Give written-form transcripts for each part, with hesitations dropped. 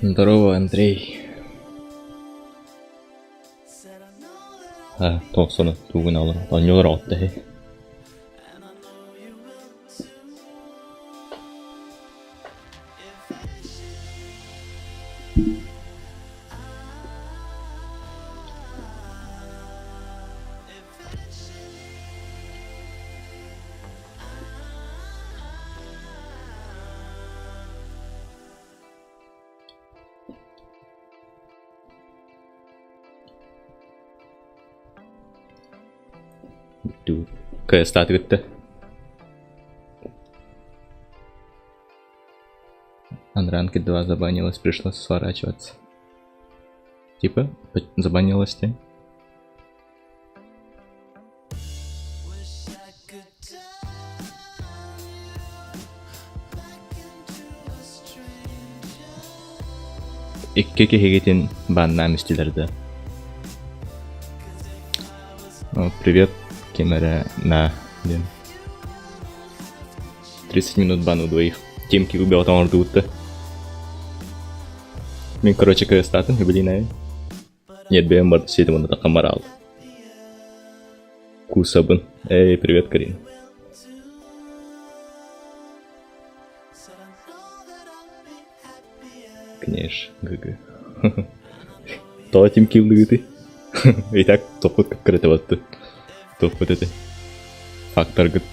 Здорово, Андрей. Тоқсаны тугун алыр, оонньуулар оҕотто Кыайыстааты кытта. Анранки 2 забанилась, пришлось сворачиваться. Типа, забанилась ты? Икки киһигитин баннаан истилэр да. Привет, ким эрэ на диэн. 30 минут бан у двоих. Тим киһи оҥордубут да. Мин, короче, кыыстаатым, блин, Нет, бэйэм бар сиэтим уонна таххан бараал. Кусабын. Эй, привет, Карин. Книж, ГГ. Тоҕо тим киллыгыты? И так топпут кырытыбатты. Топпут эти. Факторгыт.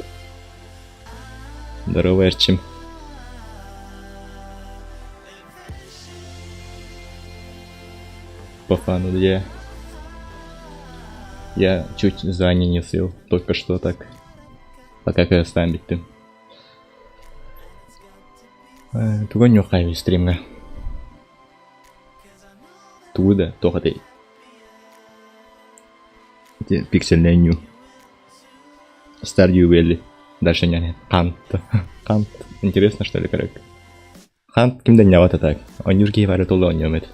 Здорово, Эрчим. По фану я чуть за не съел, только что так. Пока кырастаан бүттүм. Тугу оонньуоххай стримҥа? Тугу да туох этэй? Ити пиксельнэй нью. Stardew Valley. Дальше не Кант. Кант. Интересно, что ли, короче? Хант ким да ньаҕат так. Оонньуур киһи бары толу оонньуом этэ.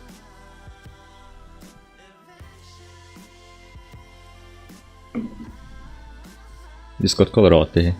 Дискордка олороҕут дии.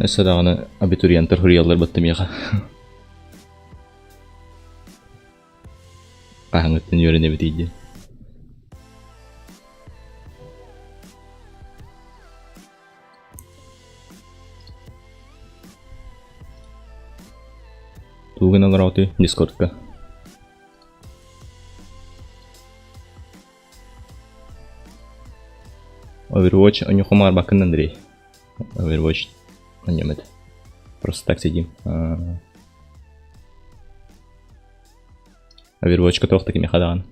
Өссө даҕаны абитуриенттар суруйаллар батта миэхэ. Хаһаҥыттан үөрэнэбитий диэн. Тугу гынан олороҕутуй Дискордка? Overwatch онньоххо барбаккын Андрей. Overwatch онньом это. Просто так сидим. Overwatchка туох да кимиэхэ даҕаны.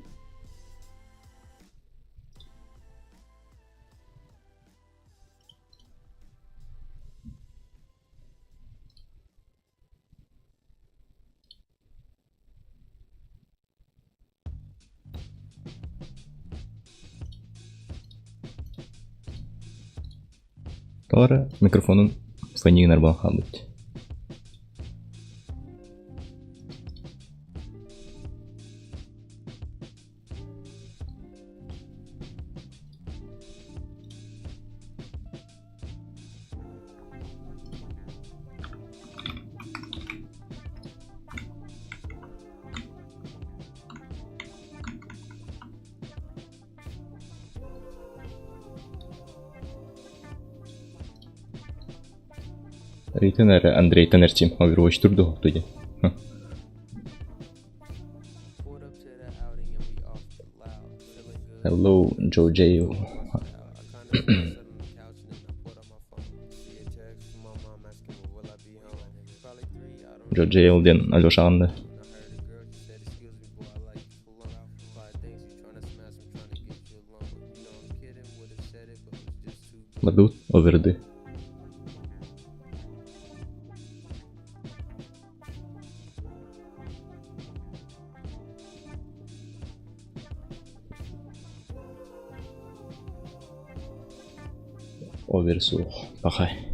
Тоҕо эрэ микрофонун фони гынар буолан хаалбыт. Ыйтан эрэ Андрейтан Эрчим Overwatch турду диэн. Hello, Joe J. Joe Jail диэн Алешаҕын да. Бардыбыт оверды. Овер суох, пахай.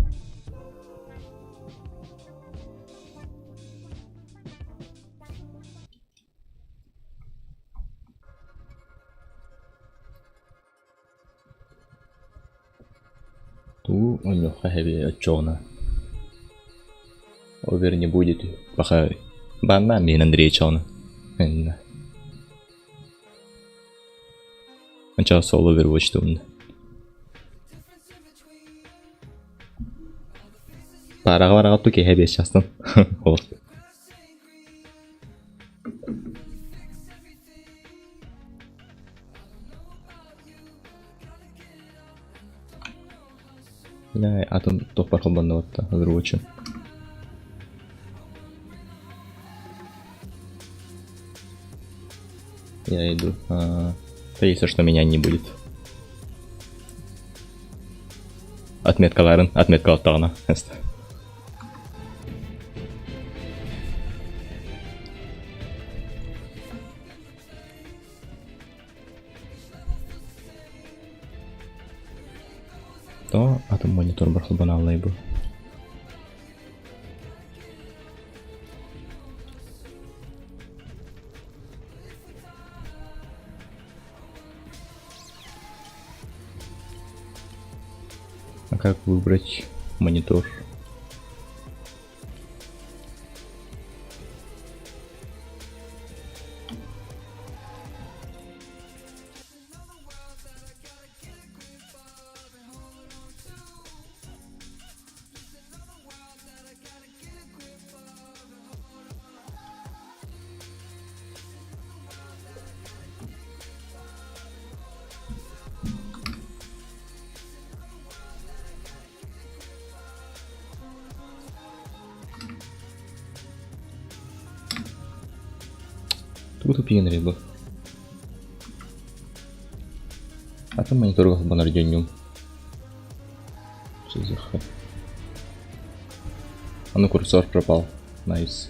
Туу онньуохха эбии оччоҕуна Овер не будет пока банна мин Андреевич оны Сначала соло Overwatch Параҕа бараҕа ту киһи биэс чаастан ол Атын туохпар холбоннубатта Overwatch. Я иду. Если что, меня не будет. Отметкаларын, отметкалаттаҕына. То атын монитор бархалбанааллай бу. А как выбрать монитор? Тугу тупиен рыбы? Атын мониторга холбонор дьонньум. Что за х... А ну курсор пропал. Найс.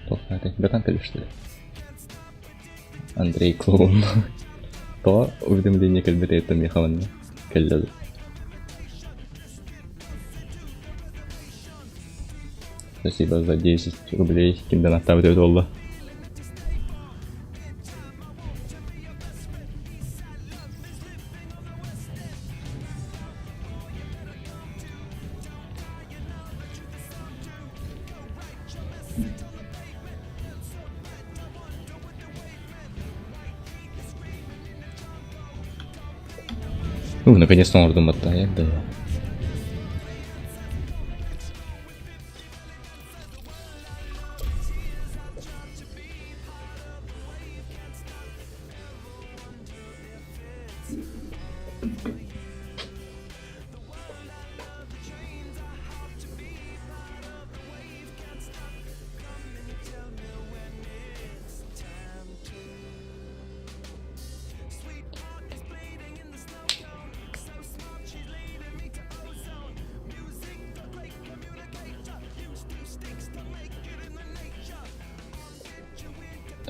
Плохо, братан что ли? Андрей клоун. То уведомление кэлбитэ это миэхэ кэллэ. Спасибо за 10 рублей. Ким донаттаабыт буолла. Ну, наконец-то оҥордум баттаайа да.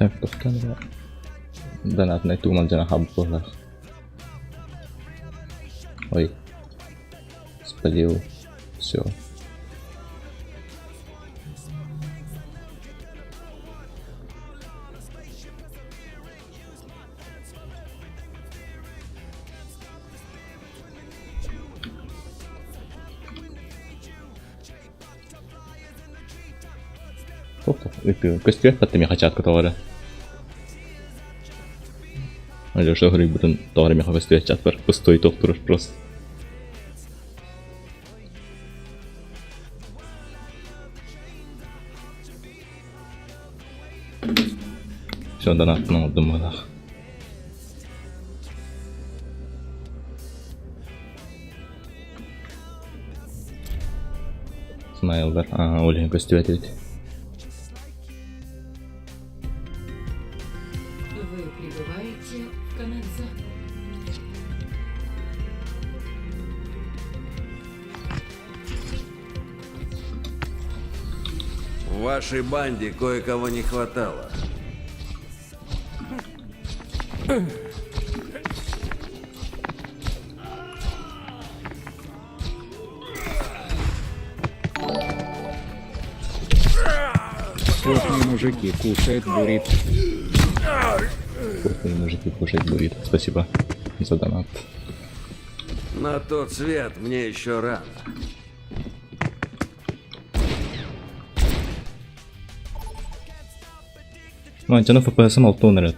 Так, тохтоон эрэ донатнай тугунан дьоно хаалбыт Ой, спалил все. Көстүбэт батта миэхэ чатка тоҕо эрэ. Алеша хоруйбутун тоҕо эрэ миэхэ көстүбэт чатпар пустой туох турар просто. Все, донаттан оҥордум быһыылаах. Смайлдар, аа, ол иһин көстүбэт эбит. Вы прибываете в Канадзаку. В вашей банде кое-кого не хватало. Потные мужики кушают буррито. Потные мужики кушать буррито. Спасибо за донат. На тот свет мне еще рано. Манчаны FPS-ым алты он эрэ.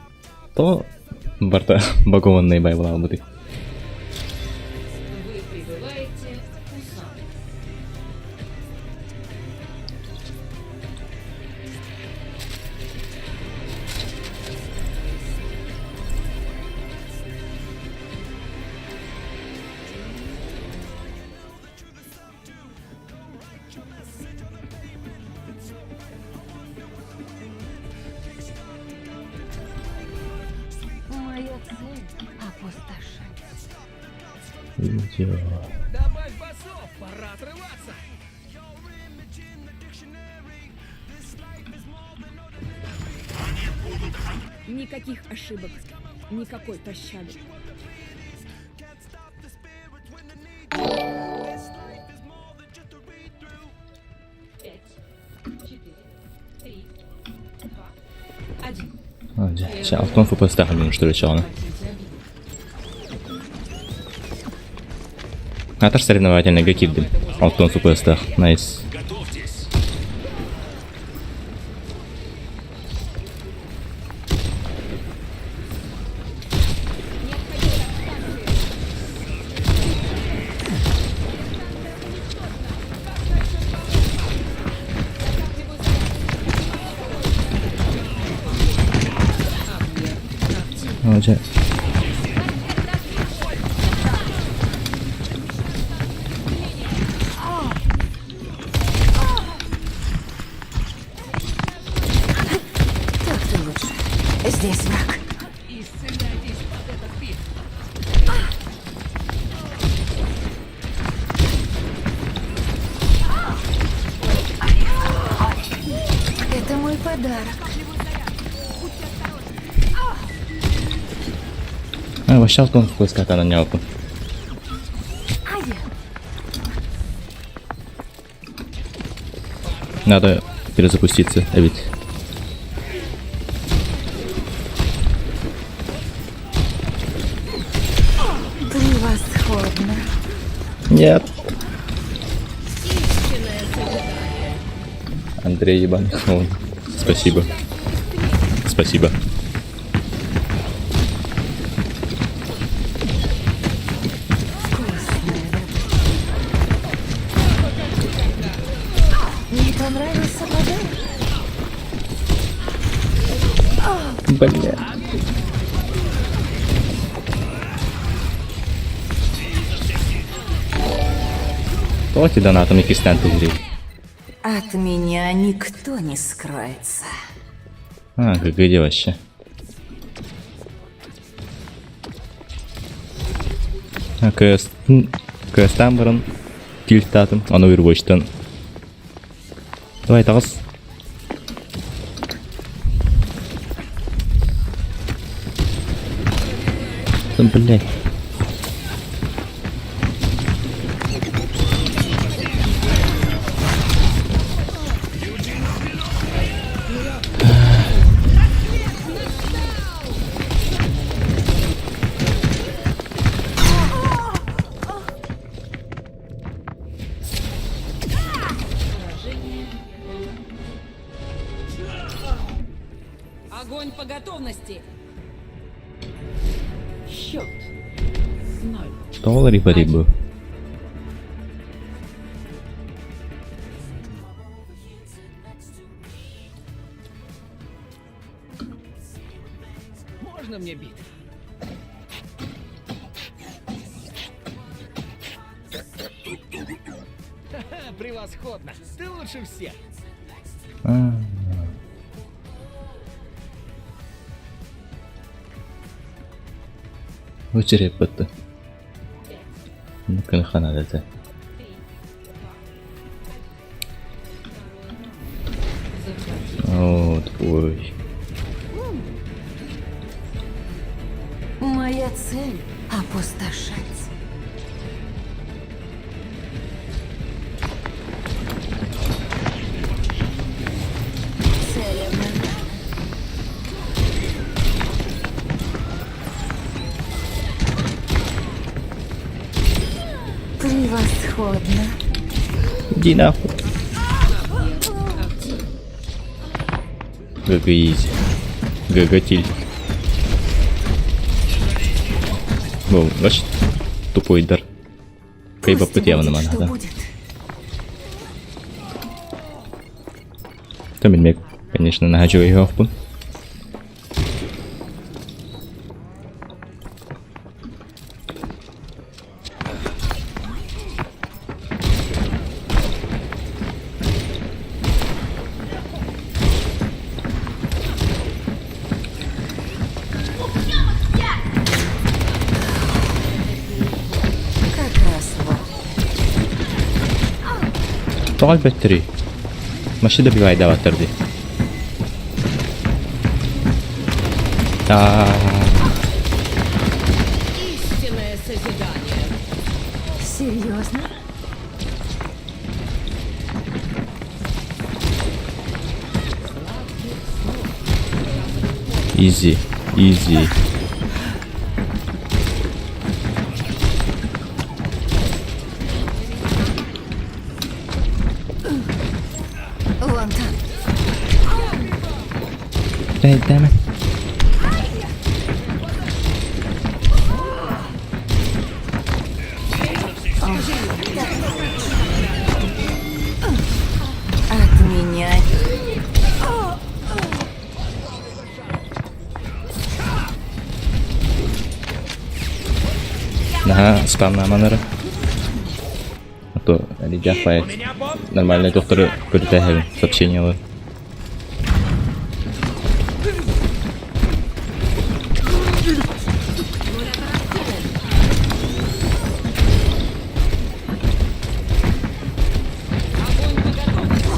То барта багованный байбалаабытый. Вы прибываете в Пусан. Моя цель — опустошать. Видео. Добавь басов, пора отрываться! Никаких ошибок, никакой пощады. Пять, четыре, три, два, один. А, дьэ, чэ, алтан FPS-таах билин что ли чаҕына. Хотите объект? Атар соревновательныйга киирдим. Алтан FPS-таах. Найс. Оо, дьэ. Так-то лучше. Здесь враг. Исцеляйтесь под этот пик! Это мой подарок. А, вообще алтан FPS катанан ньоопун. Ай! Надо перезапуститься, а ведь. Превосходно. Нет. Андрей ебаный клоун. Спасибо. Спасибо. Вкусная добыча. Не понравился подарок? Бля. Давайте донатом иккистээн түһэрий. От меня никто не скроется. А, ГГ вообще. А, КС... КС-тан баран килтаатым, аны Overwatch-тан. Давай, таҕыс. Да, блядь. Огонь по готовности. Счет. Ноль. Тоҕо уларыйбатый бу? Можно мне бит? Ха-ха, превосходно! Ты лучше всех! А. Өчүрүөхпүт Күн ханар этэ. О, твой. Моя цель — опустошать. Цель обнаружена. Превосходно. Иди нахуй. GG easy. GG тильт. Бу, значит, тупой дар. Пусть Кыйбаппыт явно будет, что да. будет. То мин конечно, наһаа үчүгэй Как раз вот. Тоҕо өлбөттөрүй? Машина добивайдаабаттар дии. Аа, Истинное созидание. Серьезно? Easy, easy. Вон там. Damn it. От меня. Наһаа спамнааманара. А то әлидях нормальный докторы көрүтэ сообщениялар.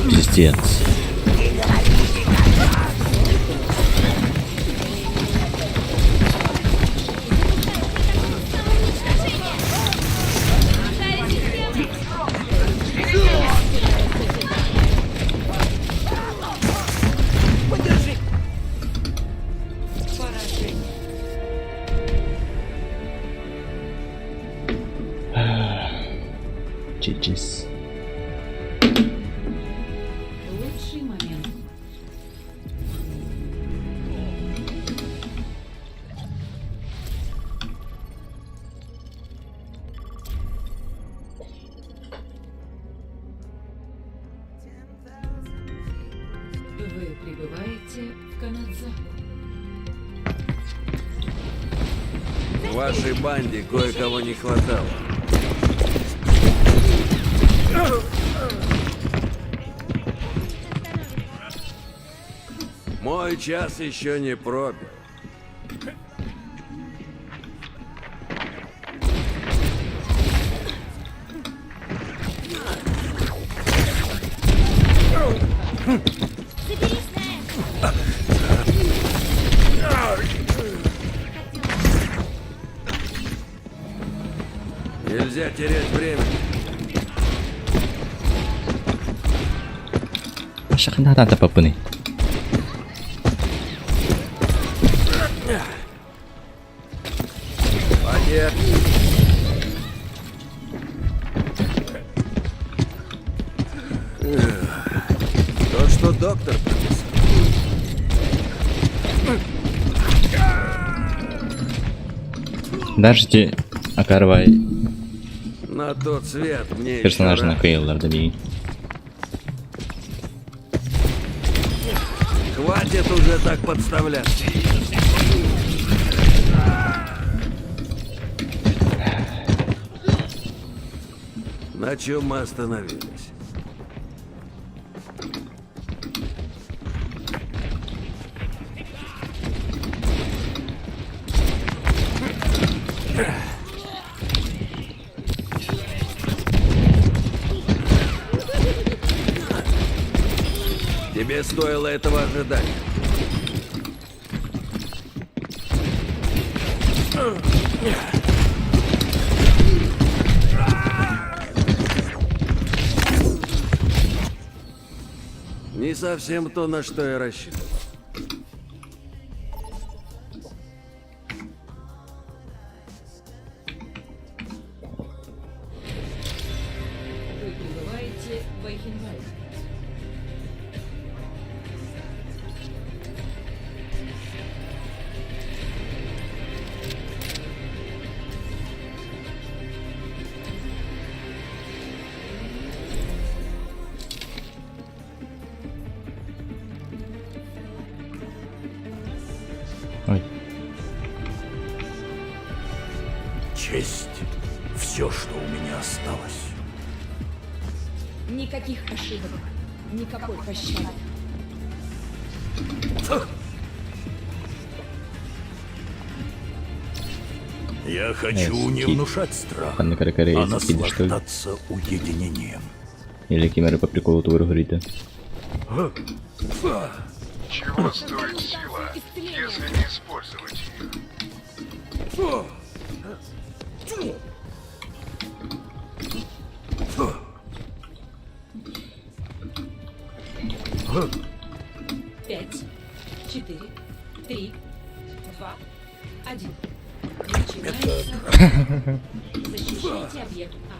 Пиздец. Поражение. GG's. Лучший момент. Вы прибываете в Канадзаву. В вашей банде кое-кого не хватало. Мой час еще не пробил. Нельзя терять время. Маша ханна тапаппыный. Поде- То, что доктор прописал. Даже ити Акарвай На тот свет мне еще персонажына рано. кыайаллар да билигин. Хватит уже так подставляться. На чем мы остановились? Тебе стоило этого ожидать. Не совсем то, на что я рассчитывал. Вы прибываете в Айхенвальд. Ой. Честь – все, что у меня осталось. Никаких ошибок. Никакой пощады. Я хочу не Ски. внушать страх, Ханна Каракарей, а скиды, что ли? наслаждаться уединением. Или кимэрэ по приколу тугу говорите. Чего стоит сила, если не использовать ее? Пять, четыре, три, два, один. Начинается. Защищайте объект А.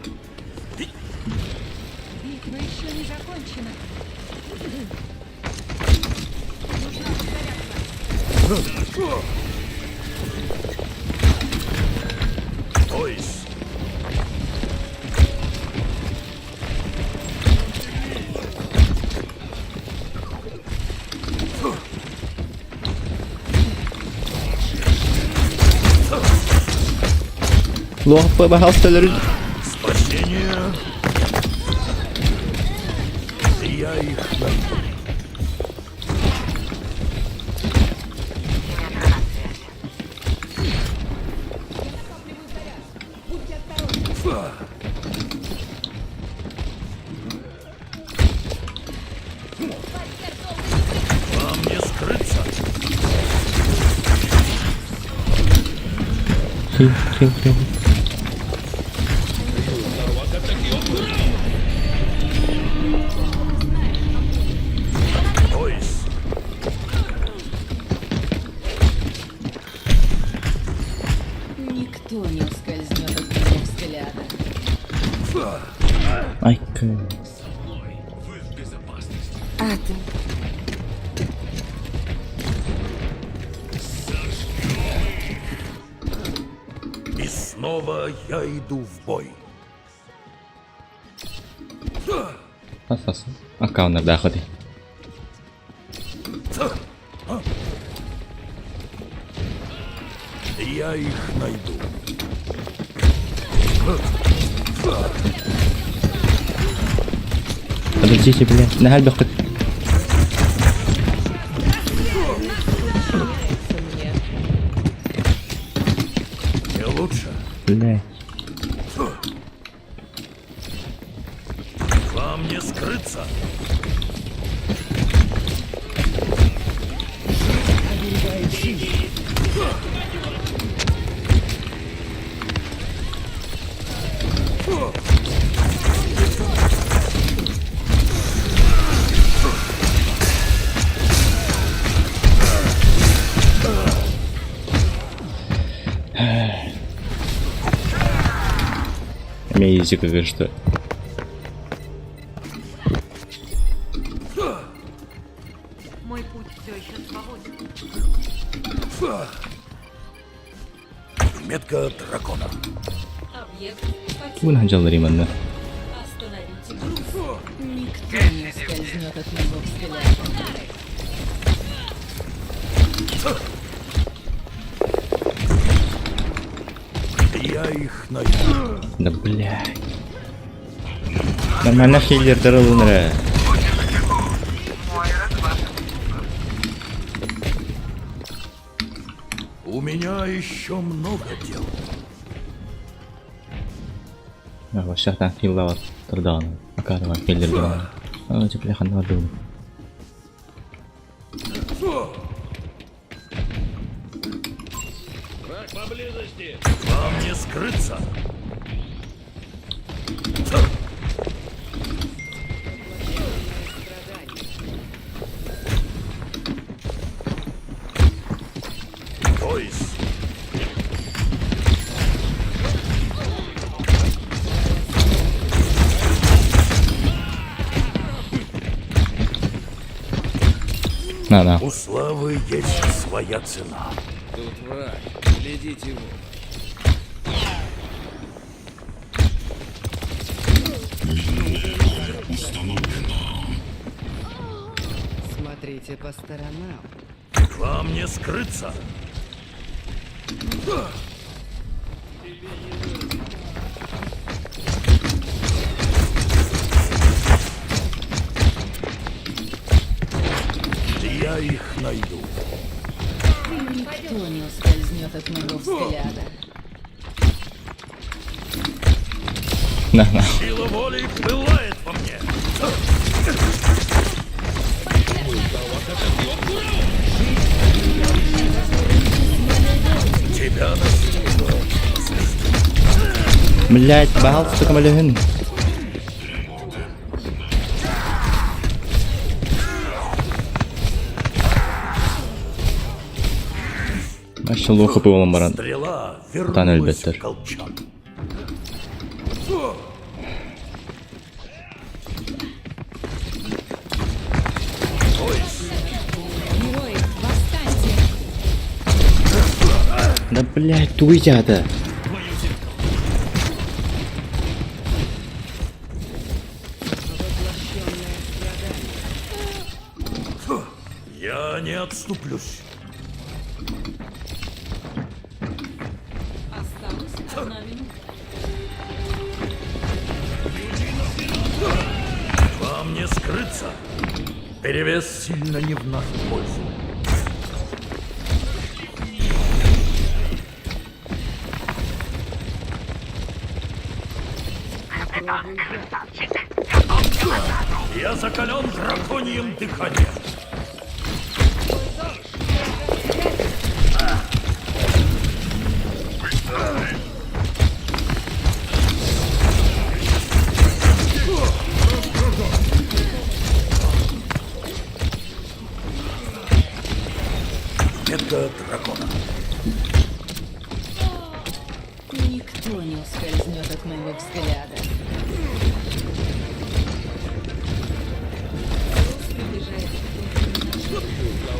Битва еще не закончена. Ойс! Лох, пожалуйста, Спасение! Я их найду. Вам не скрыться! Хил, хил, хил. Ойс! Никто не ускользнет от моего взгляда. Ай, к... А ты? И снова я иду в бой. Ас-ас. Аккауннардаах хоти. Я их найду. Подождите, блядь. Наһаа элбэххит. Не лучше. Блядь. Вам не скрыться. Эмиэ язык что. Мой путь все еще свободен. Тугун сылдьалларый манна? Остановите груз. Никто не ускользнет от моего взгляда. Я их найду. Да блядь. Нормально хиллердер ылын эрэ. У меня еще много дел. Вообще-то хиллават турдаҕына. Акаарыгар хиллердер. Аа, дьэ, бля, ханна бардыбын? Враг поблизости. Вам не скрыться. Бойс. На, на. У славы есть своя цена. Тут враг. Глядите его. Смотрите по сторонам. Вам не скрыться. Я их найду. Никто не ускользнет от моего взгляда. На, на. Сила воли пылает во мне. Тебя настигла Блядь, баһаалыста көмөлөһүҥ. Вообще лоху буолан баран. Стрела Тутан вернулась өлбөттөр. в колчан. Герои, восстаньте! Да блядь, тугуйдята. Я не отступлюсь. Осталась одна минута. Вам не скрыться. Перевес сильно не в нашу пользу. Я закален драконьим дыханием. Метка дракона. Никто не ускользнет от моего взгляда. Груз приближается к пункту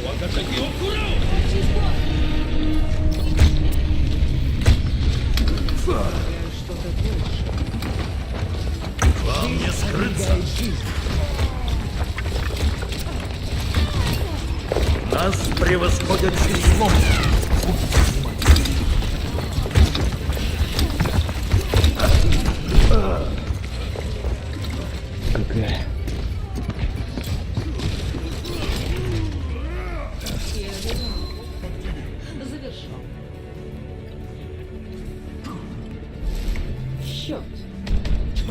Вам не скрыться. Нас превосходят числом. Какая? Первый раунд завершен. Счет.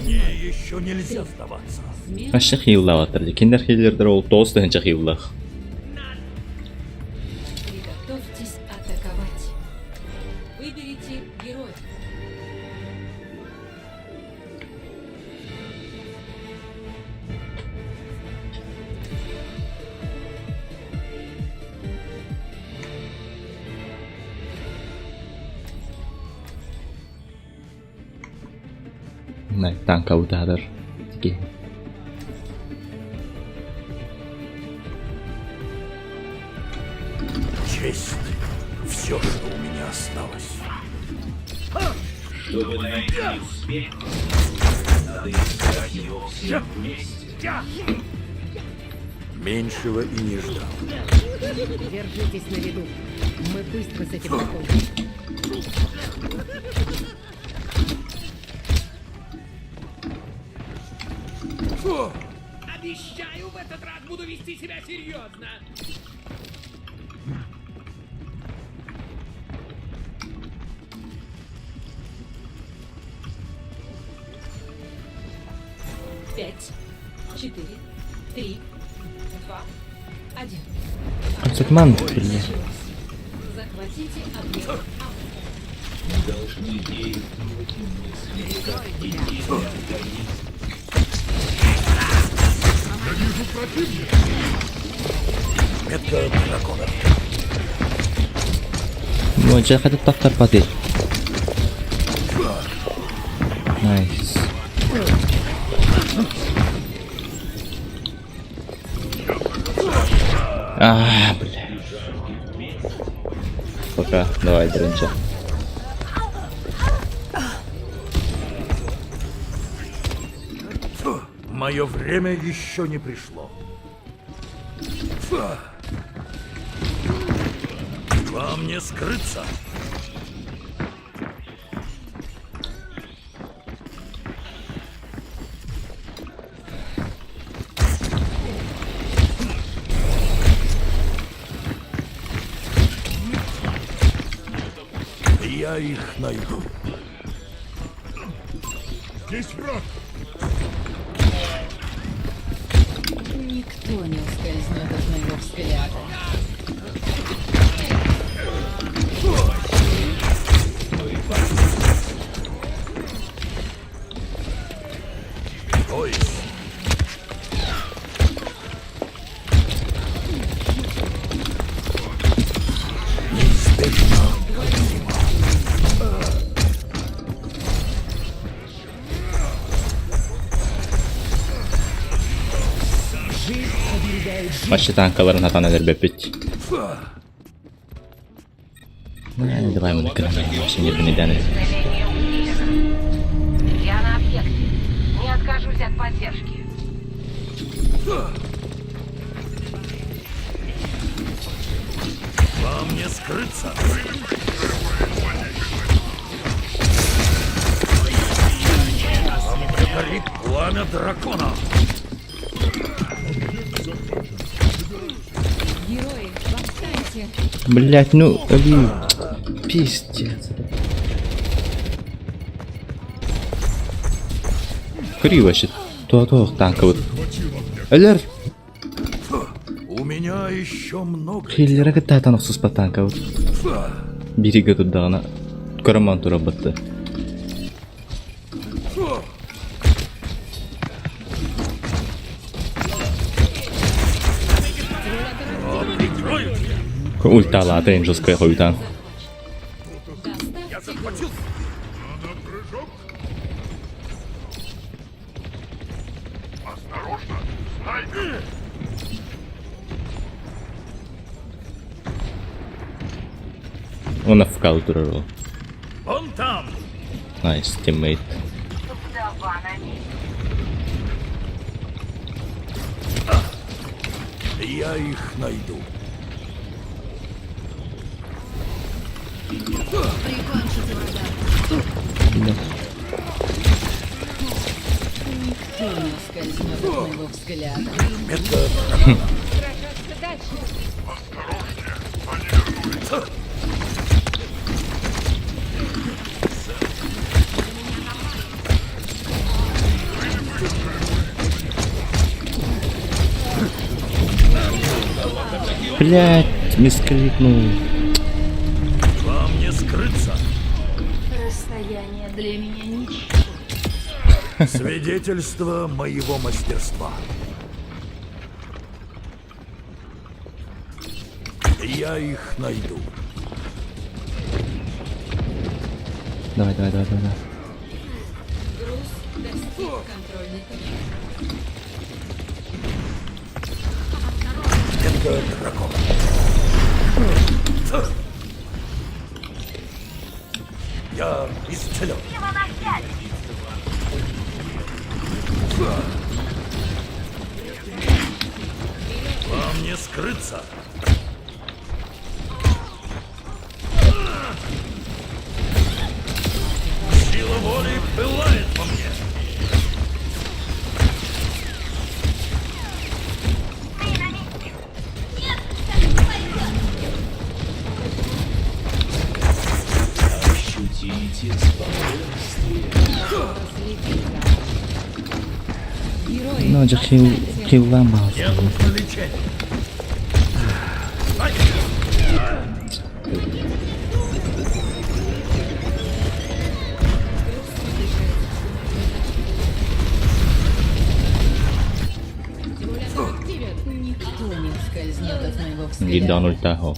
Мне еще нельзя сдаваться. Смена Вообще хиллаваттар. Кинилэр хиллердэр ол 9000 хиллах.. Приготовьтесь атаковать. Выберите героя. Танка утадар. Такие. Честь. Все, что у меня осталось. Меньшего и не ждал. Держитесь на виду. Мы быстро с этим закончим. Обещаю, в этот раз буду вести себя серьезно. Пять, четыре, три, два, один. Концертман, бля. Захватите объект. Метка дракона. Ну, дьэ хатып тахтарбатый. Найс. А, бля. Пока, давай, дрынча. Мое время еще не пришло. Вам не скрыться. Я их найду. Здесь враг. Никто не ускользнет от моего взгляда. Ой. Неизбежно. Вообще танкаларын хатан өлөрбөппүт. Давай мы накрываем. Вообще не бенедяны. Давление усилено. Я на объекте. Не откажусь от поддержки. Вам не скрыться. Горит пламя дракона. Герои, восстаньте! Блять, ну, блин. Пиздец. Кри вообще. То-то танковый. Өлөр. У меня еще много. Хиллера кытта охсуспат танковый. Бириге турдаҕына көрөмөн тура батты. Прикрою тебя. Ульталаата Энджелская хойутаан. Я захватил. Осторожно! Снайпер! Уонна фкал турар ол. Он там. Nice teammate. Вдова на месте. Я их найду. Прикончите врага! Никто не ускользнет от моего взгляда. Метка Сражаться дальше. Осторожнее! Они вернулись! Блять, мискликнул. Вам не скрыться. Расстояние для меня ничто. Свидетельство моего мастерства. Я их найду. Давай, давай, давай, давай. давай. Груз достиг контрольной точки. Метка дракона. Я исцелен. Вам не скрыться. Сила воли пылает во мне. Ощутите спокойствие. Герои, Ну, дьэ хил восстаньте! хиллаан баҕас. Мне нужно лечение. Ай! Симулятор активен. Никто не ускользнет от моего Биир даҕаны взгляда. ультаах ол.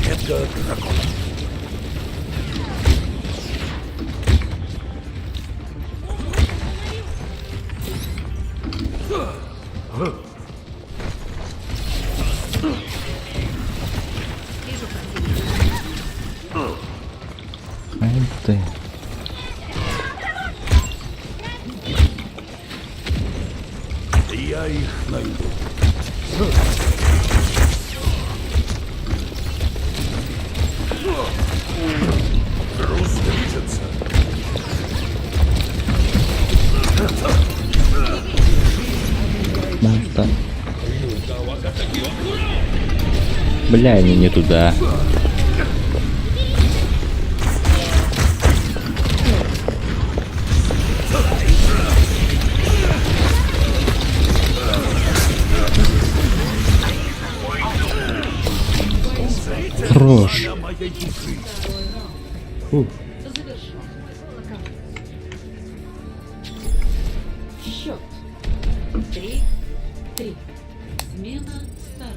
Метка дракона. Ай ты. Я их найду. Груз движется. Марта. Бля, они не туда. Хорош. Я моей души. Фух. Завершен. Счет. 3-3. Смена сторон.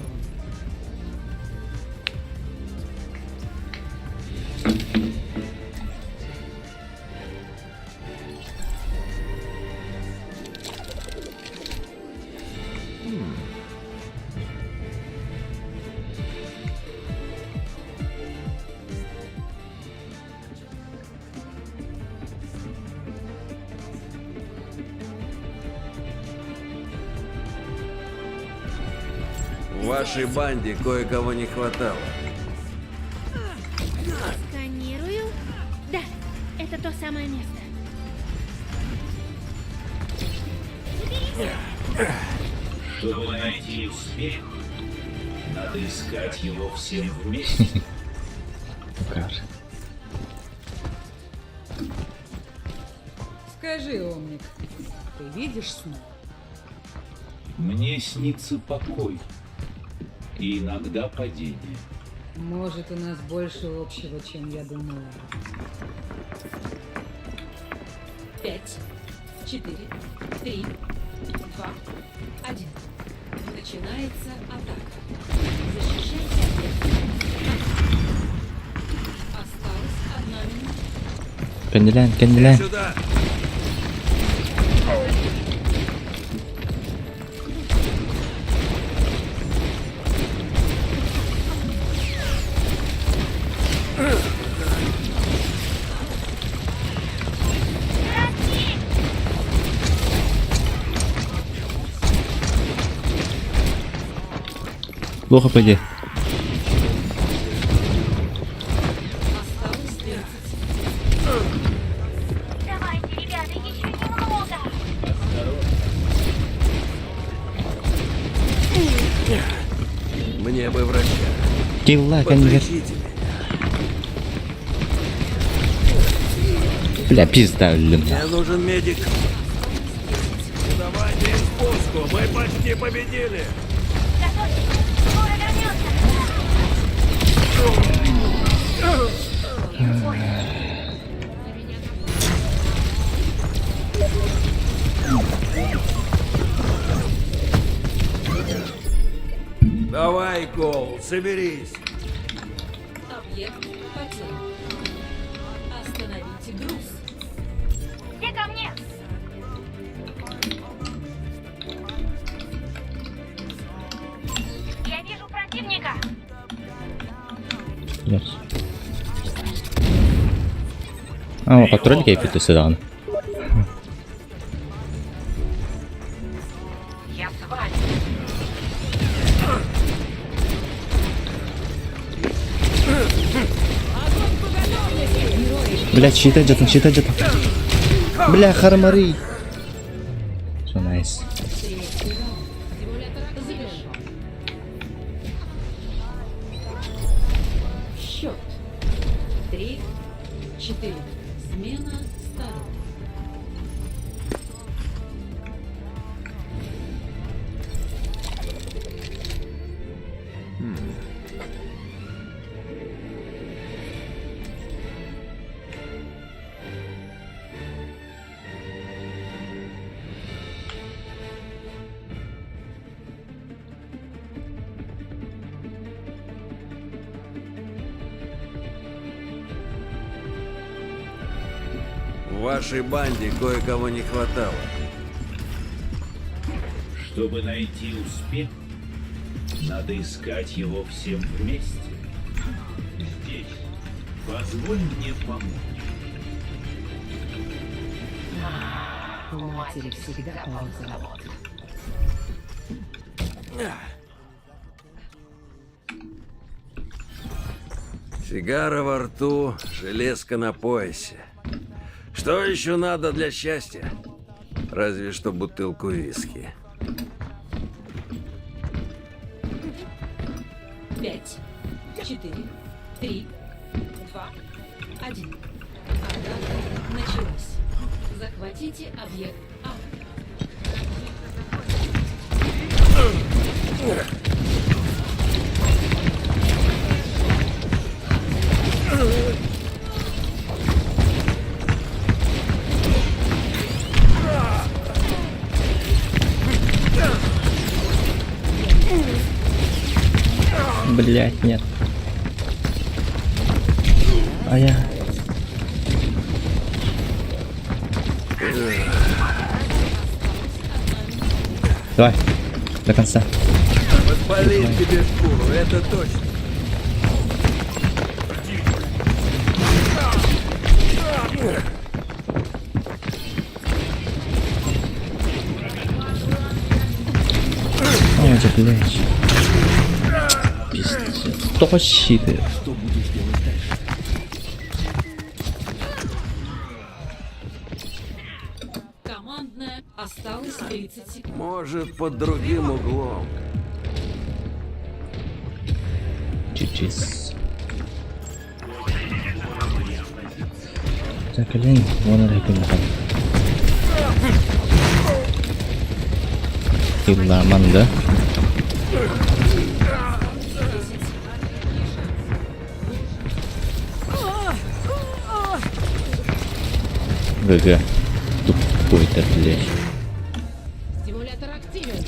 В вашей банде кое-кого не хватало. Сканирую. Да, это то самое место. Чтобы найти успех, надо искать его всем вместе. Укар. Скажи, умник, ты видишь сны? Мне снится покой и иногда падение. Может, у нас больше общего, чем я думала. 5, 4, 3, 2, 1. Начинается атака. Защищайте объект. Осталась 1 минута. Кэннилээн, кэннилээн. Сюда! Плохо пойди. Осталось 30. Давайте, ребята, еще немного. Мне бы врача. Килла, кэннигэр. Подлечите меня. Бля, пизда, блин. Мне нужен медик. Не давайте им спуску, мы почти победили. Готовьтесь, скоро вернется. Давай, Кол, соберись. Объект потерян. Остановите груз. Все ко мне. противника! Блять. А, патрон кейпит өссө Я с вами. Блять, щита где-то, щита где-то. Бля, хармары. Все, найс. Завершен. Счет. 3-4. Смена сторон. В вашей банде кое-кого не хватало. Чтобы найти успех, надо искать его всем вместе. Здесь. Позволь мне помочь. У матери всегда полно забот. Сигара во рту, железка на поясе. Что еще надо для счастья? Разве что бутылку виски. 5, 4, 3, 2, 1. Атака началась. Захватите объект А. Блять, нет. А я... Давай, до конца. Подпалит тебе шкуру, это точно. Ой, да, блядь. Пиздец. Только щиты. Командная. Осталось 30 секунд. Может, под другим углом. GG's. Так, лень, вон рекомендую. Илламан, да? ГГ. Тупой-то, блядь. Стимулятор активен.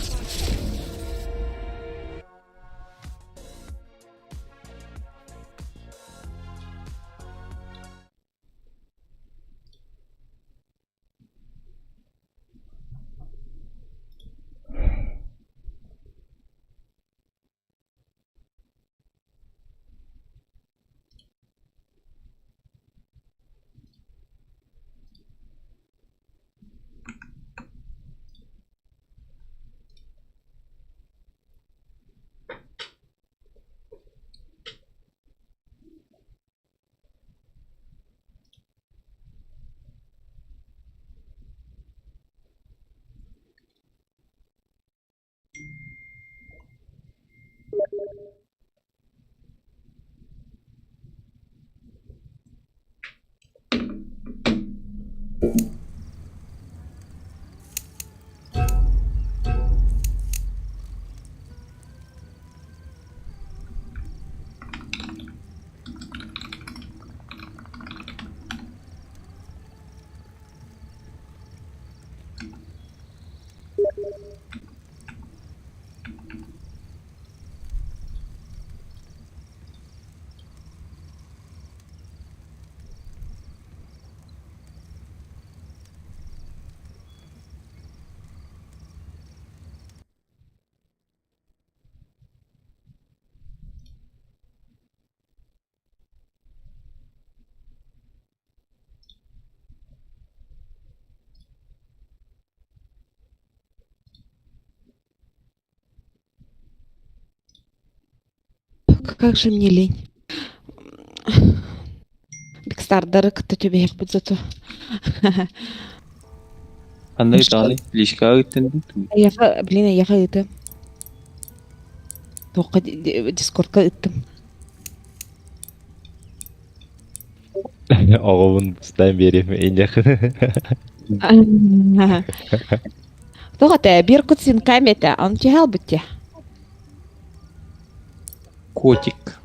Как же мне лень. Бикстардары кытта түбэһэрбит зато. Ханна ыытаҕыный? Личкаҕа ыыттын дуу? Эйиэхэ, блин, эйиэхэ ыытыам. Туохха дискордка ыыттым. Оҕобун бустаан биэриэм инньэхин. Тоҕо этэ, Беркут синками этэ, он чехал бутте. Котик.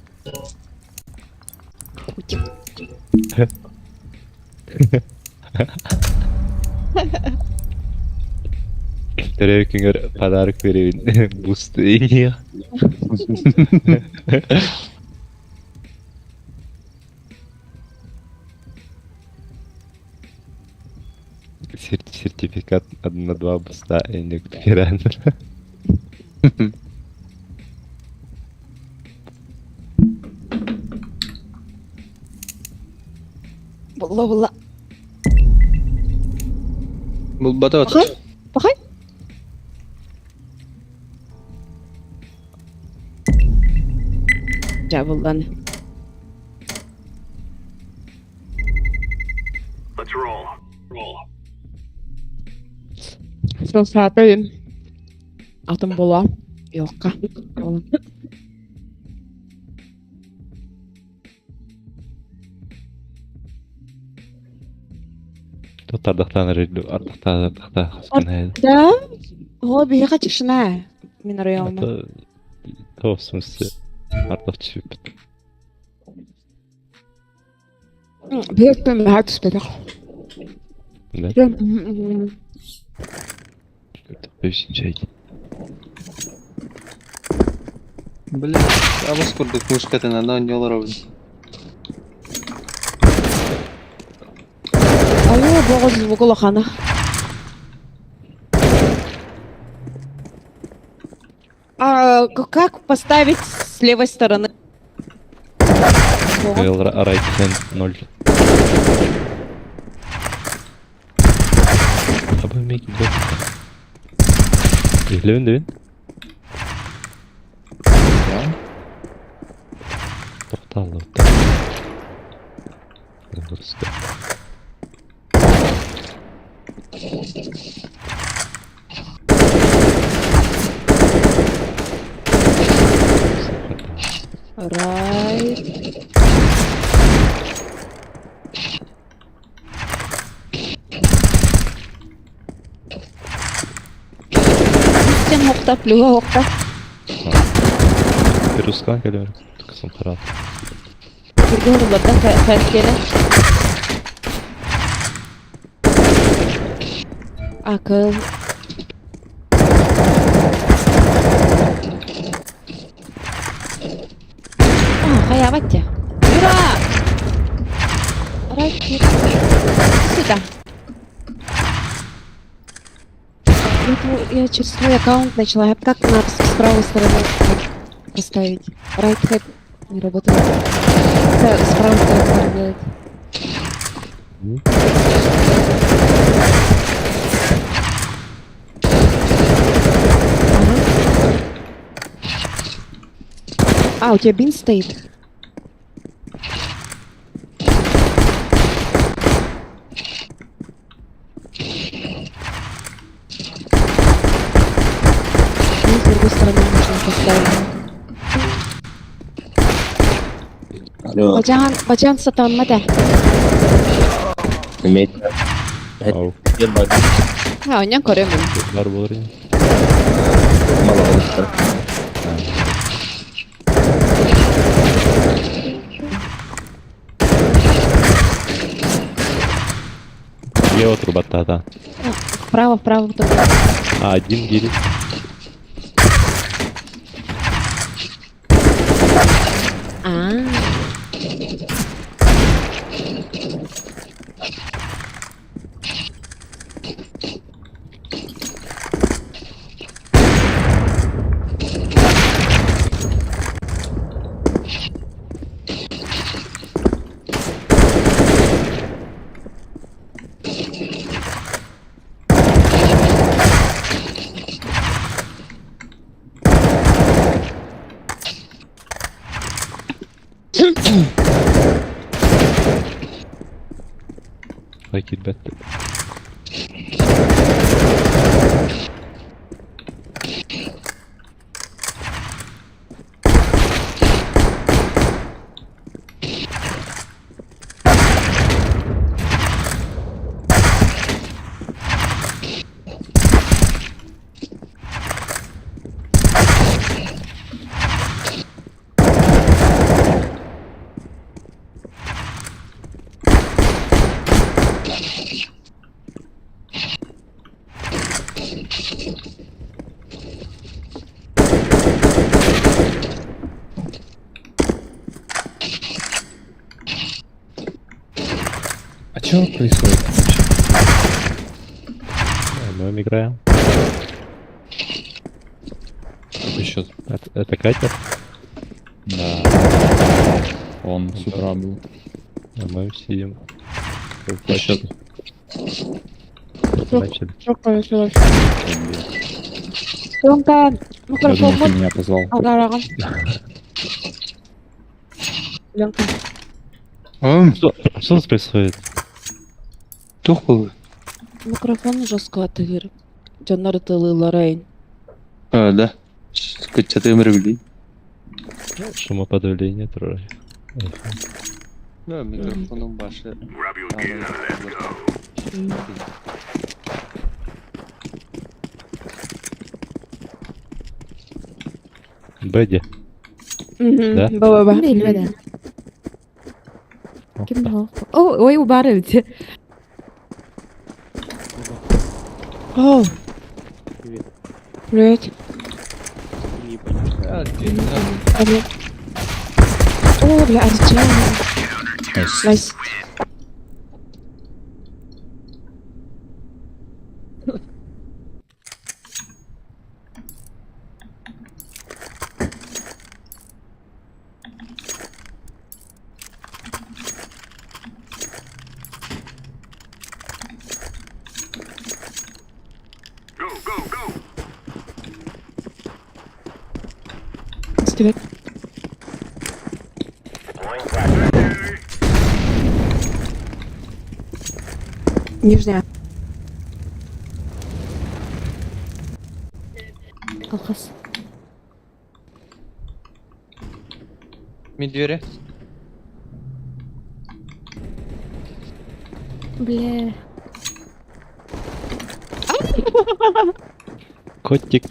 Котик. Төрөөбүт күҥҥэр подарок биэрэбин буст инниэ. Сертификат на два буста инник биэрэн. Булла булла. Булбата Пахай, пахай. Дьэ буллан. Let's roll. Roll. Сыл Атын була. Йокка. Тут ардахтаан ардахтаан ардахтаан хаскын Да? О, биһиэхэ тишина. Мин райоҥҥа. То в смысле ардах түспүт. Биһиэхэ наһаа түспэтэх. Да? Бля, абас курдук мышкатынан оонньуу олоробун. Алло, боҕо звук улахана. А как поставить с левой стороны? Right hand 0. Абы меки бот. Иһлэбин дэбин. Тоқталды. Right. Сен хокта, плюга хокта. Русскан кэлэр кысым харат. Киргин хайскеле. Акыл. А, хаябат те. Ура! Ракет. Сюда. Я через свой аккаунт начала. Как надо с правой стороны поставить? Right head не работает. Это с правой стороны надо делать. Ага. А, у тебя бин стоит? Ну, с другой стороны можно поставить. Алло. Бажан, бажан сатаммата. Имеет. Ау. Ha, онньон көрөмүн. Бар болар Мало Я вот рубата, Вправо, вправо, только. А, один гирит. А. Ой, киирбэт. А что происходит вообще? Мы играем. Какой счет? Это Катя? Да. Он с утра был. А мы сидим. Какой счет? Начали. Что началось? Тонка, Я думал, микрофон. ты меня позвал. Ага, ага. Ленка. Что, что у нас происходит? Тух был? Микрофон жестко атыгыр. Дьоннор тылыларайын. А, да. Кычаты өмірі Шумоподавление тоже. Да, микрофоном башы. Grab your gear and let's go. Бэдди. Да? Ба-ба-ба. Билбэдэ. Ким бу? О, ой, убары ведь. О. Привет. Привет. О, бля, а зачем? Nice. Go, go, go. Привет. Нижняя. Алхас. Мид двери. Бля. Котик.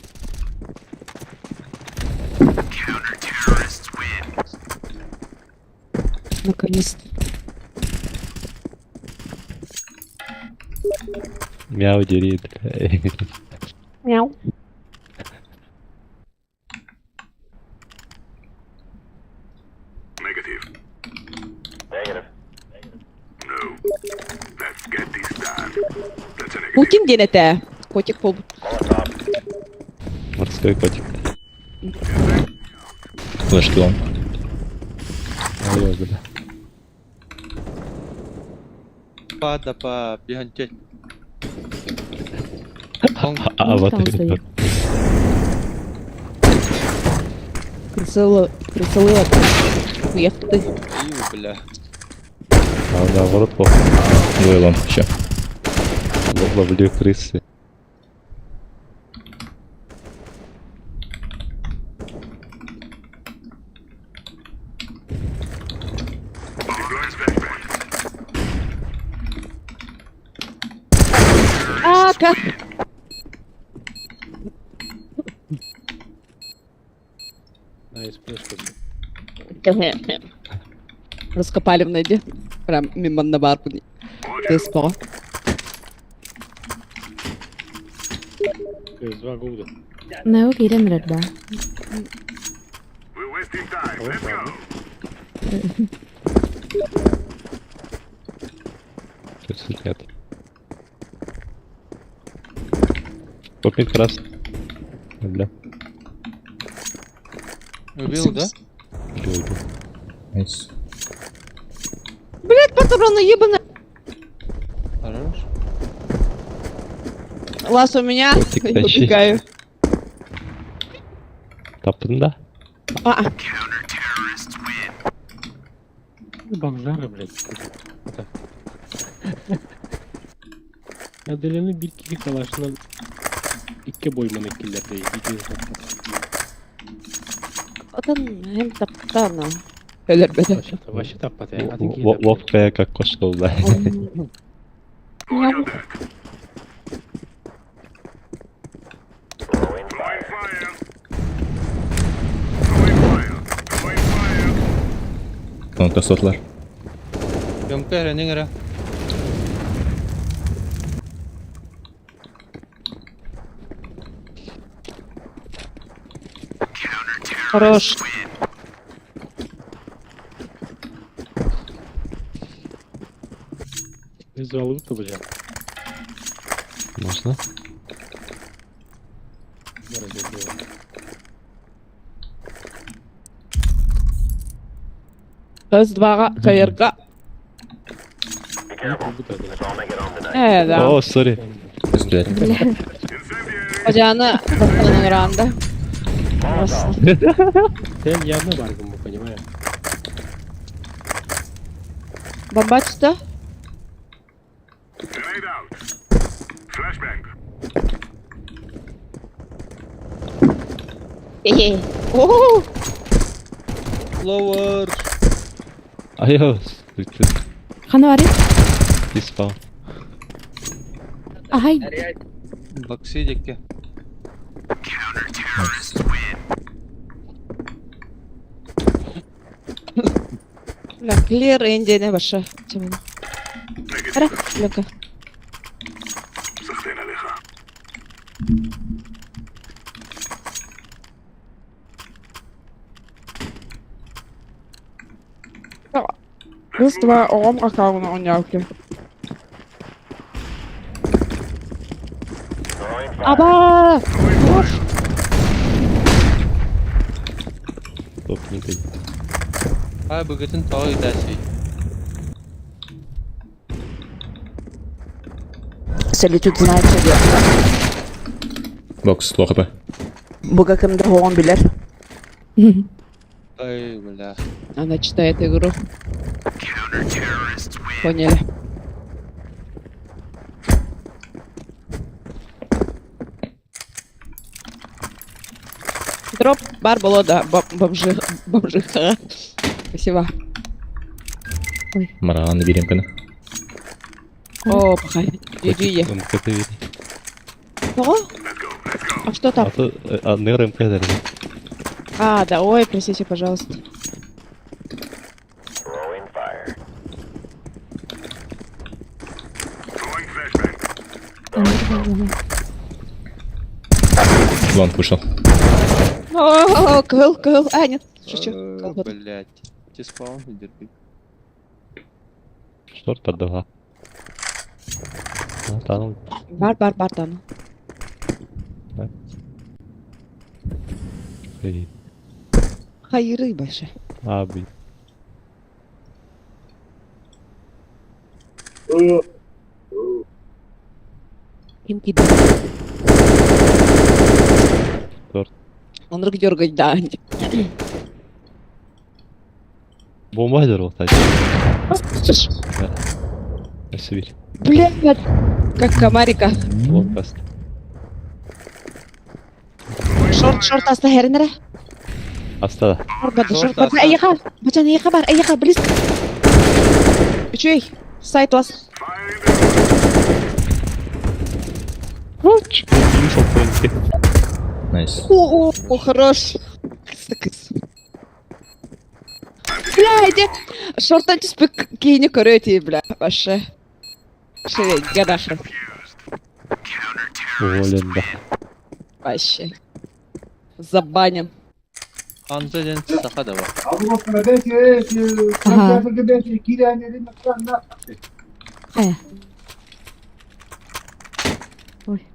Наконец-то. Мяу дерит. Мяу. Negative. Negative. No. Let's get this done. That's a negative. Путин диэн этэ. Котик пол. Морской котик. Флешки он. Ой, бля. Пада по бегантель. А вот там стоит. Прицелила. Прицелила. Уехал ты. бля. А наоборот плохо. Двое long еще. Ловлю крысы. Deploying flashbang. А, как? Nice, флешка. Раскопали в неде. Прям мимо на барку. Ты спо. Нау киирэн эрэр да. We're wasting time. Let's go. Тут нет. Топик раз. Бля. Убил, да? Убил, убил. Nice. Блять, патроны ебаные. Хорош. Лас у меня. Котик Я тащи. убегаю. Таптың да? А, Бомжары, блядь. Это. Аделяны бир киһи калашынан икки бойманы киллэрдэ Отон hem таптаана. Өлөрбөтө. Вообще, вообще таппат э. Атын киһи таппат. Ловкая как кошка, да. Мяу. Онто сотлар. Көмкө эрэниң эрэ. Хорош. Визуалы табыжа. Можно? Раз, два, КРК. Э, да. О, сори. Бля. Бажаны бастан ыранда. Просто. Sen явно баргын бу, понимаю. Бомба что? Хе-хе. О, Lower. Айо, Хана бари? Диспал. Ай. Баксы дикке. Бля, клер эндене баша. Чеман. Ара, Ленка. Раз, два, оҕом аккаунт оонньообута. Аба! Хорош! Топнутый. Ай бүгүтүн тоҕо ыытааччы. Солитюд знает, что делать. Бокс, плохо бы. Буга кимде хоҕон билэр. Ай, бля. Она читает игру. Поняли. Дроп бар было, да, бомжи, бомжиха. Спасибо. Ой. Мараны берем кына. О, пахай. Иди я. Ого? А что там? А то нырым кадр. А, да, ой, простите, пожалуйста. Лонг вышел. О, кыл, кыл. А, нет, шучу. Блять. Ти спаун, держи. Шорт поддала. Танул. Бар, бар, бар, тану. Привет. Хайры больше. Аби. Им кидает. Торт. Он рук дергать, да. Бомба дергал, кстати. Да. Сибирь. Блядь, как комарика. Лонг Шорт, шорт, аста херинере. Аста. Шорт, бады, шорт, бады. Эйха, бачан, эйха бар, эйха, близко. Үчүй, сайт лас. Найс. О, о, хорош. Кыс, кыс. Бля, иди. Шортан түспек кейini көрөти, бля, вообще. Шеве, гадахры. Уволен, да. Вообще. Забанен. Анза ден саха да бар. Ага. Ой.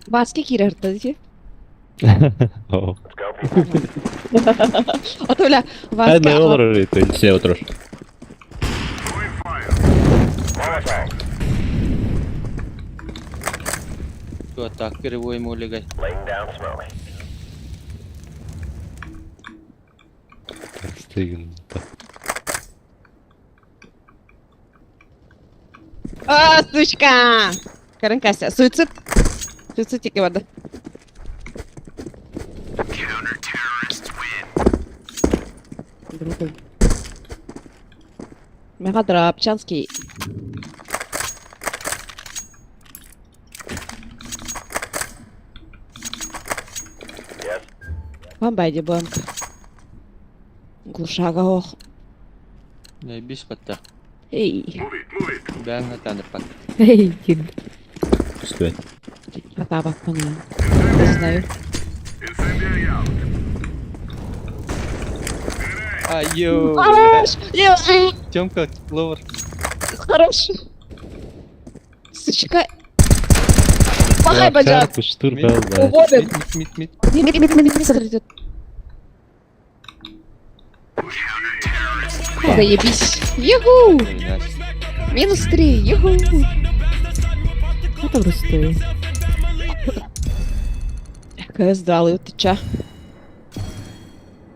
Баски кирерді, де? О. А то, бля, Васка... Все, вот рожь. Так, перевой ему легай. Стыгн. А, сучка! Карен Кася, суицид. Суицид тики барда. Мегадрапчанский. Бамбайди банк. Глушага ох. Бис батта. Эй. Бэҥ хатаан Эй, дин. Түспэт. Хатаабаппын Не знаю. Айо. Хорош! Тёмка, ловер. Хорош! Сучка. Махай, бажа. Уводит. Мид, мид, мид. Мид, мид, мид, мид, Заебись. Юху! Минус три, юху! Это простой. КС дал, ты ча?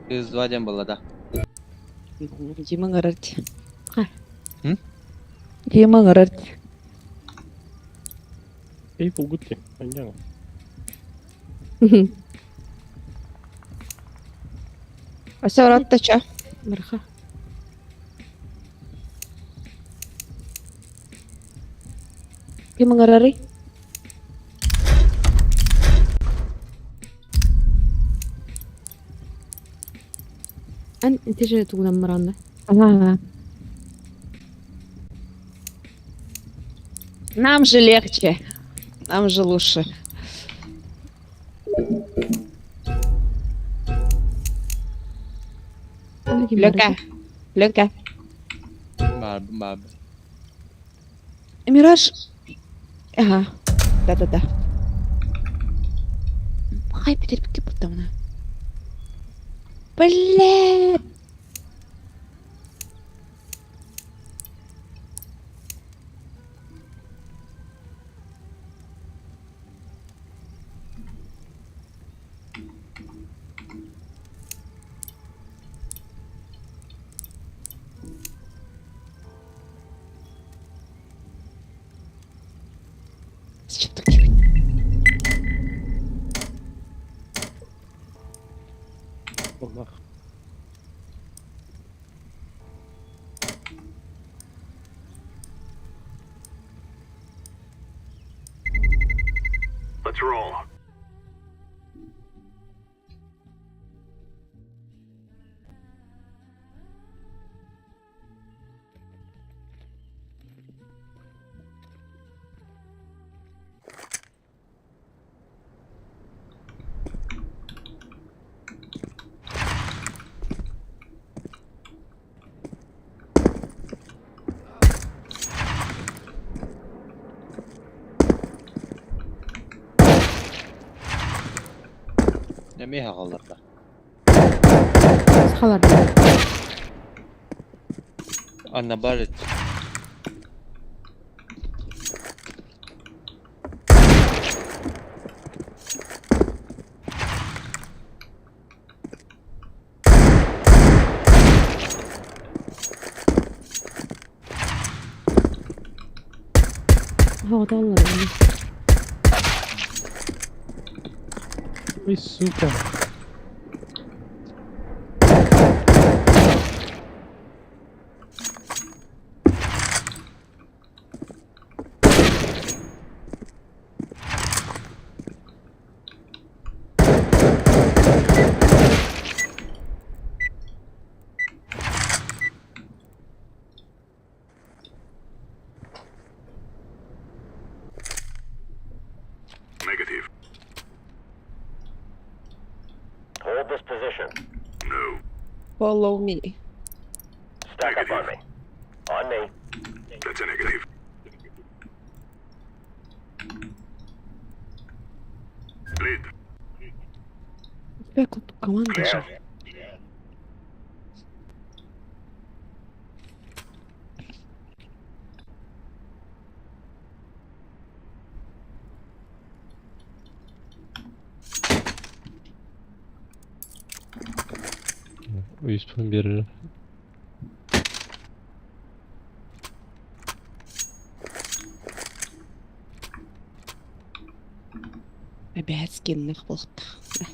КС-2 дем была, да. Дима говорит. М? Дима говорит. Эй, полгутли, понятно. А все, рад ты ча? Марха. Дима говорит. Эн ити тугунан маранна. Ага. Нам же легче. Нам же лучше. Лёка. Лёка. Баб, баб. Мираж. Ага. Да-да-да. Хай, потерпи, потом. Блядь. Зачем так делать? Аллах. Let's roll. Неме хагалларда. Сахалар. Анна барит. Хоҕотоллор. Ой, сука. Negative. Hold this position. No. Follow me. Stack up on me. On me. That's a negative. Lead. У тебя тут команда же. Uyuspun bir. Эбээт скиннэх буолуохтаах.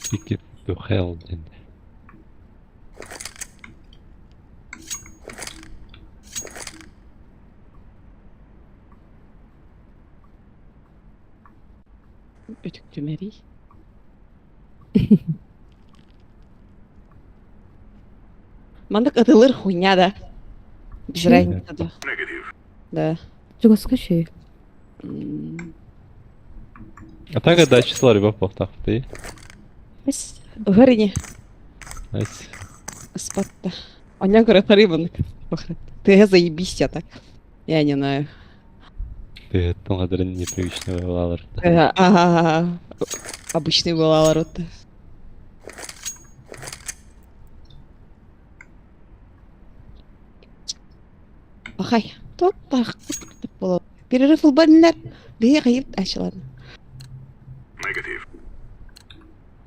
Ticket to hell диэн. Үтүктүмэрий. Маннык ытылыр хуйня да. Без разницы да. Да. Чугаска шей. А так да число рыбак ты. Ыһар ини. Найс. Спатта. Оня көрө рыбанок. Ты заебись я так. Я не знаю. Ты тоңадырын непривычный балалар. Ага. Обычный балалар вот. Пахай. Тот пах. Перерыв ылбаннар. Бе кайып ачылады.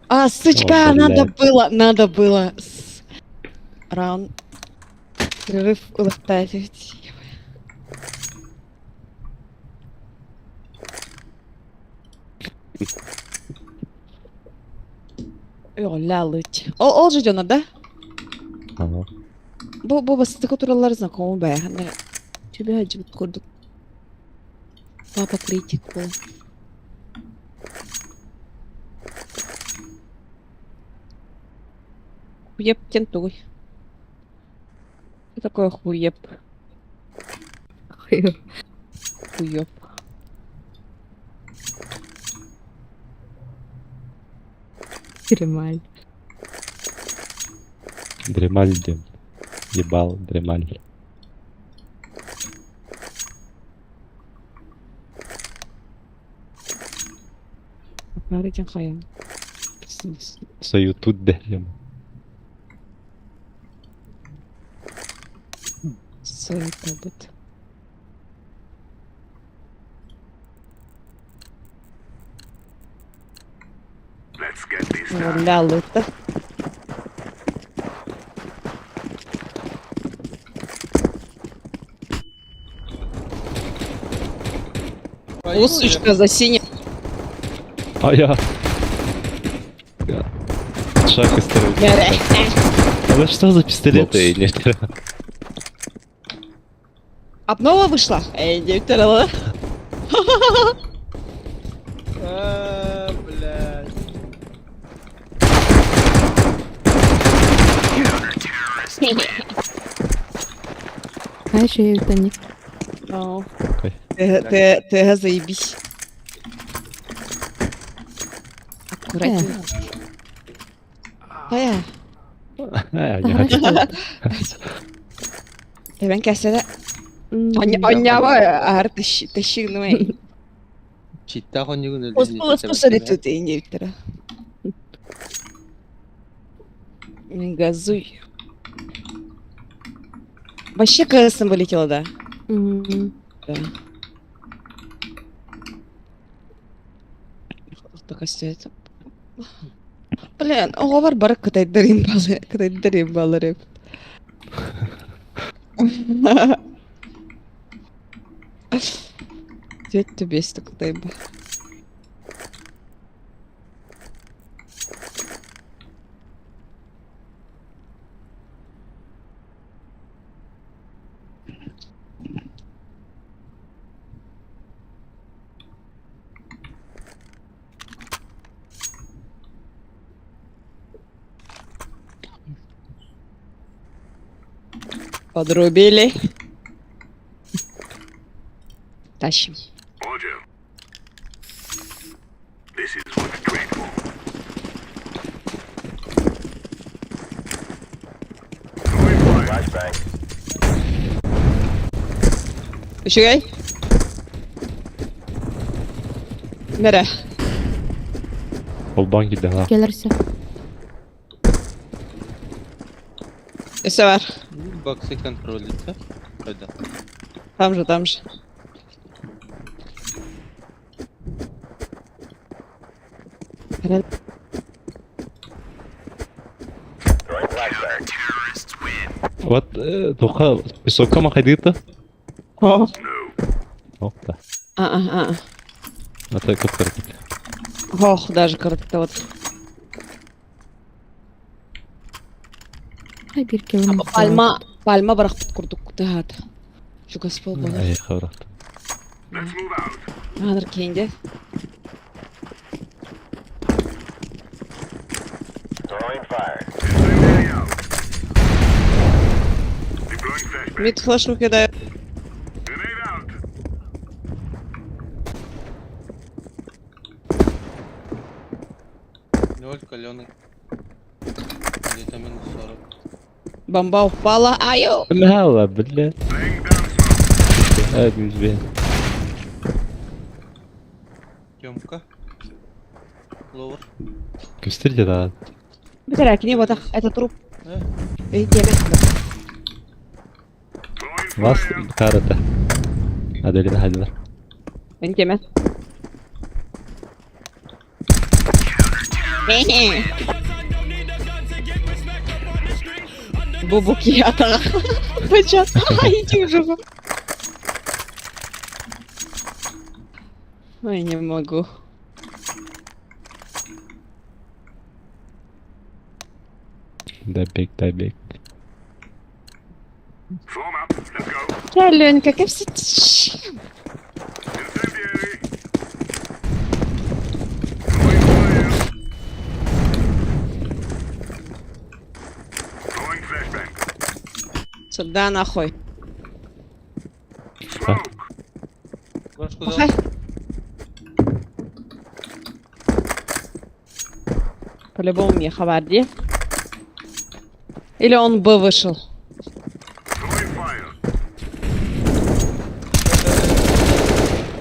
А, сучка, О, надо блядь. было, надо было. Раунд. Перерыв ылыктать. Ля, лыть. Ол, ол же дьоно, да? Ага. Бу бастакы тураллар знакомы бэ. Тебе ажыбыт курдук. Папа критик был. Хуеп тен тугуй. Что такое хуеп? Хуеп. Хуеп. Кремаль. Дремаль диэн. Ебал, дремаль. Апарытен хаян. Сою тут дем. Суетабыт. Ля, лыта. О, сучка, за синий. А я... Шаг из А что за пистолеты? Не Обнова вышла? Эй, не второго. А, блядь. А еще это не. Ты, ты, ты заебись. Аккуратнее. Ая. Тэбэн кэсэдэ. Оннява аар тащигнымай. Читтах онньугун Оспол оспол тут и не втора. Не газуй. Вообще КСМ вылетела, да? Да. Только все это. Блин, оҕобор бары кытайдар имбалы, кытайдар имбалар эбит. Дьэ бес кытай ба. Подрубили. Тащим. Үчүгэй? Мере. Холбан киде Келерсе. Өсө бар. Боксы контролится. Кайда? Там же, там же. Вот, туха песокка махайдыыта? О. Опта. А-а-а. Это кыптыркыт. Ох, даже коротко вот. Бир километр. Пальма, пальма барахпыт курдук тыһаат. Чугас буолбута. Ай, хабырахта. Ааныр киинде. Мид флешку кидаю. Ноль каленый. Где-то минус 40. Бомба упала. Аю! Бля, бля. Ай, бля. Тёмка. Ловер. Көстөр да. Битәрәк, не вот это труп. Э? Эй, теме. Вас карата. Аделина хадилар. Мен теме. Бубуки атаға. Бачат. Иди уже. Ой, не могу. Добег, добег. Аленька, как все чем? Сюда нахуй. Флешку дал. Махай. По-любому мне хабарди. Или он бы вышел.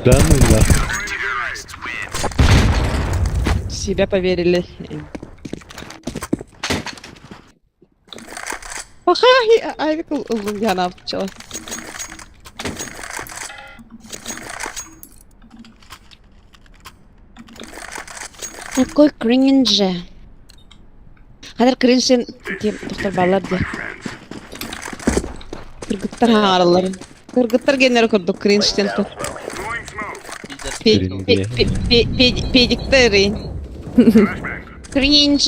Да ну да. В себя поверили. Махай, авик Лунгана начала. Какой кринж. Хәҙер кринжин тип доктор баллар ди. Кыргыттар һаҥараллар. Кыргыттар генер курдук кринжтен ту. Педиктери. Кринж.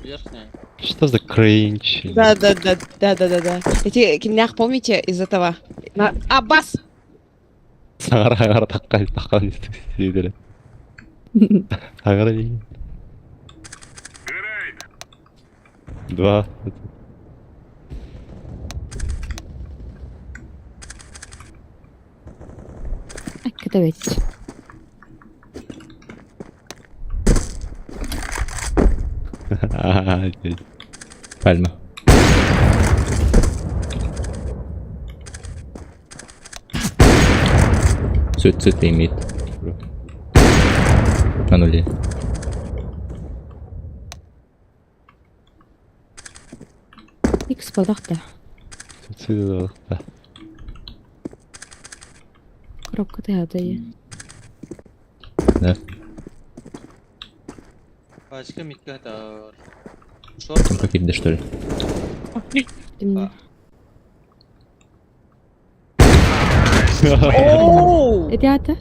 Верхняя. Что за кринж? Да, да, да, да, да, да, да. Эти кимнях помните из этого? На... Аббас! Саҥара саҥара такка такка сидere. Саҥара дии. Два. Это ведь. Пальма. Цвет цвет имеет. На нуле. Икс балахта. Цвет да. Коробка ты Да. Пачка микка тар. Шорт. Там какие-то что ли? Оу! Ребята.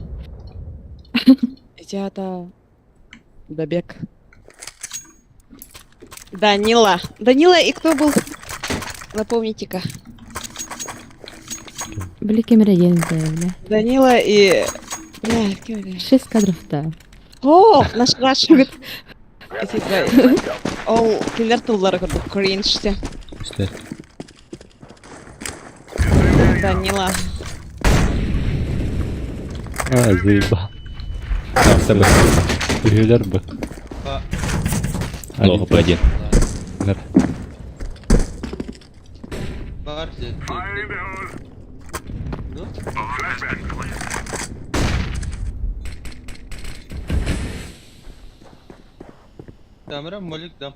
Ребята. Добег. Данила. Данила и кто был? Напомните-ка. Били камера бля. Данила и... Бля, кем это? Шесть кадров-то. О, наш Раша. Эти два. Ол, кинилэр тыллара курдук кринжте. Что? Данила. А, заебал. Там с тобой. Регуляр бы. Плохо по один. Да. Бар здесь. Ну? Камера, молик дам.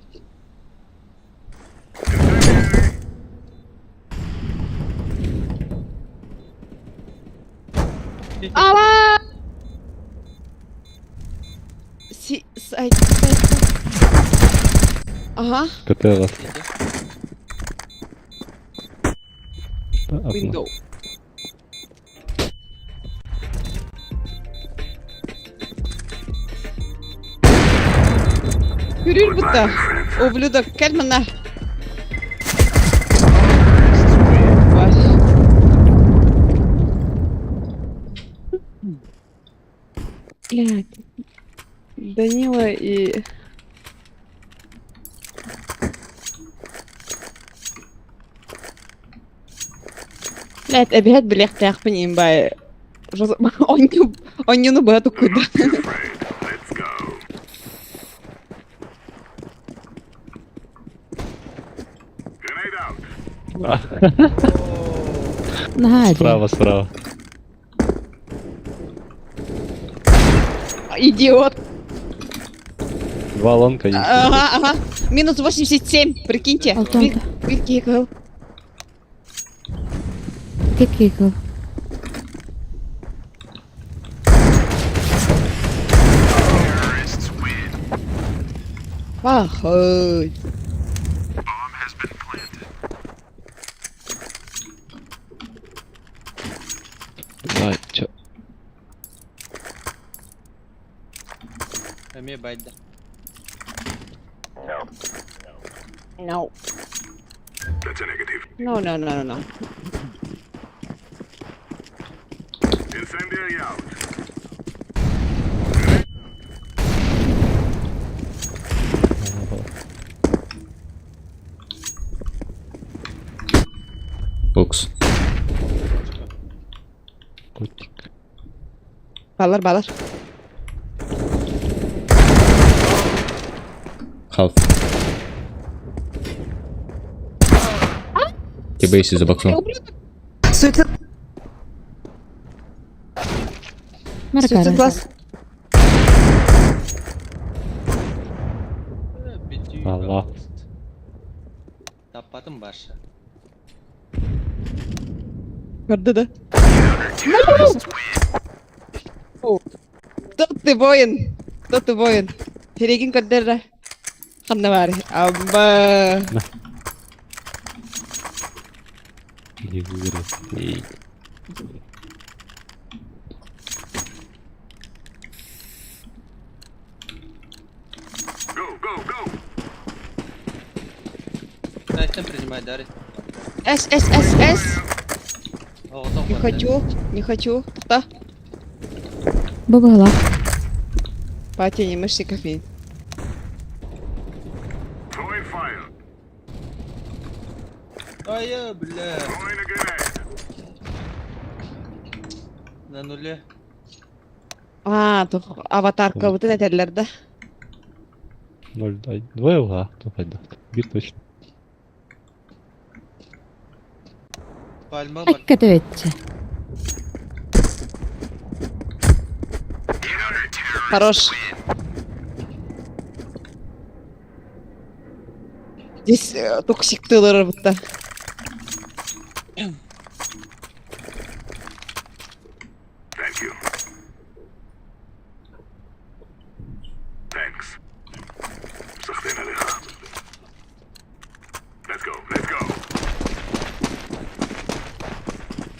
Ала! Си... Сай... Сай... Ага. КТ вас. Window. Күрүр бутта. Ублюдок, кэл манна. Блядь. Данила и... Блядь, эбиһэт билиэхтээхпин имбай. Онньуну быһа туккуйда. Наһаа Справа, справа. Идиот. Два лонга есть. Ага, ага. Минус 87, прикиньте. Бир Кикикл. Пахай. Давай, чё? Эмиэ байда. No. That's a negative. No, no, no, no, no. Incendiary out. Бокс. Котик. Балар, балар. Халф. Тебе за боксом. Суицид. Суицид класс. Аллах. Таппатым барша. Көрдө да. Кто ты воин? Кто ты воин? Терегин көрдөрө. Ханна бар. Абба. Go, go, go. Зачем принимать дары? С, С, С, С. Не хочу, не хочу. Да. Бу Патя, не мышцы кофеин. Throwing fire. Ай, я, бля. Throwing a grenade. На нуле. А, тух аватарка вот это да? Ноль, двое угла, то пойду. Бир точно. Пальма бар. Әккәтәвәтче. Хорош. Здесь токсик тылары будто. Thank you. Thanks. סחטיין עליך. Let's go, let's go.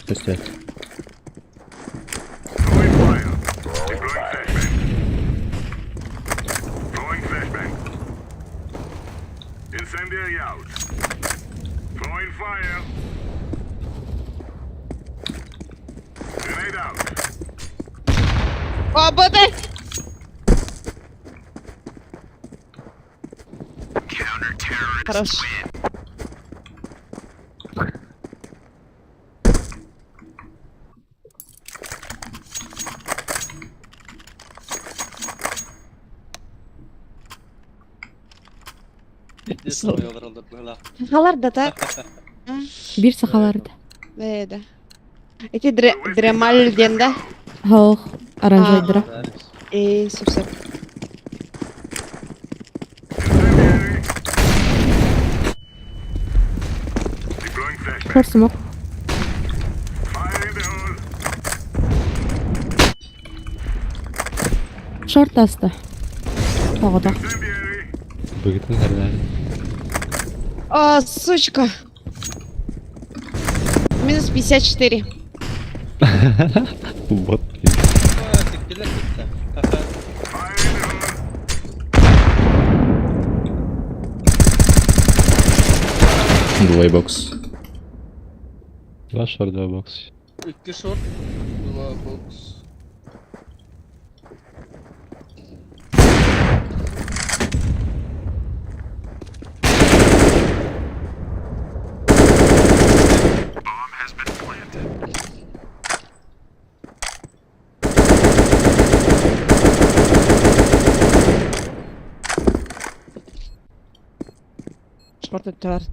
Костяк. Throwing fire. Deploying flashbang. Throwing flashbang. Incendiary out. Throwing fire. Grenade out. Бабы! Хорош. Пиздец, олороллор быһыылаах. Сахалар да так? Бир сахаларда. Да, да. Эти дремаль диэн да? Хоох, оранжайдыра. Э, сөп-сөп. Incendiary. Deploying flashbang. Шор смок. Fire in the hole. Шор таста. Тоҕото. Incendiary. Быгытын хәрдән. А, сучка. Минус. Минус 54. Вот. Двое бокс. Два шорт, два бокс. Икки шорт, два бокс. Шорт өттүгэр.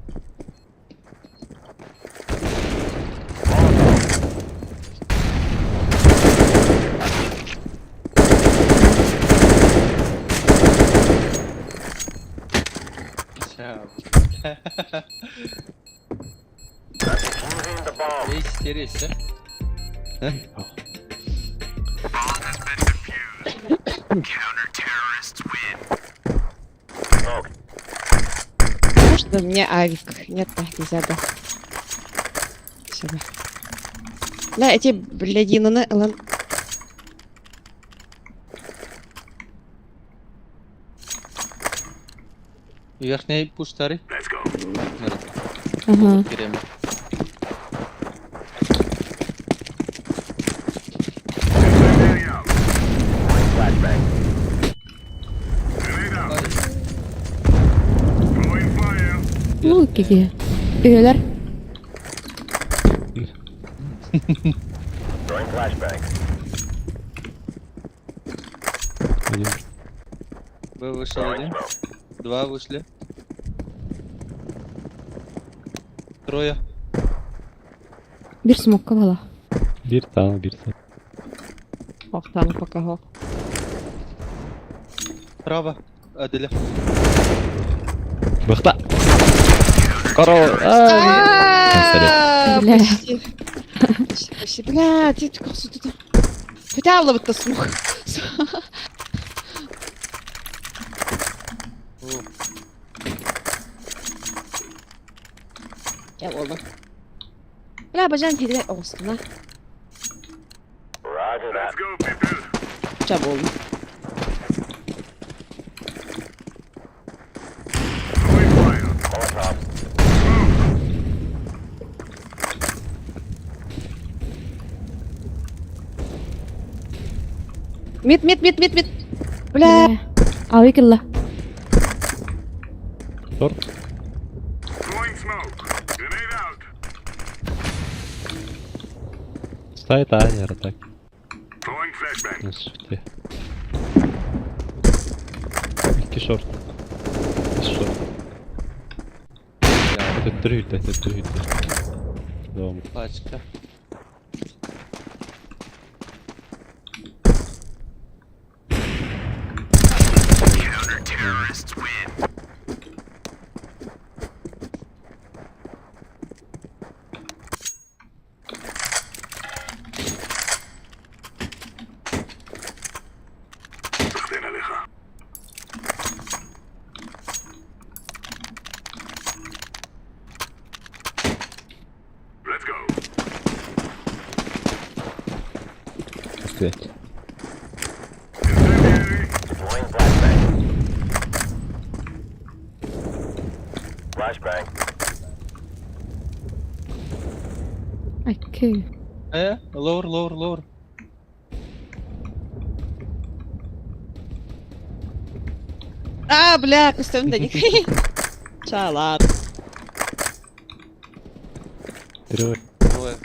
Рейс, Можно мне авик? Нет, да, нельзя, да. Спасибо. Да, эти блядины, лан... Верхний пуш старый. Ага. Ну, киһи. Үйэлэр. Б вышел один. Два вышли. Трое. Бир смокка бала. Бир там, бир там. Охтан пока хох. Право. Аделя. Бахта! Корова! А, Бля. Почти. Почти, почти. Бля, ты тут. Хотя бы смог. Я oldu. Бля, бажан хиле оғыстына. Ча болду. Мид, мид, мид, мид, мид. Бля. Авик ылла. Торт. Ставит Анера так. Ты. Икки шорт. Үс шорт. Төттөрү үтэ, төттөрү үтэ. Дом. Пачка. Стоять. Окей. Лоур, лоур, лоур. А, бля, костюм да не. Чалат. Трое. Трое.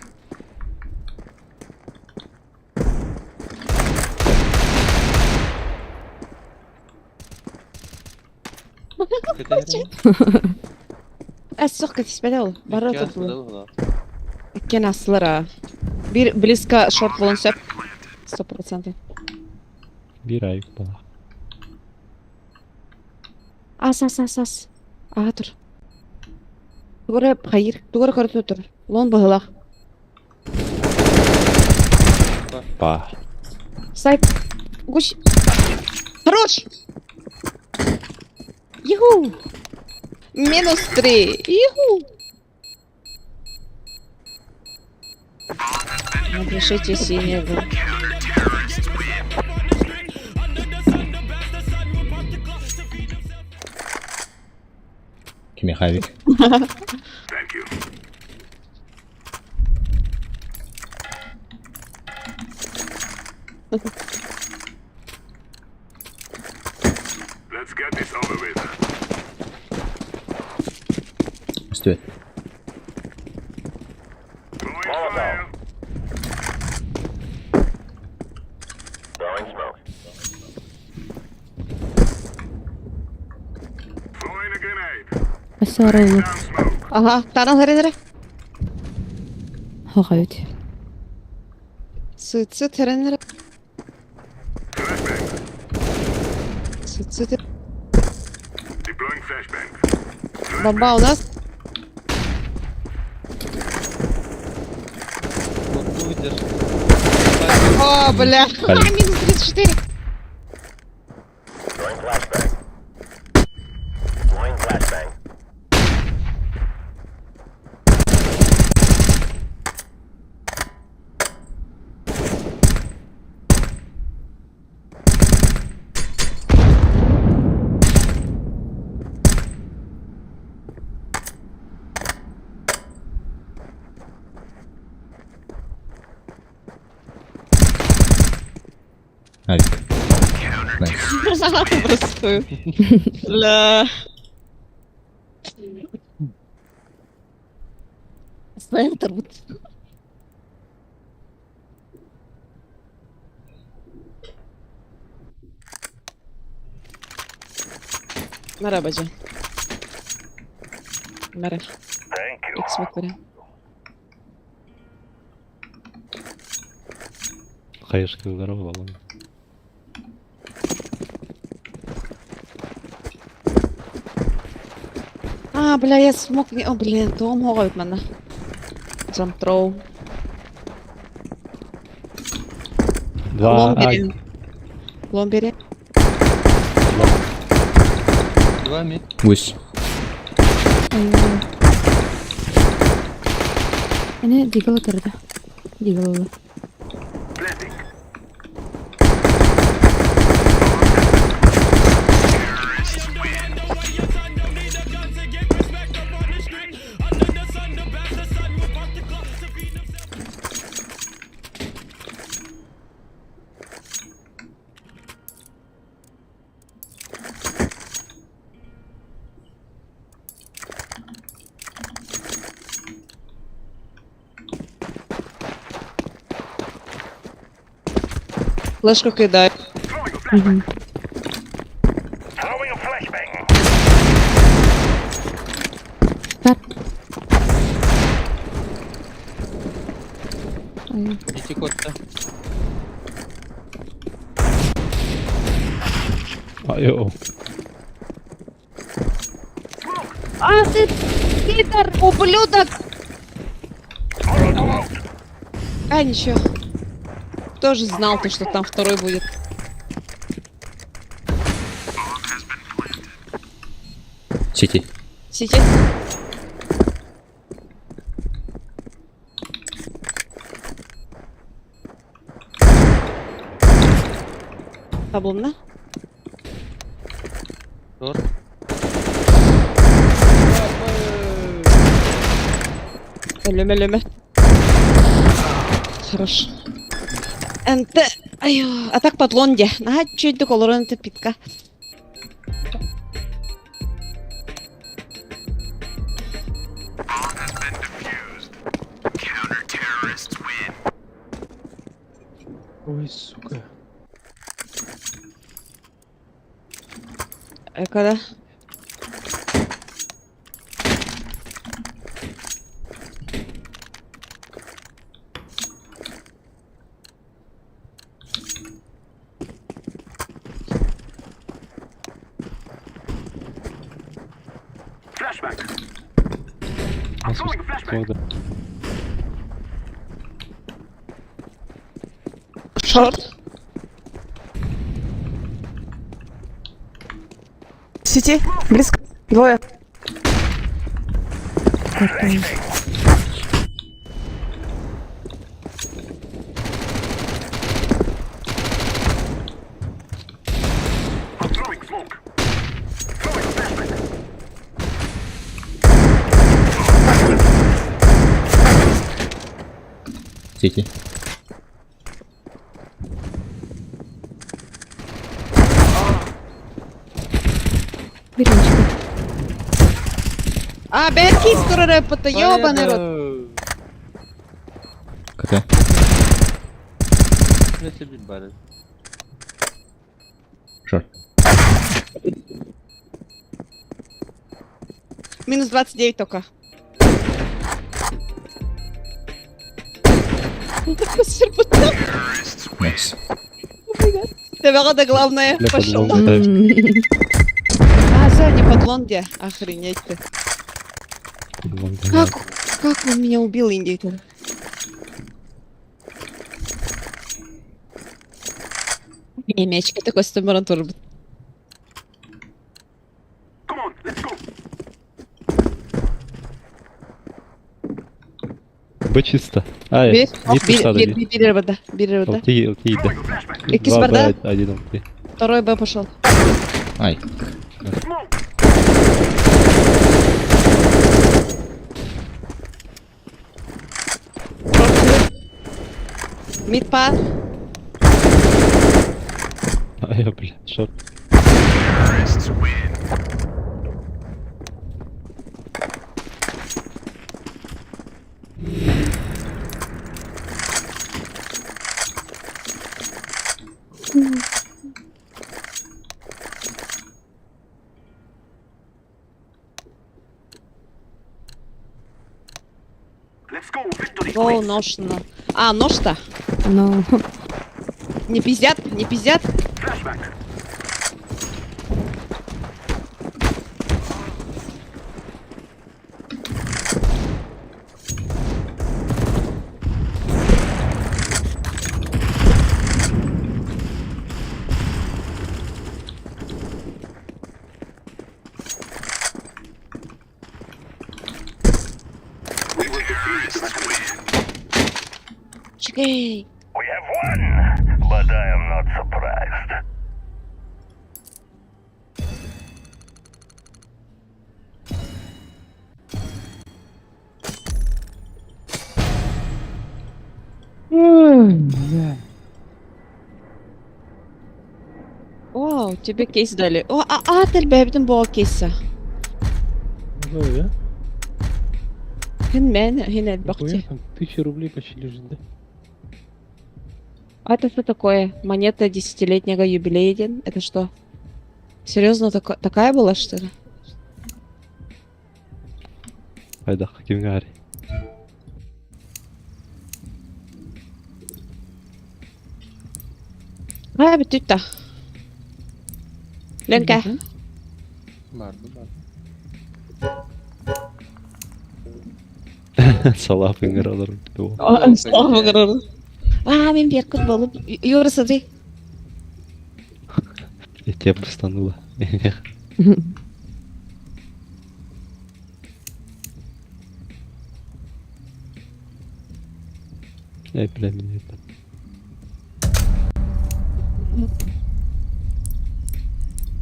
Әс соқ кәтіспәді ол. Бары Икки тұтылы. астыда Иккен асылар. Бир близко шорт болон сөп. 100%. Бир айык бала. Ас, ас, ас, ас. Ага тұр. Тугары хайыр. Тугары көрі тұр. Лон бұғылақ. Па. Сайт. Гусь. Хорош! Юху! Минус 3. Юху! Напишите синий был. Михавик. Let's get this over with. Стоит. Throwing smoke. Throwing a grenade. Сорок. Ага, таран хәренере. Хогают. Суицид хәренере. Суицид. Deploying flashbang. Бомба у нас. О, бля. Блин. Минус 34. Throwing flashbang. Throwing flashbang. Авик. Nice. Простую. Бля. Центр. Merhaba Can. Merhaba. Xbox vereyim. Хаешка, здорово, Володя. А, бля, я смог не... О, блин, то могут мене. Jump throw. Два. Лом А, бери. Лом бери. Два мид. Гусь. Ini Deagle турда. Deagle. Флешку кидай. Throwing a flashbang. Бар. Ити кодта. Айо. А, ты пидор, ублюдок! А, ничего. Тоже знал то, что там второй будет. Сити. Сити. Табломна? Шорт. Леме, леме. Хорош. НТ. Айо, а так подлонде. На, чуть до колорон это питка. Ой, сука. Когда? Flashbang. I'm throwing a flashbang. Шорт. Сети, близко. Двое. Сити. Беренчик. А, Беркис скоро рэпа-то, ёбаный рот. КТ. Шорт. Минус 29 только. Найс. Тебя главное, Бля, пошел. подлом, да. А, Саня, подлон где? Охренеть ты. Подлом, да. Как он меня убил, индейка? Не, мячик такой стомаран тоже. Б чисто. Ай, Бир, не бир, писали. бир, бир, бир, бир, бир, Алты, алты, да. Икки Два барда? Б, один алты. Второй Б пошел. Ай. Мид пар. Ай, бля, шорт. Гоу, нож на. А, нож-то? Ну, Не пиздят, не пиздят. Чекай. We have won, but I am not surprised. О, тебе кейс дали. О, а, а, тел бо кейса. Ну, да? Хин мен, хин элбахти. Там 1000 рублей почти лежит, да? А это что такое? Монета десятилетнего юбилея день? Это что? Серьезно, такая была, что ли? Айда, кимге ари. А, бүтүттэ. Ленка. Барды, барды. Салап ыңгыралар. Слава А, мен беркут болуп. Юра, смотри. Я тебя постанула. Эй, бля, меня это.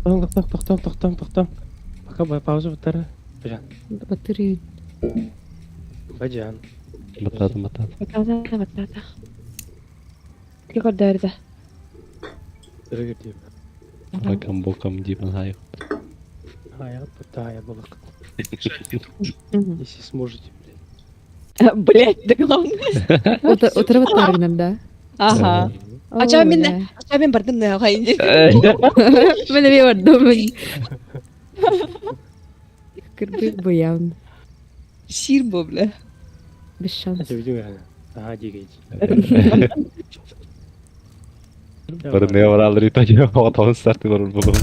Тоқтам, тоқтам, тоқтам, тоқтам. Пока пауза батарея. Бажан. Батарея. Бажан. Батата, батата. Батата, батата. Прикольно, Дорогие. Раком боком дипан хай. А, я пытаю было. Если сможете, блядь. Блять, да главное. Утро вот да? Ага. А ча мен, а ча мен бардым на хайнде. Мен эми бардым. Кырдык буян. Сир бо, бля. Без шанс. Это видео реально. Ага, дигайте. Барны баралар итаҗа отон старты бар булу.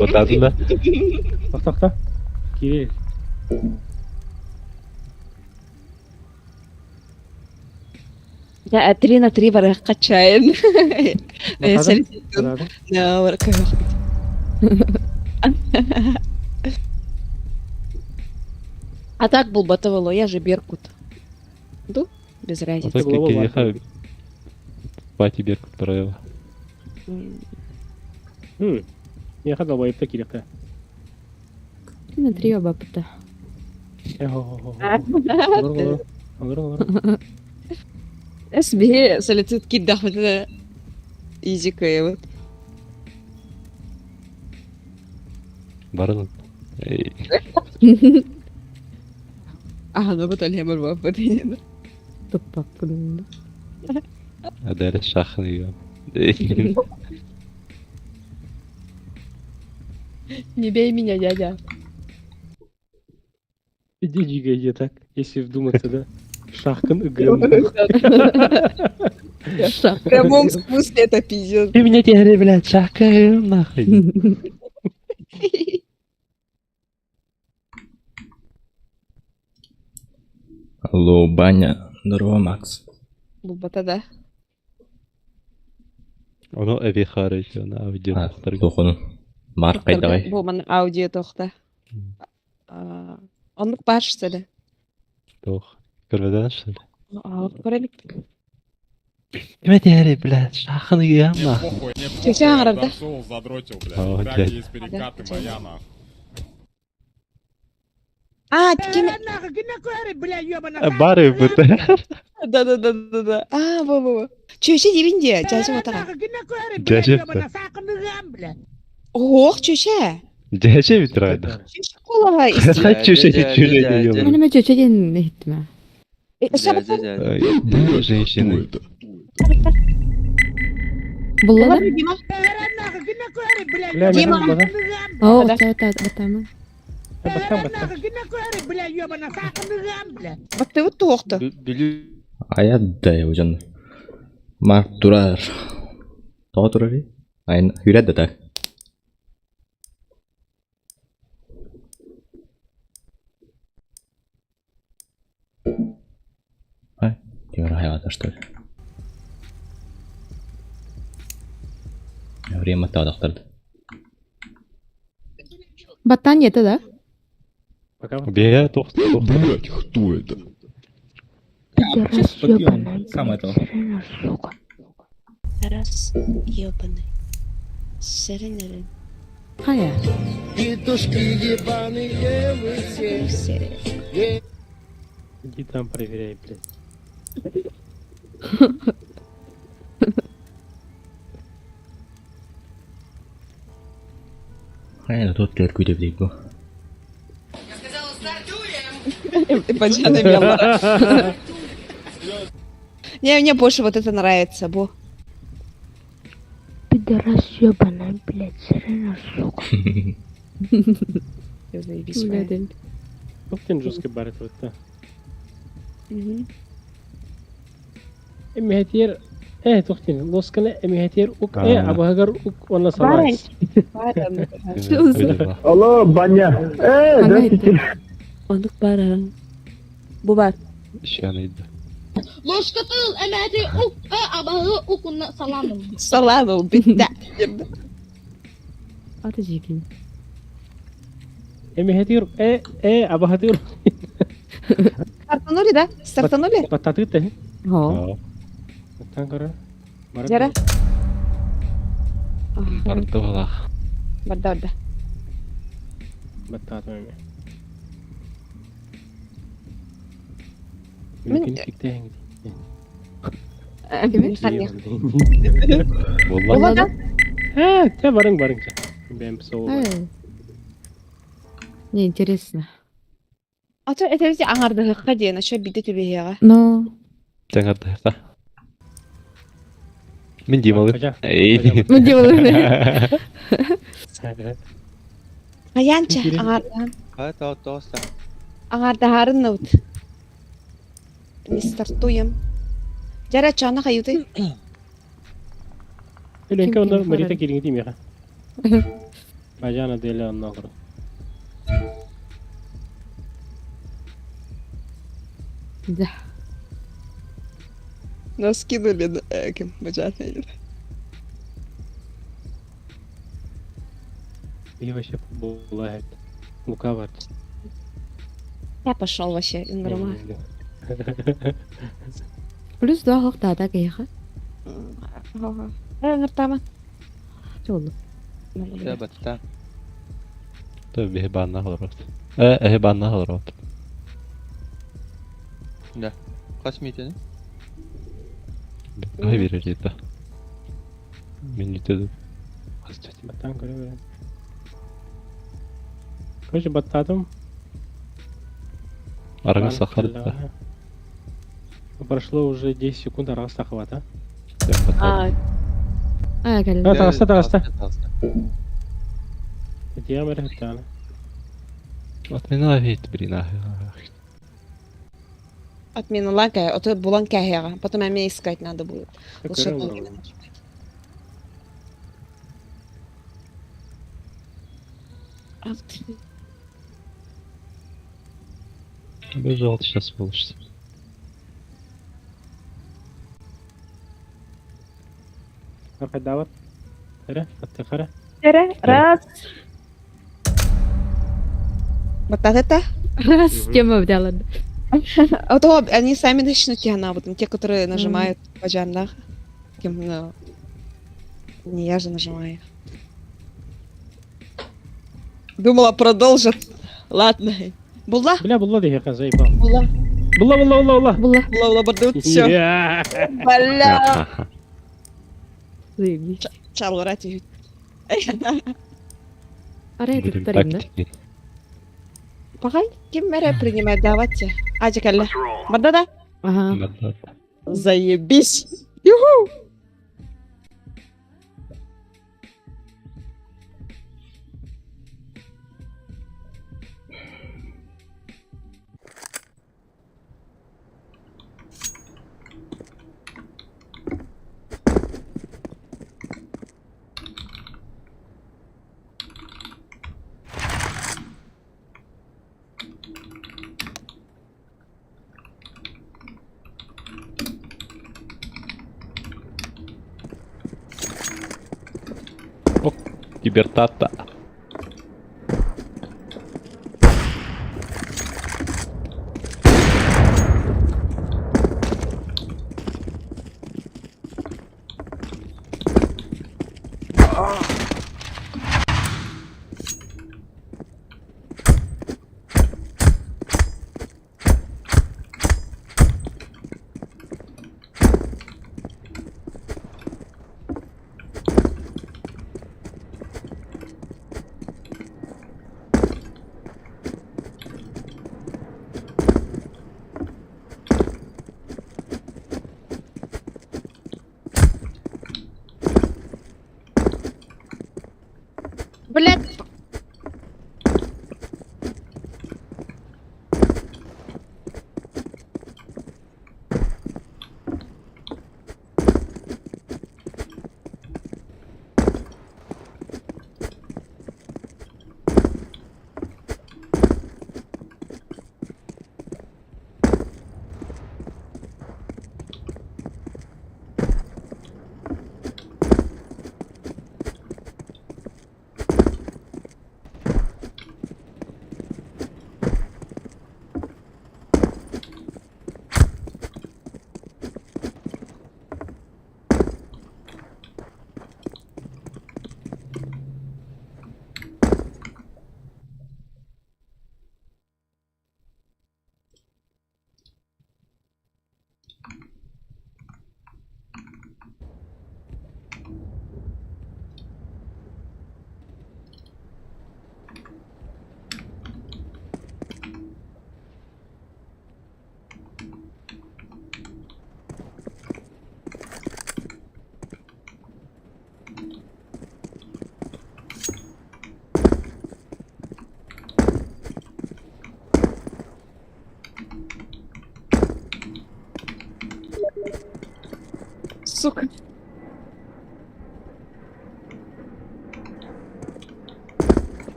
Батата да. Тоқта, тоқта. Кирилл. Я 3 на 3 бар качаем. Батата? На, барка. А так был батавало, я же Беркут. Ду? Без разницы. Пати Беркут правила. Я хотел бы и такие 3 на 3 оба пыта. Олор, олор, олор. Эс биһи солицит киирдэхпитинэ изи кыайабыт. Барын. Эй. Аһанабыт олеһ барбаппыт инин. Туппаппын. Адаре шахны. Не бей меня, дядя. Иди двигай так, если вдуматься, да? Шахкан ГМ. В прямом смысле это пиздец. Ты меня теперь, блядь, шахкаем нахуй. Алло, баня. Здорово, Макс. Булбата да. Ону эби харыйчы, оны аудио тохтар. Тохону. Марк кайдагай. Бу ман аудио тохта. Оннук баар что ли? Тох. Көрбөдөн что ли? Көрелик. Ким этээри, блядь, шахын ыйыам нахуй. Чече аңарар да? О, дядь. А, ким... Бары быта. Да-да-да-да-да. А, во-во-во. Чөче дибин дие, дьээдьэ батаҕа. Дьээдьэ Оһуох чөче. Дьээдьэ бүтүрайды. Чөче куолаһа исти. Чөче чөче диyor. Менеме чөчө диэн иһиттим. Две женщины. Булла да? Бля, Дима. мен Оо, отча баттама. Баттан баттан. Баттыбыт туохту. Аят да я жон. Марк турар. Тоҕо турар Айн хүрет да так. Ай, Тимур хайҕата что ли? Время таадахтарды. Баттан ете да? Пока. Бея тох тох. Блять, кто это? Пидорас ёбаный. Сам этого. Сука. Раз, ёбаный. Сэрэнэрэн. Хайа. Все. Иди там проверяй, блядь. Хайа, тут көр күтеп бу. Баджана Меллора. Не, мне больше вот это нравится, бу. Пидорас ёбаный, блядь, сирена, сука. Я заебись, блядь. Тоқтен жестко барит вот та. Мгм. Эмиһэтиэр э тохтин лосканы эмиһэтиэр ук э абаһыгар ук уонна салаас. Алло, баня. Э, здравствуйте. Онук бара. Бу бар. Щаныйды. Ложкатыл эмэти ук э абаһы укунна саланым. Саланыл битта. Аты жекин. Эмиһэтиэр э э абаһытыыр. Стартанули, да? Стартанули? Баттатыт э. Хо. Баттан көрө. Жара. Барды балах. Барда, барда. Баттатым эме. Мен- Мүмкүн киктээҥ. Болла. Була да? Э, те барың барың. Бэм соу. Мне интересно. А то это ведь аңардыгыкка диэн, ошо биде түбэһиэҕэ. Но Таңарды. Мен демалып. Хотя. Эй. Мен демалып. Аянча, аңардаһан. Аңардаһарын наут. Не стартуем. Жара чана хаюты. Үленке онда Марита кириңи тимеха. Бажана деле онна кору. Да. Нас кинули на кем бажана. И вообще була Лука бар. Я пошел вообще, нормально. Плюс два хохта так еха. Ага. Э, нартама. Чолу. Тө банна холорот. Э, э банна холорот. Да. Қас митені? Ай биэрэр это. Минуту. Баттаан көрө-көрө. Короче, баттаатым. Арага сахар да. Прошло уже 10 секунд, арага сахабата. А, а, кэллэ. А, таҕыста, таҕыста. Этиэм эрэ һыттаҕына. Отмена вид, блин, а. Отмена лакая, а то булан кэһиэҕэ. Потом эмиэ искать надо будет. Лучше Көрө одно время олоробун. нажимать. Ах ты. Бежал сейчас получится. Аркайдаабат. Эрэ, аттыхара. Эрэ, раз. Вот это? Раз, тема взяла. А то они сами начнут тебя на вот те, которые нажимают по джаннах. Кем, ну, Не я же нажимаю. Думала, продолжат. Ладно. Була? Бля, булла диэхэ заебал. Була. Булла, булла, булла, булла. Була. Була, була, бардут, все. Я. Бля. Заебись. Чаллара тиһит. Арай Будем туттарым да? тактики. Пахай, ким мэре принимает, давайте. Ажа кэллэ. Барда да? Ага. Заебись. Юху! Кибертата. Блядь. Сука.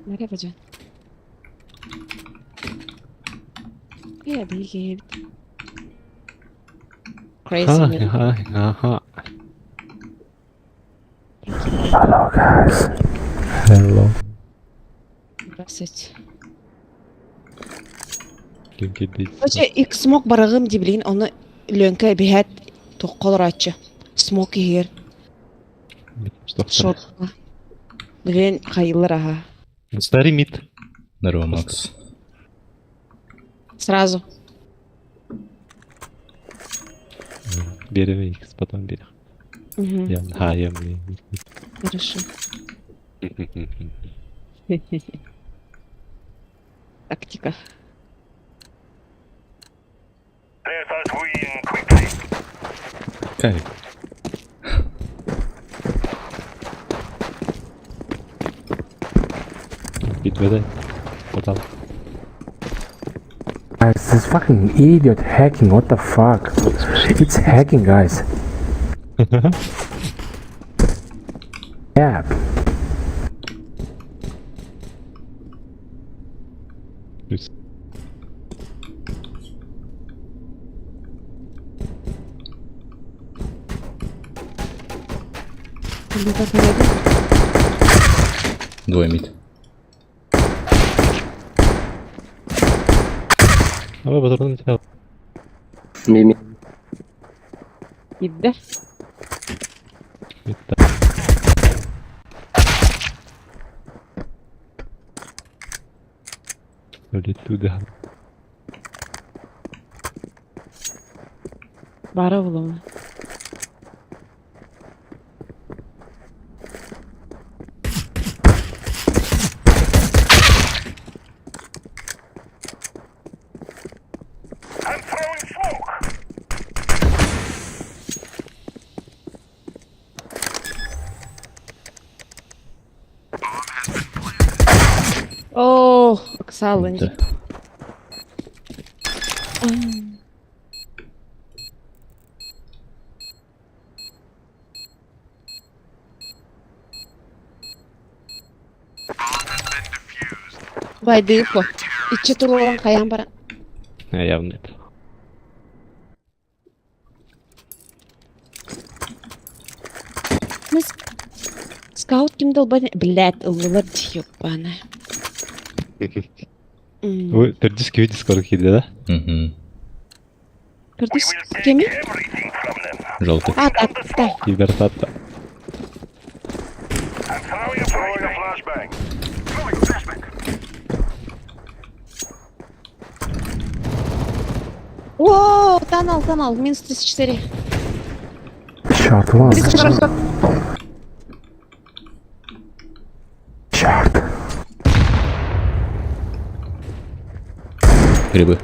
Nereye bacan? Yeah, bir Crazy man. Hello guys. Hello. Здравствуйте. Ким кирдийт? Короче, их смог барагым диблин, оны Ленка биһэт тоххолорааччы. Смок иһигэр. Шот. Билин хайыллар аха. Старый мид. Здорово, Макс. Сразу. Берем X, потом берем. Мгм. Я, а, я, блин. Хорошо. Тактика. Кайф. Bitmedi. Потом. Guys, this fucking idiot hacking, what the fuck? It's hacking, guys. Yeah. Двое мид. Давай патрон тебя. Мими. Идде. Туда. Бара булама. О, Оксалын. Да. Байдыпо. Ичче турулан каян бара. Явно это. Мы скаут ким долбани. Блядь, ыллылар ёбана. Вы пердиски видите, скоро киди, да? Угу. Кырдыс кеми? Желтый. А, так, так. Кибертатта. О, канал, канал, минус 34. Черт, вон. 34. Черт. Грибы.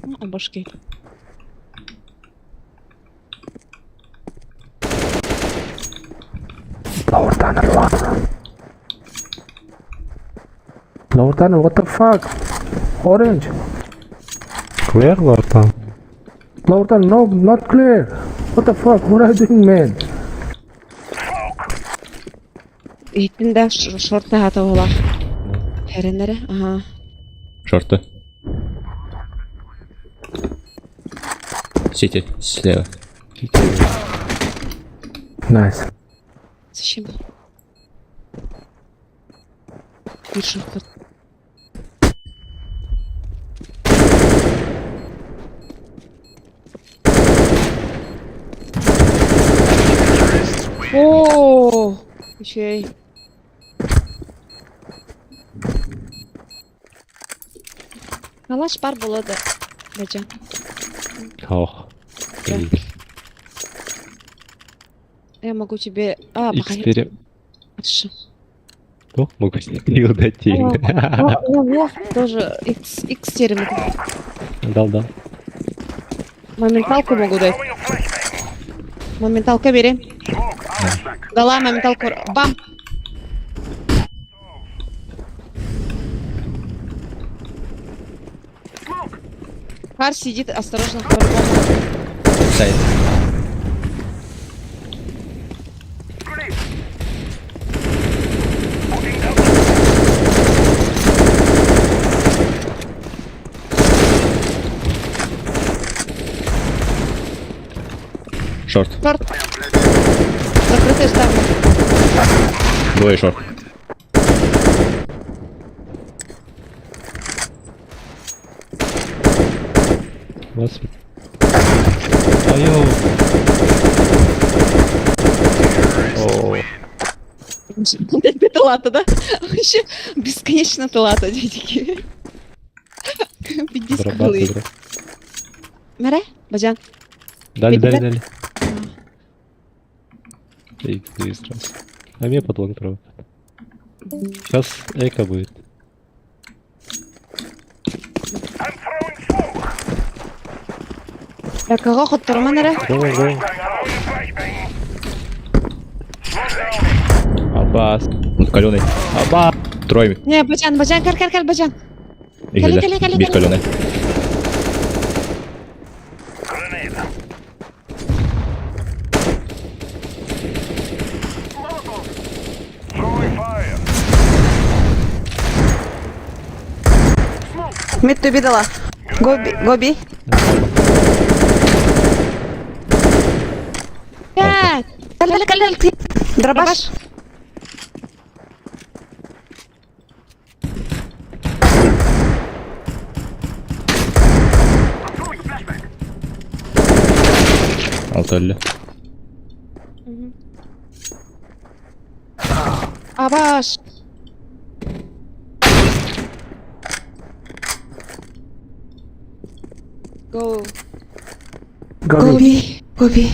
Ну, о башке. Lower tunnel, one. Lower tunnel, what the fuck? Orange. Clear, Lord Tunnel? Lower tunnel, no, not clear. What the fuck? What are you doing, man? Иттин да шорты хата ола. Херенере, ага. Шорты. Сити, слева. Nice. Зачем? Bir шорты. О, еще Калаш бар болады. Бажан. Ох. Да. Я могу тебе... А, Икс пока... пере... Хорошо. О, могу сил дать. О, о, о, Тоже X, X термин. Дал, дал. Моменталку могу дать. Моменталка бери. Дала моменталку. Бам! Хар сидит, осторожно, по-любому. Сайт. Шорт. Шорт. Закрытый ставлю. Двое шорт. Вас. Айо. О, Опять тылата, да? Вообще бесконечно тылата, дядьки. Пиздец, дробат, дроп. Мере, Бажан. Дали, дали, дали. Эй, ты сразу. А мне под лонг право. Сейчас эко будет. Кого хоть торманера? Го, го. Абас. Он каленый. Аба. Трое. Не, Бажан, Бажан, кар, кар, кар, Бажан. Кали, кали, кали, Бир кали. каленый. Мид ты видела. Гоби, гоби. Пять. Кали, кали, кали. Дробаш. Алты өллө. Абаш. Go. Гоби. Гоби.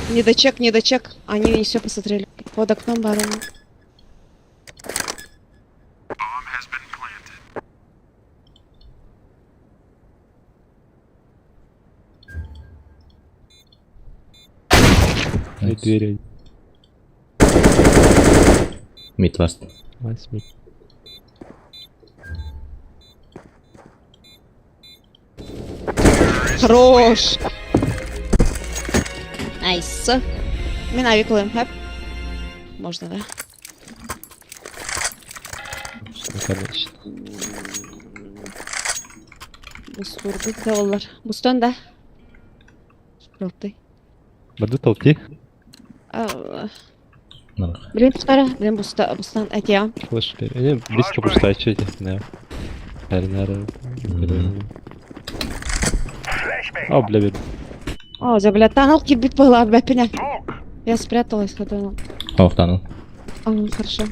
Недочек, недочек. Они не все посмотрели. Под окном барона. Ай, двери. Мид ласт. Найс, мид. Хорош. Найс. Мин авик ылым, хэп. Можно, да? Конечно. Бустурбут да олар. Бустан да. Желтый. Барды толки. Блин, вторая. Блин, буста, бустан, әтия. Флеш бер. Не, близко пустая чуть. Не. Наверное. О, бля, бер. О, за бля, танул кибит была, бля, пеня. Я спряталась, хотела. Ох, танул. А, хорошо.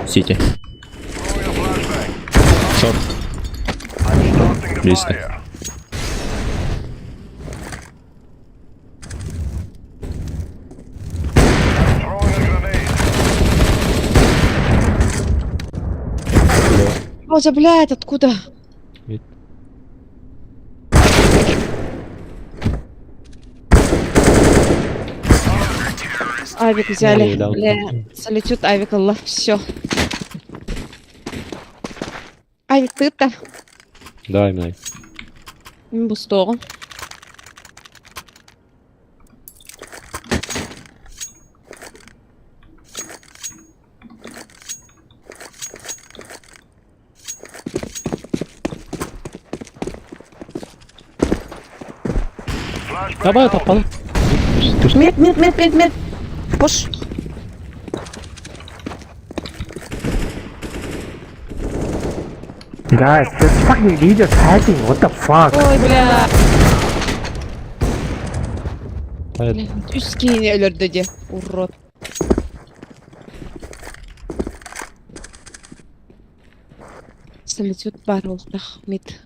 Сити. Шорт. Близко. О, за блядь, откуда? Авик взяли. Ой, да, Бля, солитюд авик, Аллах, все. Авик, ты-то? Давай, мной. Бустогу. Давай, топал. Мид, мид, мид, мид, мид. Пуш. Guys, this fucking idiot's hacking. What the fuck? Ой, бля. Бля, Үс киһини өлөрдө дии, урод. Солитюд баар буолуохтаах мид.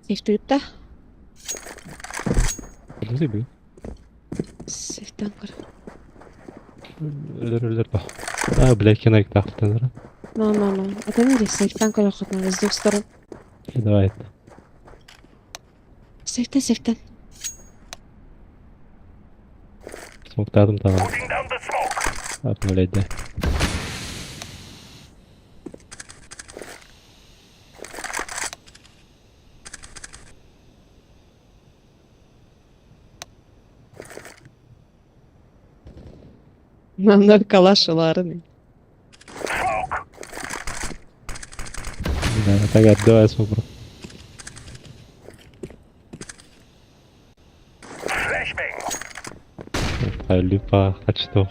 Сейфтүүттэ. Забил. Сейфтан көр. Өлөр өлөр ба. А, блядь, кинайк тахтаныр. No, no, no. Это не здесь. Сейфтан көр охотно. С двух сторон. Давай. Сейфтан, сейфтан. Смоктадым там. А, блядь, да. На калаш ларны. Да, так отдавай смок, бро. Люпа, хачтох.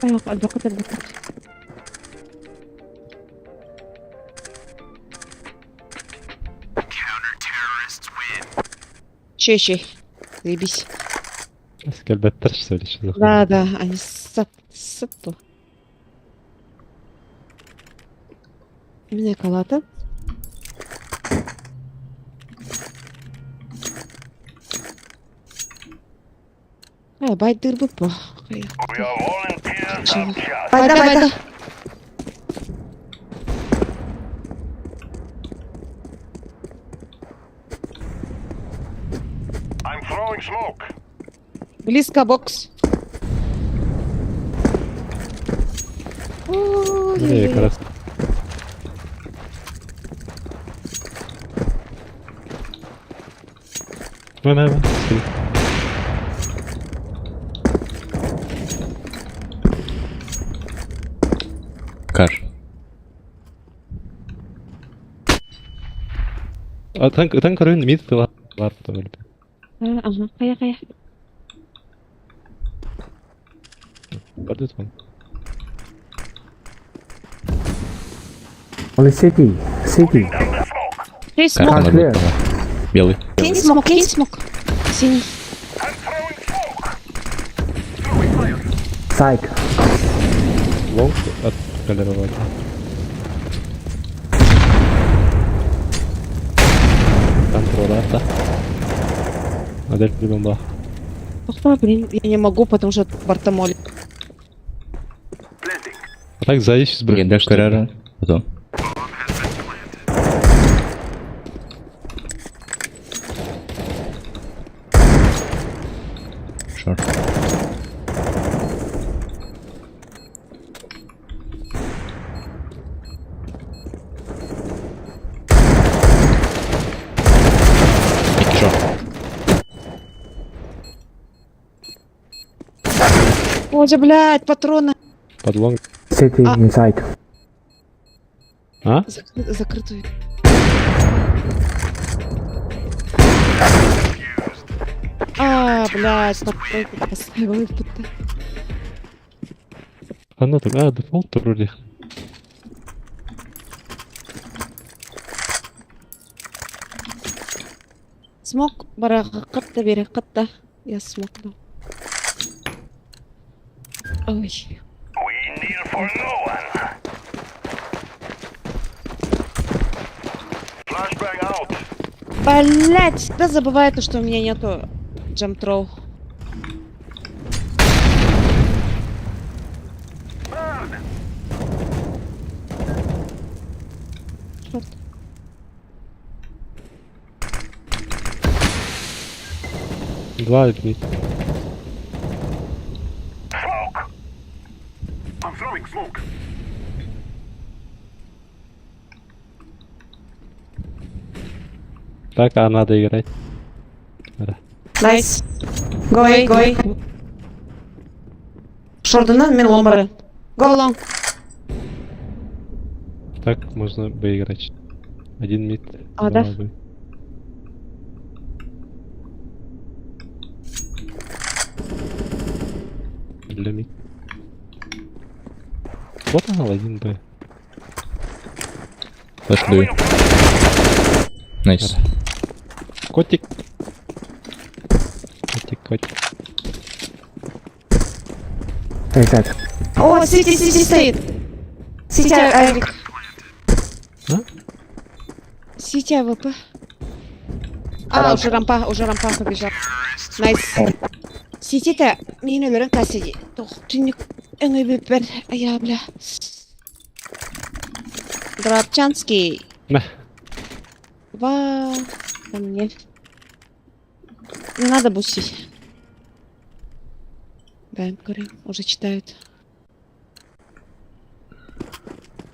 Альбакат, альбакат. Че, че? Заебись. Скальбеттер что ли, что за Да, да, они сап, сапу. Меня калата. А, байдыр бы по. Байда, байда. I'm throwing smoke. Близко бокс. Не, как раз. Мэ, мэ, мэ. Кар. А танк, танк район мид тыла. Бар потом или. Ага, кая, кая. Падает он. Only city, city. Эй, Кар смок. надо будет. Белый. Кинь смок, кинь смок. Синий. Сайт. Лонг от колеровали. Контролята. Модель бомба. Ох, блин, я не могу, потому что бортомоль. А так сзади сейчас Нет, дашь Каррера. Потом. Шорт. Икки шорт. Ой, блядь, патроны. Под long. City А. inside. А? Закрытую. А, блядь, патроны поставила будто. Ана так, а, дефолт вроде. Смок бараға қатта бере қатта. Я смок дал. Ой. We kneel for no one. Flashbang out. Блять, всегда забываю то, что у меня нету джамтроу. Черт. Два мид. Smoke. I'm throwing smoke. Так, а надо играть. Да. Найс. Гой, гой. Шордынан мен ломбары. Go long. Так можно бы играть. Один мид. А, два да? Б. Для мид. Вот она, один Б. Флешку даю. Nice. Котик. Котик, котик. Inside. О, CT, CT стоит. CT, Авик. А? CT, АВП. А, уже рампа побежал. Nice. Ситите, мин өлөрөн кассиди. Тох, түннүк өҥөйбүппэр, айа, бля. Драпчанский. Мэ. Ва, ко мне. Не надо бусить. Да, говорю, уже читают.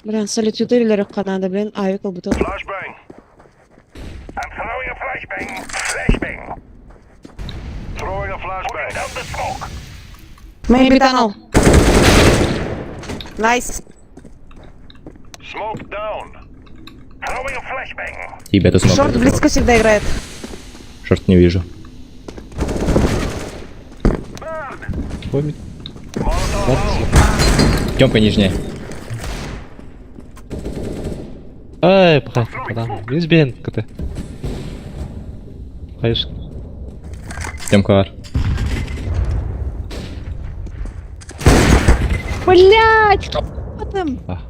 Блин, солитюды или надо, блин, авик будто. Flashbang. I'm throwing a flashbang. Flashbang. Throwing a flashbang. Putting down the smoke. Maybe tunnel. Nice. Smoke down. Throwing a flashbang. Тебя это смог. Шорт близко всегда играет. Шорт не вижу. Помнит? Тёмка нижняя. Ай, брат, братан. Избен, КТ. Конечно. Тёмка бар. Блять, что там? А.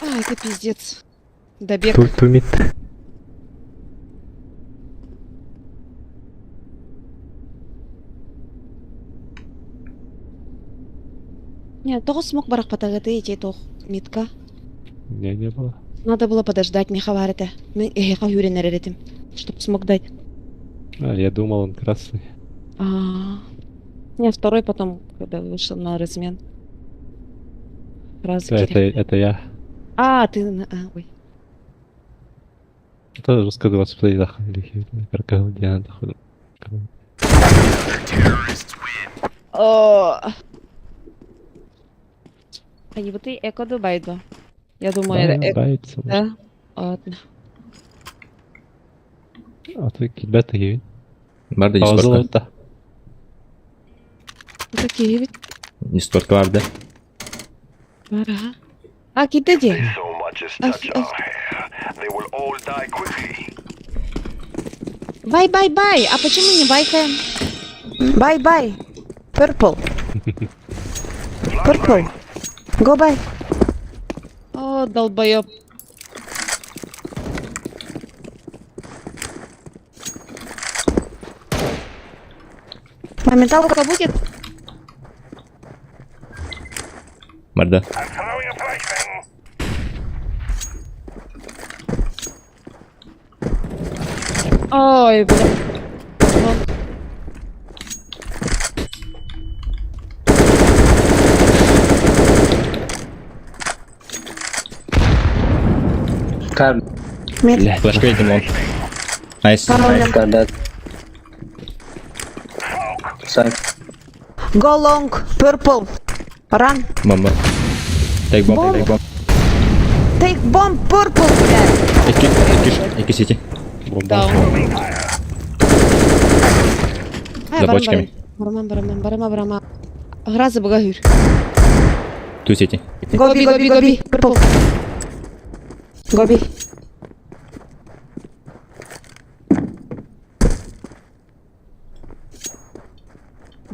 А, это пиздец. Добег. Тут тумит. Нет, того смог барах потагаты эти тох митка. Не, не было. Надо было подождать, мехаварите. Мы эхо юрин чтоб смог дать. А, я думал, он красный. А. Не, второй потом, когда вышел на размен. Раз Да, это я. А, ты... А, ой. Это русская 20 да, О. А вот и эко Дубайдо. Я думаю, Да, это... нравится, Да? Ладно. А ты кидбета гейн. Барда не столько. Ну, Такие ведь. Не столько барда. Ага. А, кидади. So much as touch our hair. They will all die quickly. Bye, bye, bye. А почему не байкаем? Bye, bye. Purple. Purple. Go bye. О, долбоеб. Моменталка будет? Барда. I'm throwing a flashbang. Ой, бля. Вон. Mid. Бля, флешка этим long. Nice. Go long, purple. Run. Бомба. Take bomb, take bomb. Take bomb, purple, блядь. Икки, икки, икки сити. Down. За бочками. Барама, барама, барама, барама. Гразы богагюр. Two city. Go B, go B, go B. Purple. Go B.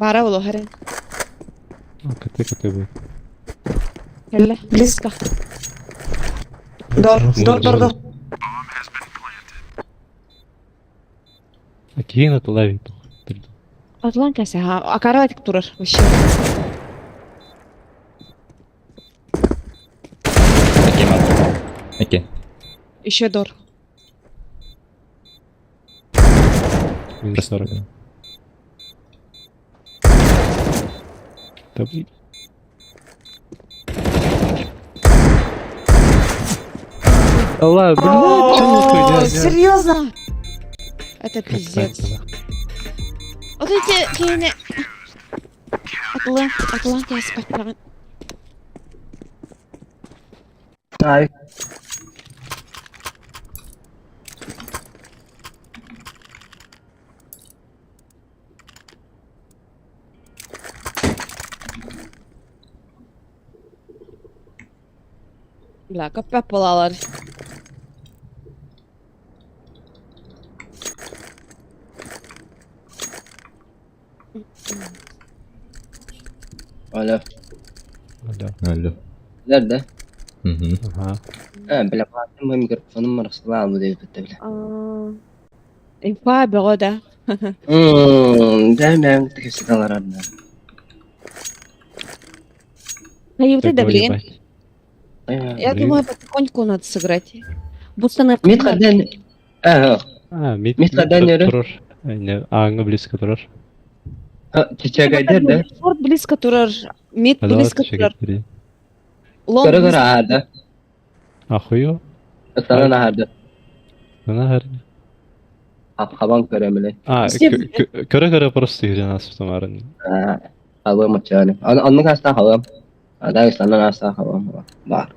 Бара улохарен. А, КТ, КТ будет. Элле. Близко. Дор, дор, дор, дор. А Кирин это лавит. Атланка ага. А караватик турар вообще. Окей, мат. Окей. Еще дор. Минус 40. Да блин. Ладно, блядь, чё за хуйня? Серьезно? Это пиздец. Вот эти кейны. Атлант, Атлант, я спать прям. Бля, капе палалар. Алло. Алло. Алло. Nerede? Угу. Ага. Ha, бля, мой микрофоном расслабил, бля. А. Инфа бөҕө да. Мм, бэм кэпсэтэ олорор да. Хайыбыта да Такой билигин. ебать. Я думаю, потихоньку надо сыграть. Бустанар Мит хаден. Ага. А, мид Мид хаден өрө. турар. Не, ааҥҥа близко турар. Чичагайдер да. Шорт близко турар, мид А давай близко турар, чичагайдер. лонг Көрө көрө близко. аһарда. Ахую. Ытанан аһарда. Она хар. Хабан көрөмүлэ. А, Все көрө-көрө просто игрен аспытым арын. Хабам ачааны. Оннук аста хабам. Ада ыстанан аста хабам. Бар.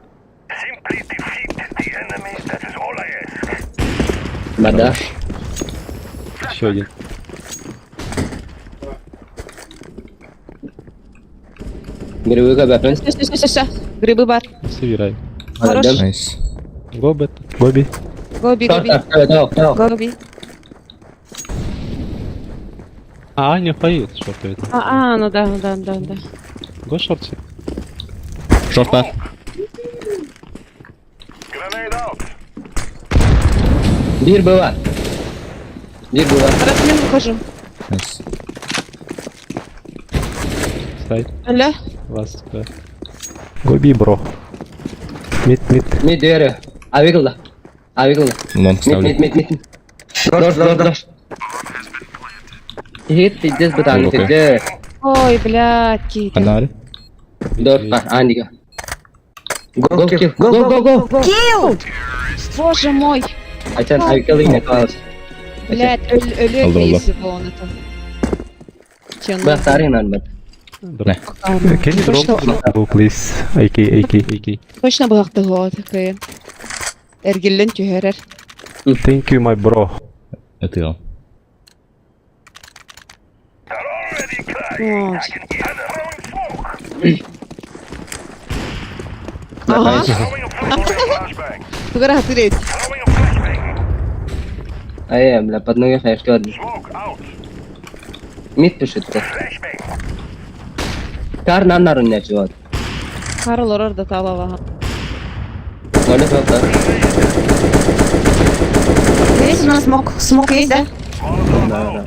Simply defeat the enemy, that is all I ask. Бада. Еще один. Грибыга бэпэн. Все, все, все, все. Грибы бар. Собирай. Хорош. Найс. Гобет. Гоби. Гоби, гоби. Гоби. А, не поет, шорт это. А, а, ну да, да, да, да. Го шорт. Шорт бар. Grenade out. Биир быва. Биир быва. Раз мен выхожу. Найс. Сайт. Алло. Вас, да. Гоби, бро. Мид, мид. Мид дверь. Авигла. Авигла. Лонг Мид, ставлю. мид, мид, мид. Дрош, дрош, дрош. Хит, пиздец, бытан, Окей. пиздец. Ой, блядь, какие-то. Канари. Дор, Андика. Go, kill, go, go, go, go. Килл! Боже мой. Айтан, авигла не класс. Блядь, өлө Алды, алды. если бы он это. Тянул. Ба, старый надо. Дроп. Can you drop? Go, please. AK, AK. AK. Точно была такая. Эргиллен түһэрэр. Thank you, my bro. Это я. Ой. Ага. Тугара хатырет. Ай, бля, под ноги хаешки ладно. Мид пишет. Кар на нарун не чувак. Карл орор да талава. Ноль два. Есть у нас смок? Смок есть, да? Да,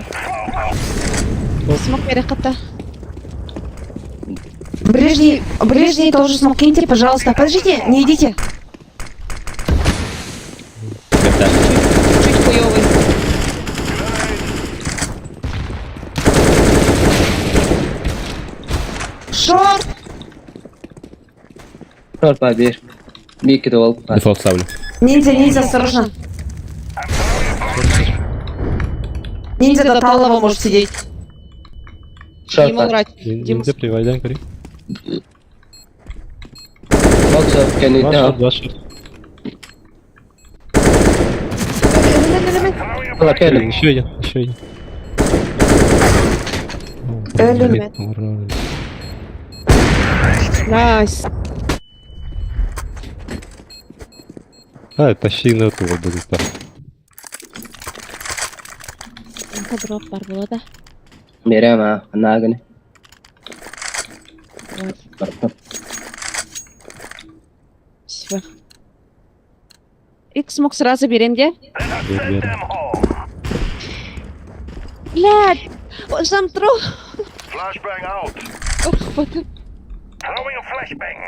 да. Смок перехота. Ближний, ближний тоже смок киньте, пожалуйста. Подождите, не идите. Чуть хуёвый. Шорт! Шорт побежь. Бики дол. Дефолт ставлю. Ниндзя, ниндзя, осторожно. Ниндзя до Талова может сидеть. Шорт. Дима урать. Дима. Ниндзя приводян, кори. Боксер, Два шорт, два шорт. Еще один, еще один. Өлүмет. Найс. А, тащи на ту будет там. Это дроп бар было, да? Берем, а, нагни. Вот. Все. Икс мог сразу берем, где? Бер, бер. Блядь! Он же нам тру. Flashbang out. Ох, вот. Throwing a flashbang.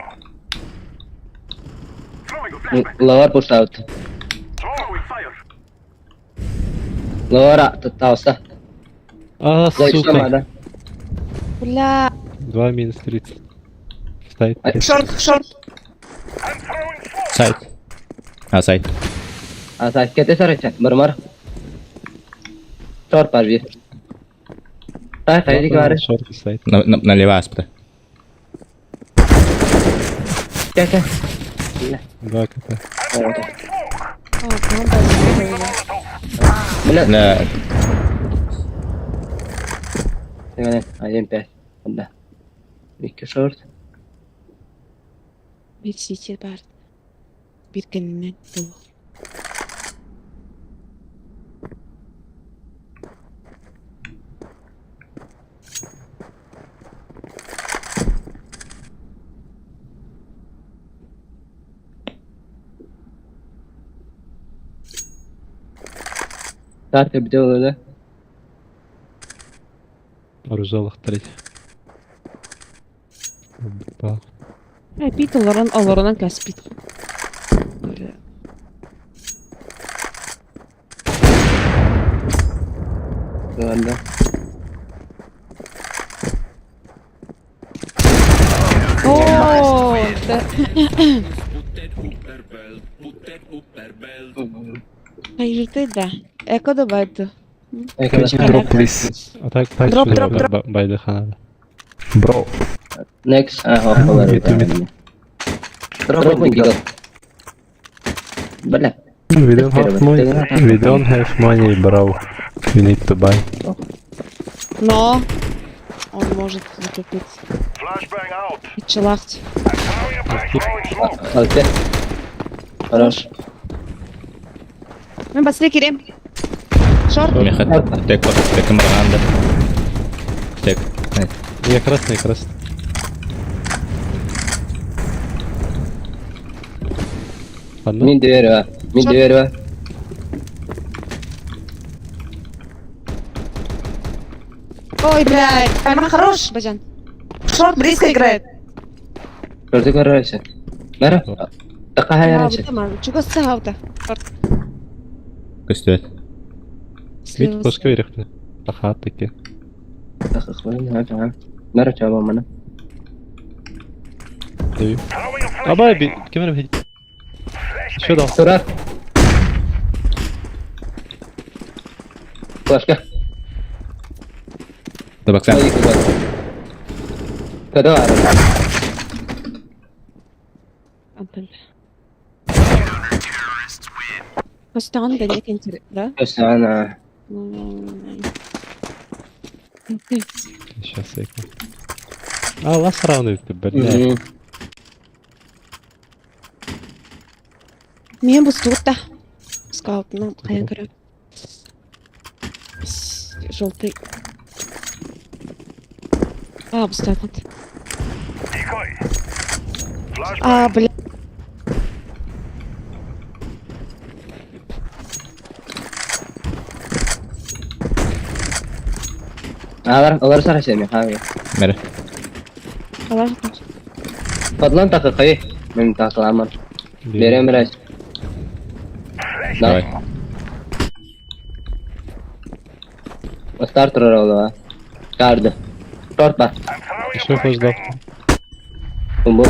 Throwing a flashbang. Lower push out. Throwing fire. Lower тауста. А, сука. Бля. 2 минус 30. Сайт. Шорт, шорт. Сайт. А, сайт. А, сайт. Кете сарача. Мурмар. Шорт парви. Тай, хайди кваре. Шорт сайт. Налево аспта. Ке, ке. Два КТ. Бля. Бля. Один пять. Да. Икки шорт. Бир сити бар. Бир кеннен бу. Старт бите олода. Оружалыктар Пит олорон олоронан каспит. Ладно. О, да. Hayırdır да. Эко да байды. Drop please. А так так Drop, drop, drop. Байдыханада. Bro. Next. Ah, Mid, mid. Drop and giggle. Бля. We don't have money. We don't have money, bro. We need to buy. Но он может закупить. Челахт. Алты. Хорош. Мен басты керем. Шорт. Меха тек тек марганда. Тек. Я красный, красный. Мин дерево. Мин дерево. Ой, блядь. Пойма хорош, Бажан. Шорт близко играет. Көрдүк көрөсө. Мара. Такая раньше. Чего саута? Шорт. Көстөт. Мид кошка верехне. Тахат таки. Мара чаба мана. Даю. Абай би кемер бит. Еще дал. Тура. Флешка. Табакса. Когда? Антон. Костян, да нет, интерес, да? Костян. Сейчас я. А, лас раунд это, блядь. Мен бұл тут Скаут, ну, а я говорю. Желтый. А, бустат. А, бля. Алар, алар сара семи, хави. Мере. Алар. Фадлан такы Мен такыламын. Берем раз. Давай. Стартер ола. Карды. Торт бар. Еще флеш дал. Бумбу.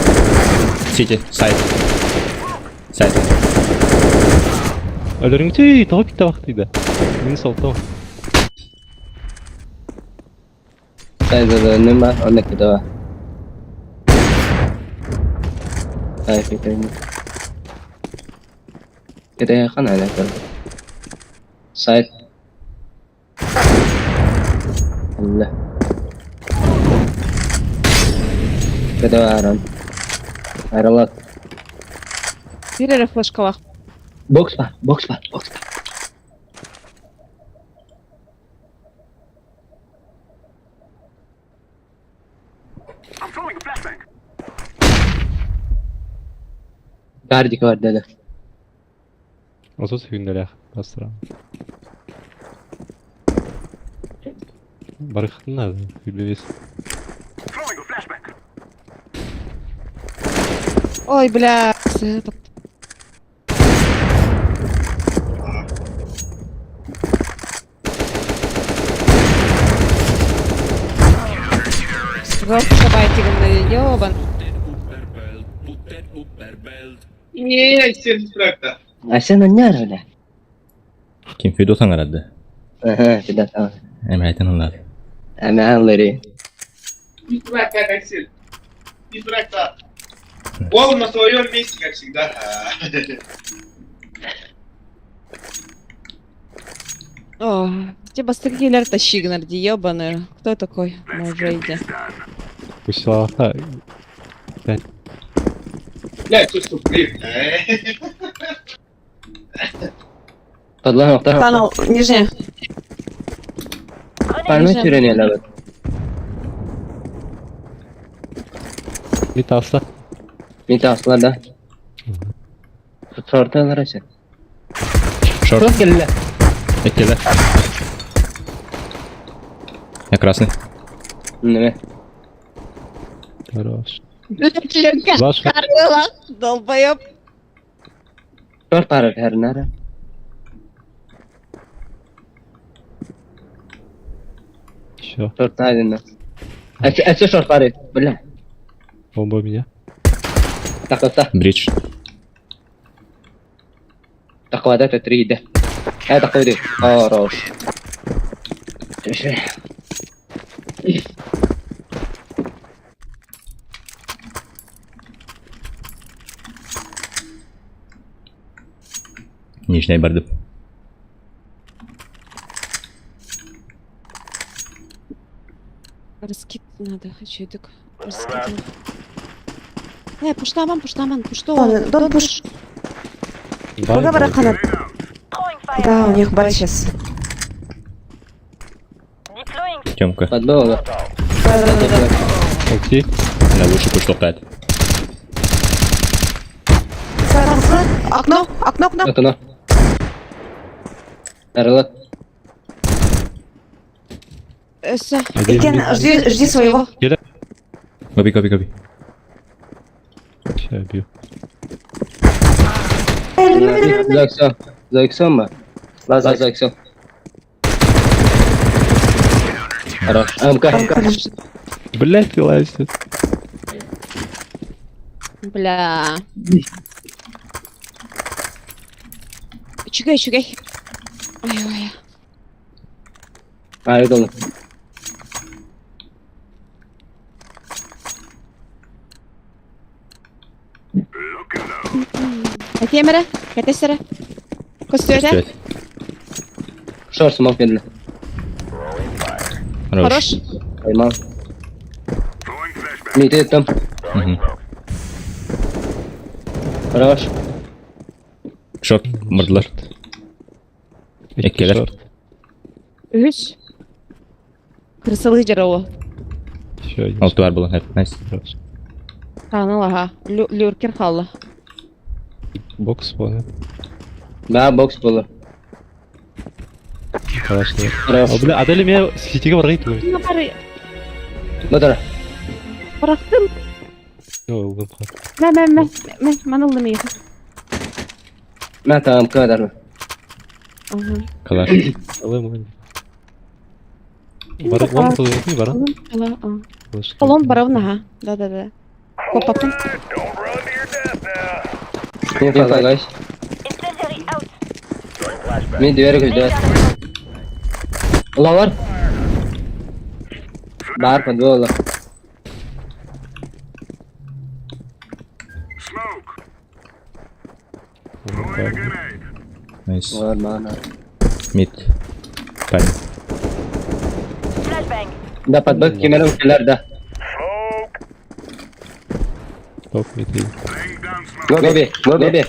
Сити, сайт. Сайт. Өлөрүңчү, топ табак дейди. Мин солтом. Сайт нема, он кидава. Ай, фикрин. Киде хана не көр. Сайт. Allah. Киде арам. Аралат. Бир эле флешкалах. Бокс бар, бокс бар, бокс бар. Гардик бар деди. Отуз күндөлөх бастырам. Барыхтын надо, күлбебес. Ой, бля. Жопу шабайтигін, ёбан. Не, сен Асен аннар бля. Ким Федот аңарады. Ага, Федот. Эми айтан алар. Эми аллари. Не дурак, как Аксель. Не дурак, да. Он на своем месте, как всегда. О, те бастыргилер тащигнар, ебаные. Кто такой? Мы уже иди. Пусть лаха. Бля, чувствую, блин. Подлан охтар. Танул, нижняя. Palma süreniyorlar. Мид асла. Мид асла да. Шорт алар ачы. Шорт. Шорт келді. Эккелер. Я красный. Не. Хорош. Ленка, Ваш- Карла, долбоеб. Шорт пара хернара. Еще. Шорт найдено. Это шорт пары, бля. Бомба у меня. Такота. Бридж. Таквада 3D. Это такой Хорош. Нижняя барды. Раскид надо, хочу так. Раскид. Не, пошла вам, пошла вам, пошла. Дон, дон пуш. Бай, барахана. Да, у них бай сейчас. Тёмка. Подбыл. Окей. На лучше пуш топтать. Окно, окно, окно. Окно. Орлот. Всё. Икен, жди, жди своего. Гоби, гоби, гоби. Сейчас бью. За иксом. За иксом, ма. За за иксом. Хорош. АМК. Блять, ты лазит. Бля. Чугай, чугай. Ой, ой. А, это Кемера, катесера. Костюля. Шорт смог медленно. Хорош. Поймал. Не, ты там. Угу. Хорош. Шорт, мордлар. Эккелер. Үс. Крысылы жарауы. Еще один. Алтуар было. Найс. Канал, ага. Люркер халла. Бокс понял. Да, бокс было. Хорошо. Хорош. О, бля, а дали меня сетиге баргайт будет. Ну, бары. Батара. Барахтым. Мә, мә, мә, мә, манылды мейхі. Мә там кадар. Ага. Калаш. Алым, Бар, он тут не бара. Колон баравна, ага. Да, да, да. Копапын. Не флагайся. Ми дверь көздө. Лавар. Бар подвола. Найс. Нормально. Мид. Парень. Да, подбык кемер укелер, да. Топ мид. Гоби, гоби.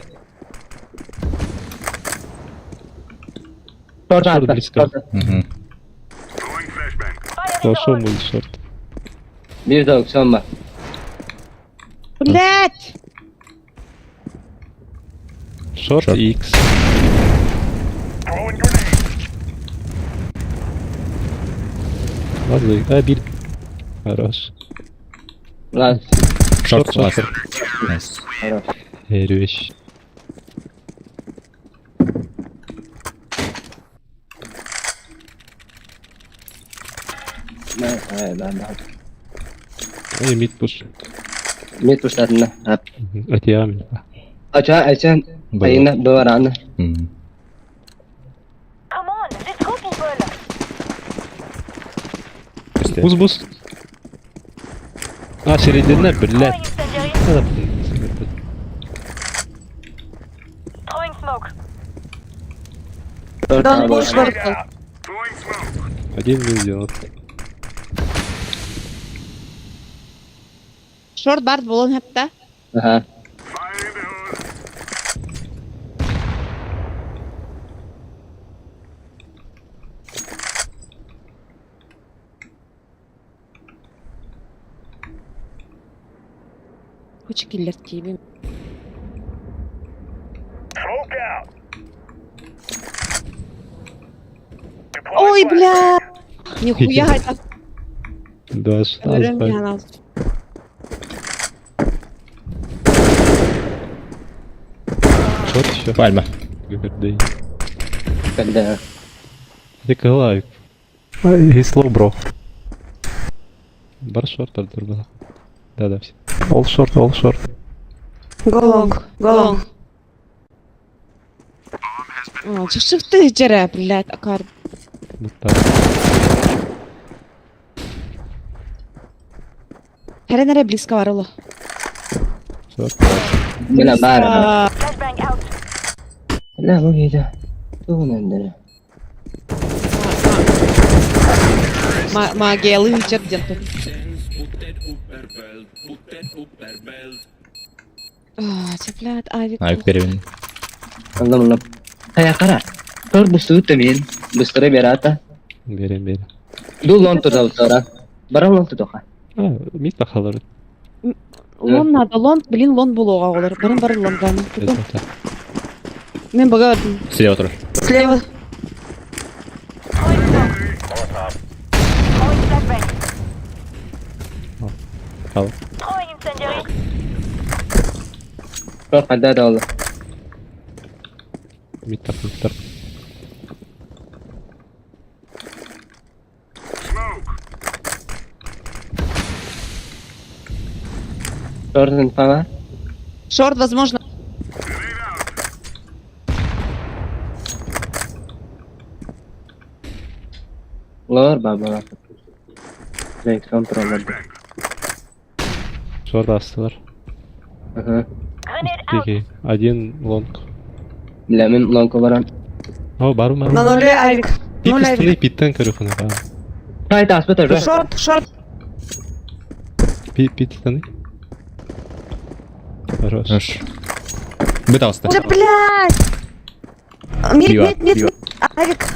Шорт, Шорт близко. Угу. Хорошо, мой шорт. Бир да уксанма. Блять! Шорт X. Ладно, а, бир. Хорош. Ладно. Шорт, Шорт, шорт. Найс. Хорош. Эрюш. Да, да, да. Эй, мид пуш. Мид пуш ладно. Атиами. Ача, ача. Айна, баварана. Бус, бус. А, середина, блядь. Дон пуш бар. Один миллион. Шорт бар болон хәтта. Ага. Хоча киллер тибим. Ой, бля! Нихуя это. Два Көрөн биһан Шорт еще. Пальма. Гвердей. Когда? Николаев. He's low, bro. Бар шорт, Артур был. Да-да, все. All short, all short. Go long, go long. Чыхшыхты жере, блядь, акар. Вот так. Хәрен близко бар оло. Шорт. Бля, бар. Бля, bu gece. Тугун эндере. Магиялы жер ден тут. Блядь, авик. Авик перевин. Аллам аллам. Хая кара. Тор бусту тамин. Быстро берата. Берем, берем. Ду лон туда утара. Бара лон тудоха. А, мид бахалар. Лон надо, лон, блин, лон булуға олар. Барын бары лонганы. Мен бага Слева тоже. Слева. Хал. Тор када да олла. Мид тарп, мид тарп. Тор инфа. Шорт, возможно. Лор баба. Зайк контролер. Шорт астылар. Ага. Тихий. Один лонг. Бля, мен лонг барам. О, бару, бару. На нуле авик. Пик Нуль быстрее, авик. питтен көрүхүнэ. Хайта аспетер. Шорт, шорт. Пит, пит станы. Хорош. Хорош. Быт Да, блядь! Мид, Пиво, мид, мид, пиво. мид. Авик.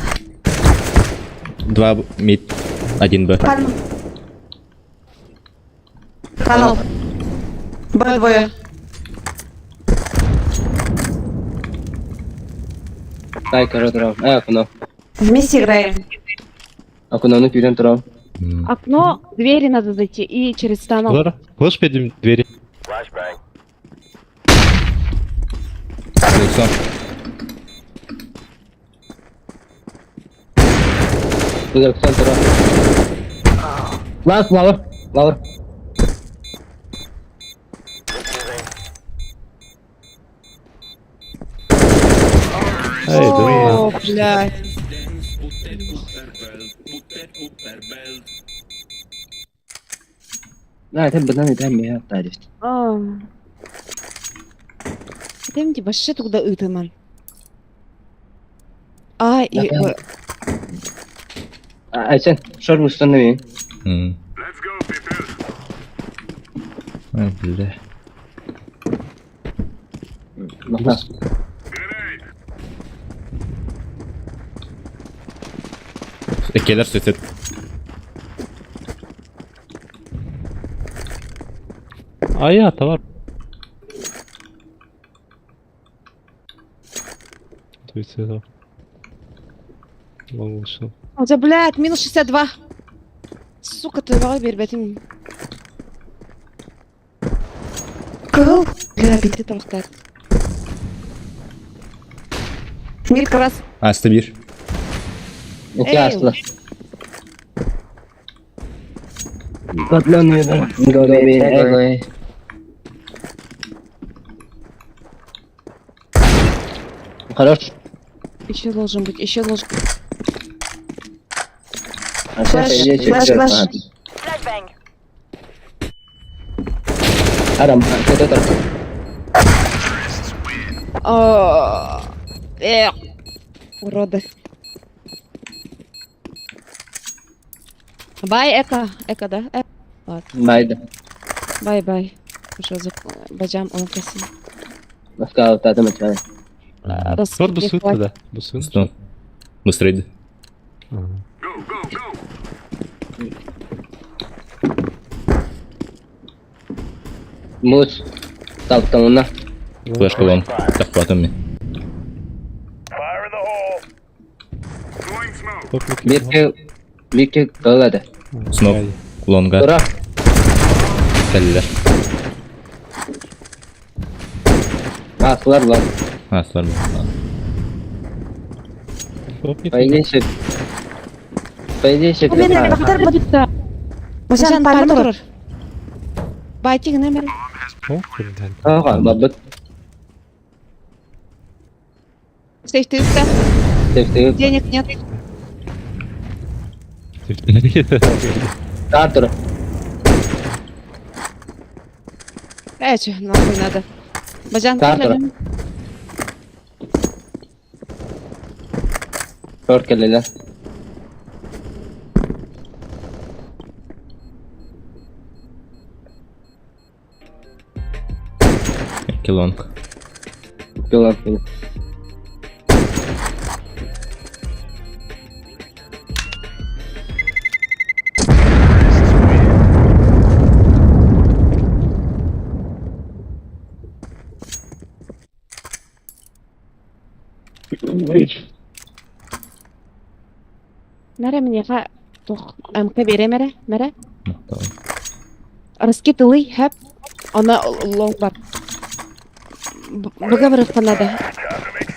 Два мид, один Б. Пальма. Канал. Б двое. Ай, көрө турам. Ай, окно. Вместе играем. Окнону күйден турам. Окно, двери надо зайти и через станок. Лара, хочешь пойдем двери? Лицо. Uzaktan турам. Лас, лавр. Лавр. Ай, да. О, блядь. Да, это бынан это мия тариф. Тем типа вообще туда ытыман. А, и Б. Айсен, шор бустан мен. Ай, бля. Махнас. Келер суицид. А я товар. То есть это... Лонг вышел. О, да, блядь, минус 62. Сука, ты давай бербетим. Кыл. Бля, бити толықтар. Мид как раз. Асты бир. Эки асла. Котлон ебер. Голове, эгой. Хорош. Еще должен быть, еще должен. Флэш, флэш, флэш. Адам, это так. О, Эх, уроды. Бай, эко, эко, да? Ладно. Майда. Бай, бай. Уже за баджам он касин. Маскал, тата мачай. Шорт бусует тогда. Бусует. Что? Быстрее. иди. Мус. Таптамына. Флешка лон. Так, потом. Бирке бирке кылады. Смок. Лонга. Тура. Кэллилэр. Аслар лон. Аслар. По идее сөп. По идее сөп. Бажан пальма турар. Байтик нэмэр. Ага, бабыт. Сейф ты Сейф Денег нет. Картер. Э, че, нахуй надо. Бажан, Картер. Шорт кэллилэр. Килонг. Килонг. Мәрэ миэхэ туох МК биэрэ мэрэ мэрэ. Раскид ылый хэп. Она лонг бар. Быга барыахха надо.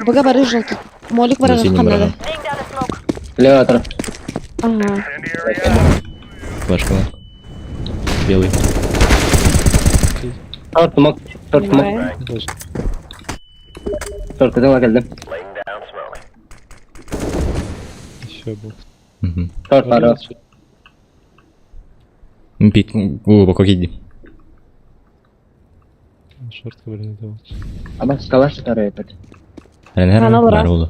Быга бары желтый. Молик барыахха надо. Лево тур. Ага. Флешка. Белый. Шорт смок. Шорт смок. Шорт кызыл кэллим. Еще бокс. Шорт баар. Пит глубоко киди. Шортка, блин, это вот. Аба скала старая этот. Наверное, бар oldu.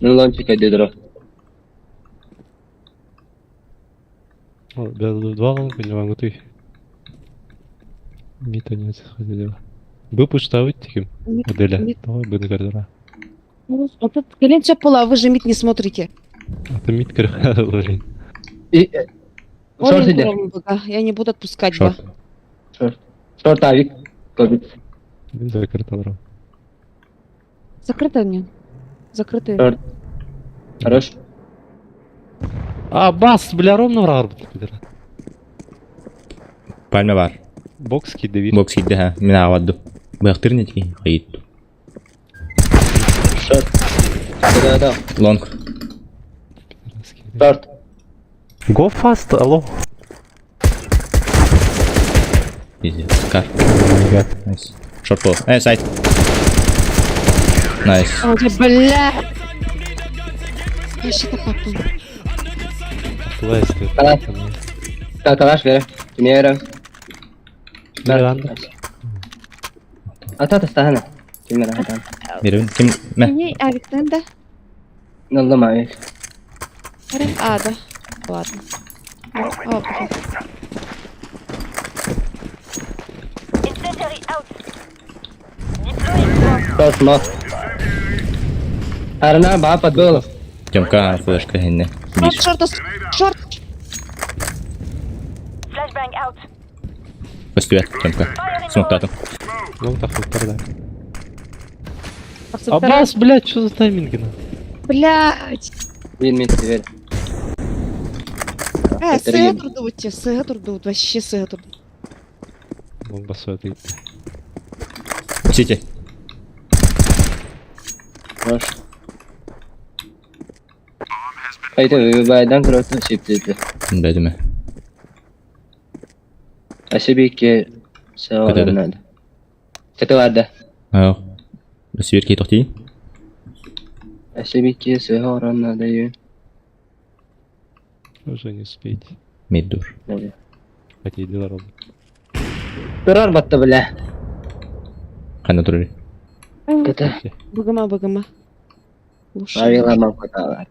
Ну лончик дедро. О, да, два лонга не могу ты. Мита не сходила. Был пуштавый таким. Аделя. Давай бы на Вот кэлин сөп була, вы же мид не смотрите. А ты мид блин. И шорт Олин иде. быга, я не буду отпускать ба. Шорт. Шорт авик. Кобит. Закрыто, бро. Закрыто мне. Закрытый. Шорт. Хорош. А, бас, бля, ровно враг, пидор. Пальма бар. Бокс киди. Бокс киди, ха. Мин аҕабадду. Быахтыр нетки. Хайыт. Шорт. Да, да. Лонг. Шорт. Go fast, алло. Пиздец. Кар. Найс. Шорт пол. Сайт. Найс. Ой, бля. Вообще так потом. Калаш. Калаш бere. Кимера. Миранда. Ата тастахана. Кимера хатан. Беребин. Ким? Мэ. Не, авиктен да. Наллам авик. А, да. Ладно. О, блин. Шорт смок. Арна баа подбыл. Тёмка флешка хинне. Шорт, шорт, шорт. Көстүбэт, Тёмка. Смоктатым. Лонг так да. А бас, блядь, что за тайминги на? Блядь. Блин, мен теперь. Сыга турдубут те, сыга турдубут, вообще сыга турдубут. Лонг басует. Сити. Хорош. Haydi выбайдан кроты шиптеди. Бэдиме. Ашибики сеорнад. Кete vardı. Аа. Сибирки тохти. Ашибики сеорнад ю. Уже не успеете. Миддур. Хотя дела робот. Турар батты бля. Хана турар. Кete. Быгыма, быгыма. Лучше. Авиламам каталар.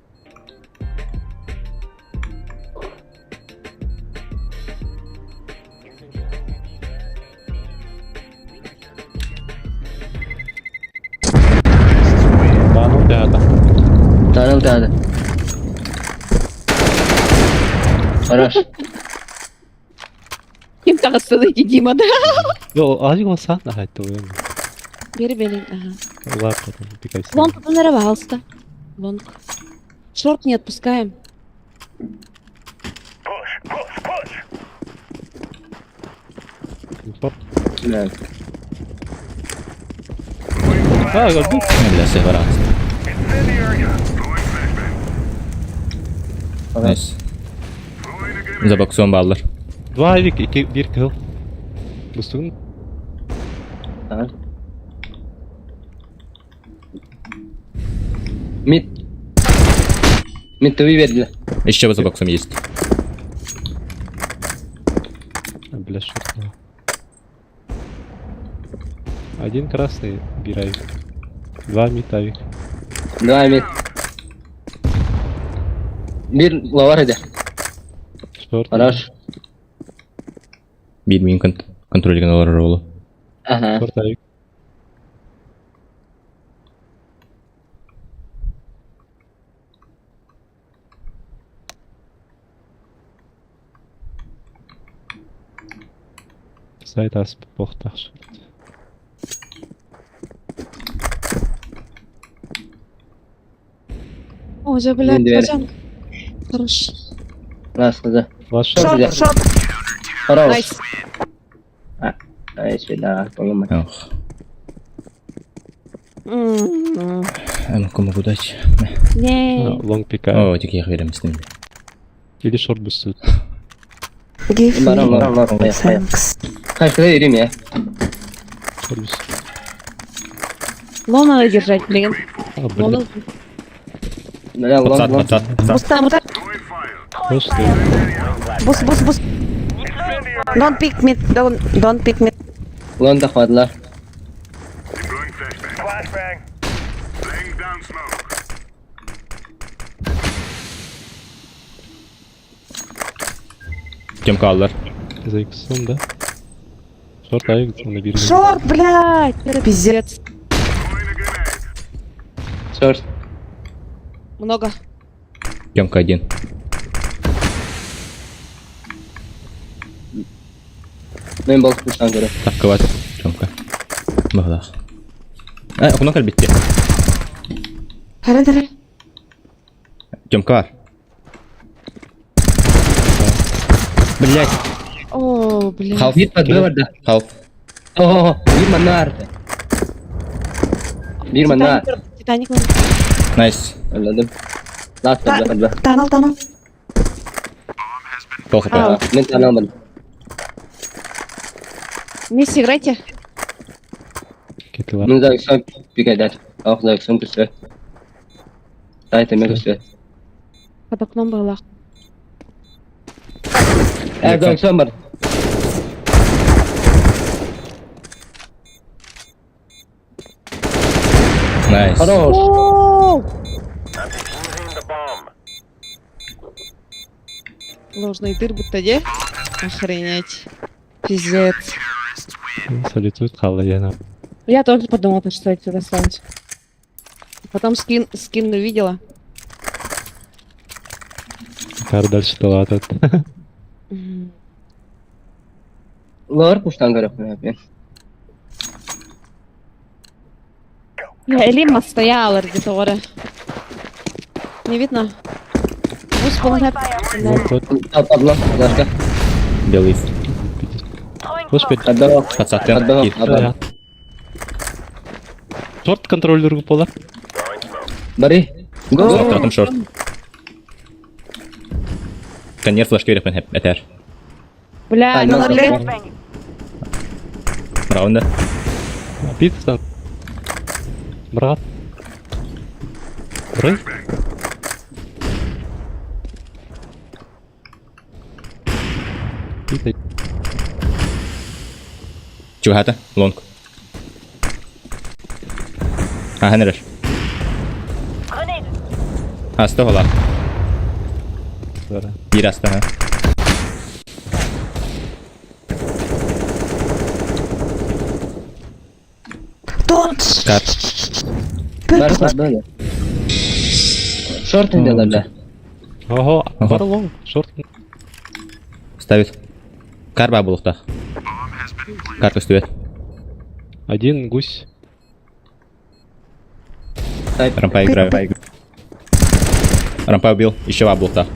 Танул да. Танул да. Хорош. Ким тағыстады Дима, да? Йо, азик он сан на хайт уйын. Бери белин, ага. Ладно, там пикайся. Лонг тут пожалуйста. Лонг. Шорт не отпускаем. Да. А, өлдү. Бля, сыгара. Найс. За боксом баллар. Два авик, iki, bir кыл. Бустугун. Ага. Мид. Мид ты выбери. Еще за боксом есть. А, Бля, шорт. Один красный, бир авик. Два мид авик. Два мид. Bir лавар edi. Шорт. Хорош. Бир мин контроль алар ролу. Ага. Шорт авик. Сайт асып боқтақ шорт. О, уже, блядь, Мен двери. бажан. Хорош. Раз, да. Ваш Шорт, шорт. Хорош. Найс. А, а если да, по-моему. Ох. М-м-м. М-ку могу дать. Не. Лонг пикаю. О, тик я верим с ними. Или шорт бустуют. Give Барам, me барам, барам, барам. thanks. Kaç kadar yürüyeyim ya. Шорт бустуют. Лон надо держать, блин. А, Лон блин. Бля, лонг, Подсад, лонг. подсад, подсад. Буста, буста. Просто Бус, бус, бус. Don't pick me, don't, don't pick me. Long da koydular. Тёмка аллар. за иксом, да? Шорт авик, он на бир. Шорт, блядь! Пиздец. Short. Много. Тёмка один. Ben bol kuştan göre. Такка бар. Тёмка. Бағлақ. Ә, окно кәлбетте. Хара, хара. Тёмка бар. Блять. О, блядь. Халф. Bir patlı vardı. Халф. Oho, bir manna vardı. Bir manna. Титаник. Титаник. Найс. Anladım. Last Ta- patlı patlı. Tunnel, tunnel. Пол хп. А. Ben tane almadım. Вместе играйте. Кетила. Bunu da son bir kadar. Ah da son güçlü. Zaten ben güçlü. Под окном была. Erdoğan son var. Найс. Хорош. О! Ложный дыр будто де. Охренеть. Пиздец. Солитует хала я Я тоже подумала, что отсюда осталось. Потом скин, скин увидела. Кар дальше талатат. М. Lower kuştan göre ben. Я Элима стояла где-то, ора. Не видно? Бус помогает. Вот, вот. Al abla, başka. Белый. Господи. Hatta Подсад. Hatta Кир. hatta. Шорт контроллер пола. Bari. Go. Стоп, шорт. Конец флешки верхмен хеп этер. Бля, А, ну ну, блин. Раунда. Пицца. Брат. Брат. Пицца. Чугата. Лонг. А, Хенриш. Аста хола. Бир аста, ха. Don't! Кар. Var böyle. Short indi be. Ого, Ага. бар лонг, шорт. Ставит. Кар ба булухтах. Кар көстүбет. Один гусь. Рампа играю. Рампа убил. Еще два блока.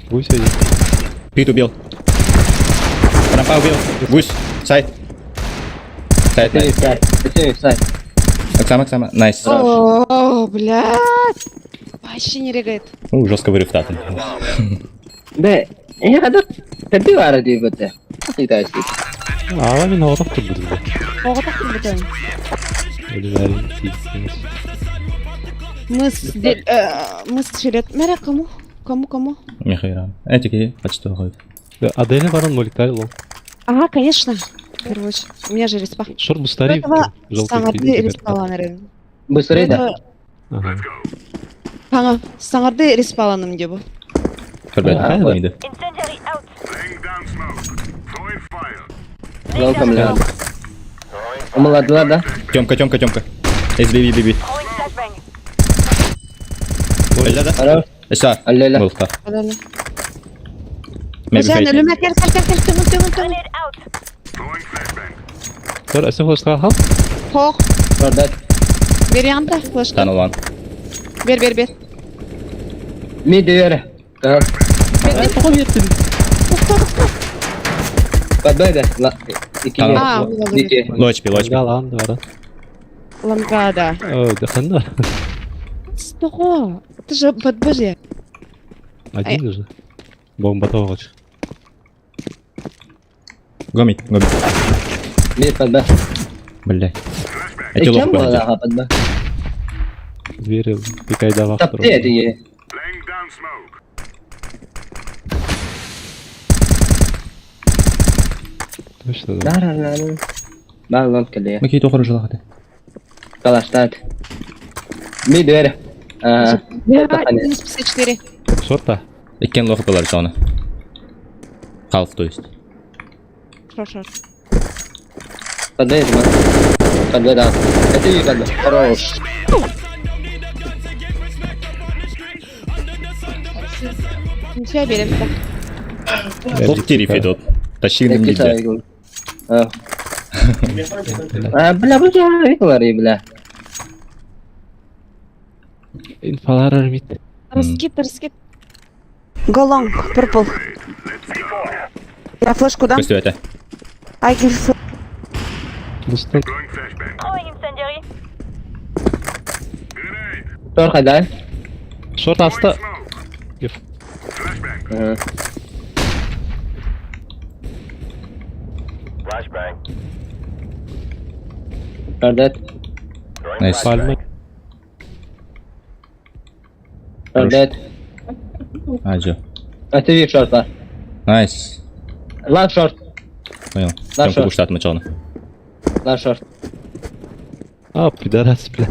Гусь один. Пит убил. Рампа убил. Гусь. Сайт. Сайт, найс. Сайт. Оксана, Оксана. Найс. О, блядь. Вообще не регает. Ну, жестко вырыв татын. Бе, я хадar тәбби бара дип бетте. Китайский. Ава мин оҕотох турбут бу. Оҕотох турбутун. Өлүмээрин тиийсиҥ. Мы с мы с Филет. Мэра кому? Кому кому? Михаил. Эти какие? Почти выходит. Аделя баран моликтар лол. Ага, конечно. В первую очередь. У меня же респа. Шор бустари. Саҥарды респаланырын. Быстрее да. Ага. Саҥа саҥарды респаланым диye bu. Көрбөт. Welcome ля. Омаладылар да. Тёмка, Тёмка, Тёмка. SBB, BB. Да, да. Хорош. Эса. Алле-ле. Болта. Алле. Maybe Жан, fake. өлүмэ кел кел кел кел төҥүл төҥүл төҥүл. Тор, өсө флешка хал. Хох. Продать. Бер янда флешка. Тан улан. Бер бер бер. Ми дверь. Так. Тоҕо биэрдим. Тохто тохто. Подбай да. Ики. А, Ики. Лочпи, лочпи. Галан бара. Лангада. О, даханна. Того. Ты же подбери. Один уже. Бомба тоҕоч. Гомит, гомит. Ми подбай. Блядь. Эти Чем лох была подбай? Двери пикайда Тапты это е. Точно да. Да, да, да. Бар лон келе. Макей тохору жылахаты. Калаштат. Ми дверь. А. Минус 54. Шорта. Иккен лох было зона. Халф, то есть. Шор шор. Подбай, Подбай, да. Это и подбай. Хорош. Ничего берем так. Лох тириф идут. Тащи на нельзя. А, бля, бля, говори, бля. Инфалар армит. Раскид, раскид. Go long, purple. Я флешку дам. Пусть это. I give Бустан. Тор хайдай. Шорт аста. Продать. Найс. Пальма. Продать. Аджо. А ты видишь шорта. Найс. Лав шорт. Понял. На Тёмка шорт. буштат мочална. Лав шорт. А, пидорас, бля.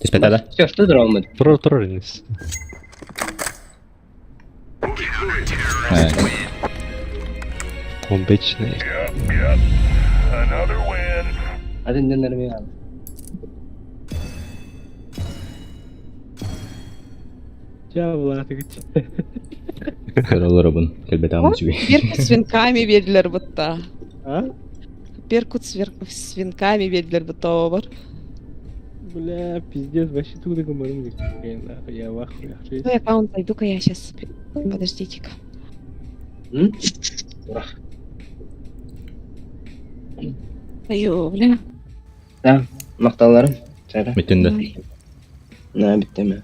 Ты спята, да? Все, что дромы? Трор, трор, Найс. Он вечный. Один день нормально. Дьявола, ты Көрөлөр Келбет чүгей. Беркут с венками бердилер бутта. А? Беркут с, вер... с венками бердилер бутта бар. Бля, пиздец, вообще туда говорим. Я в ахуе. Твой аккаунт зайду-ка я сейчас. Подождите-ка. Аю, бля. Да, макталарым. Чара. Бүтүндө. На, биттеме.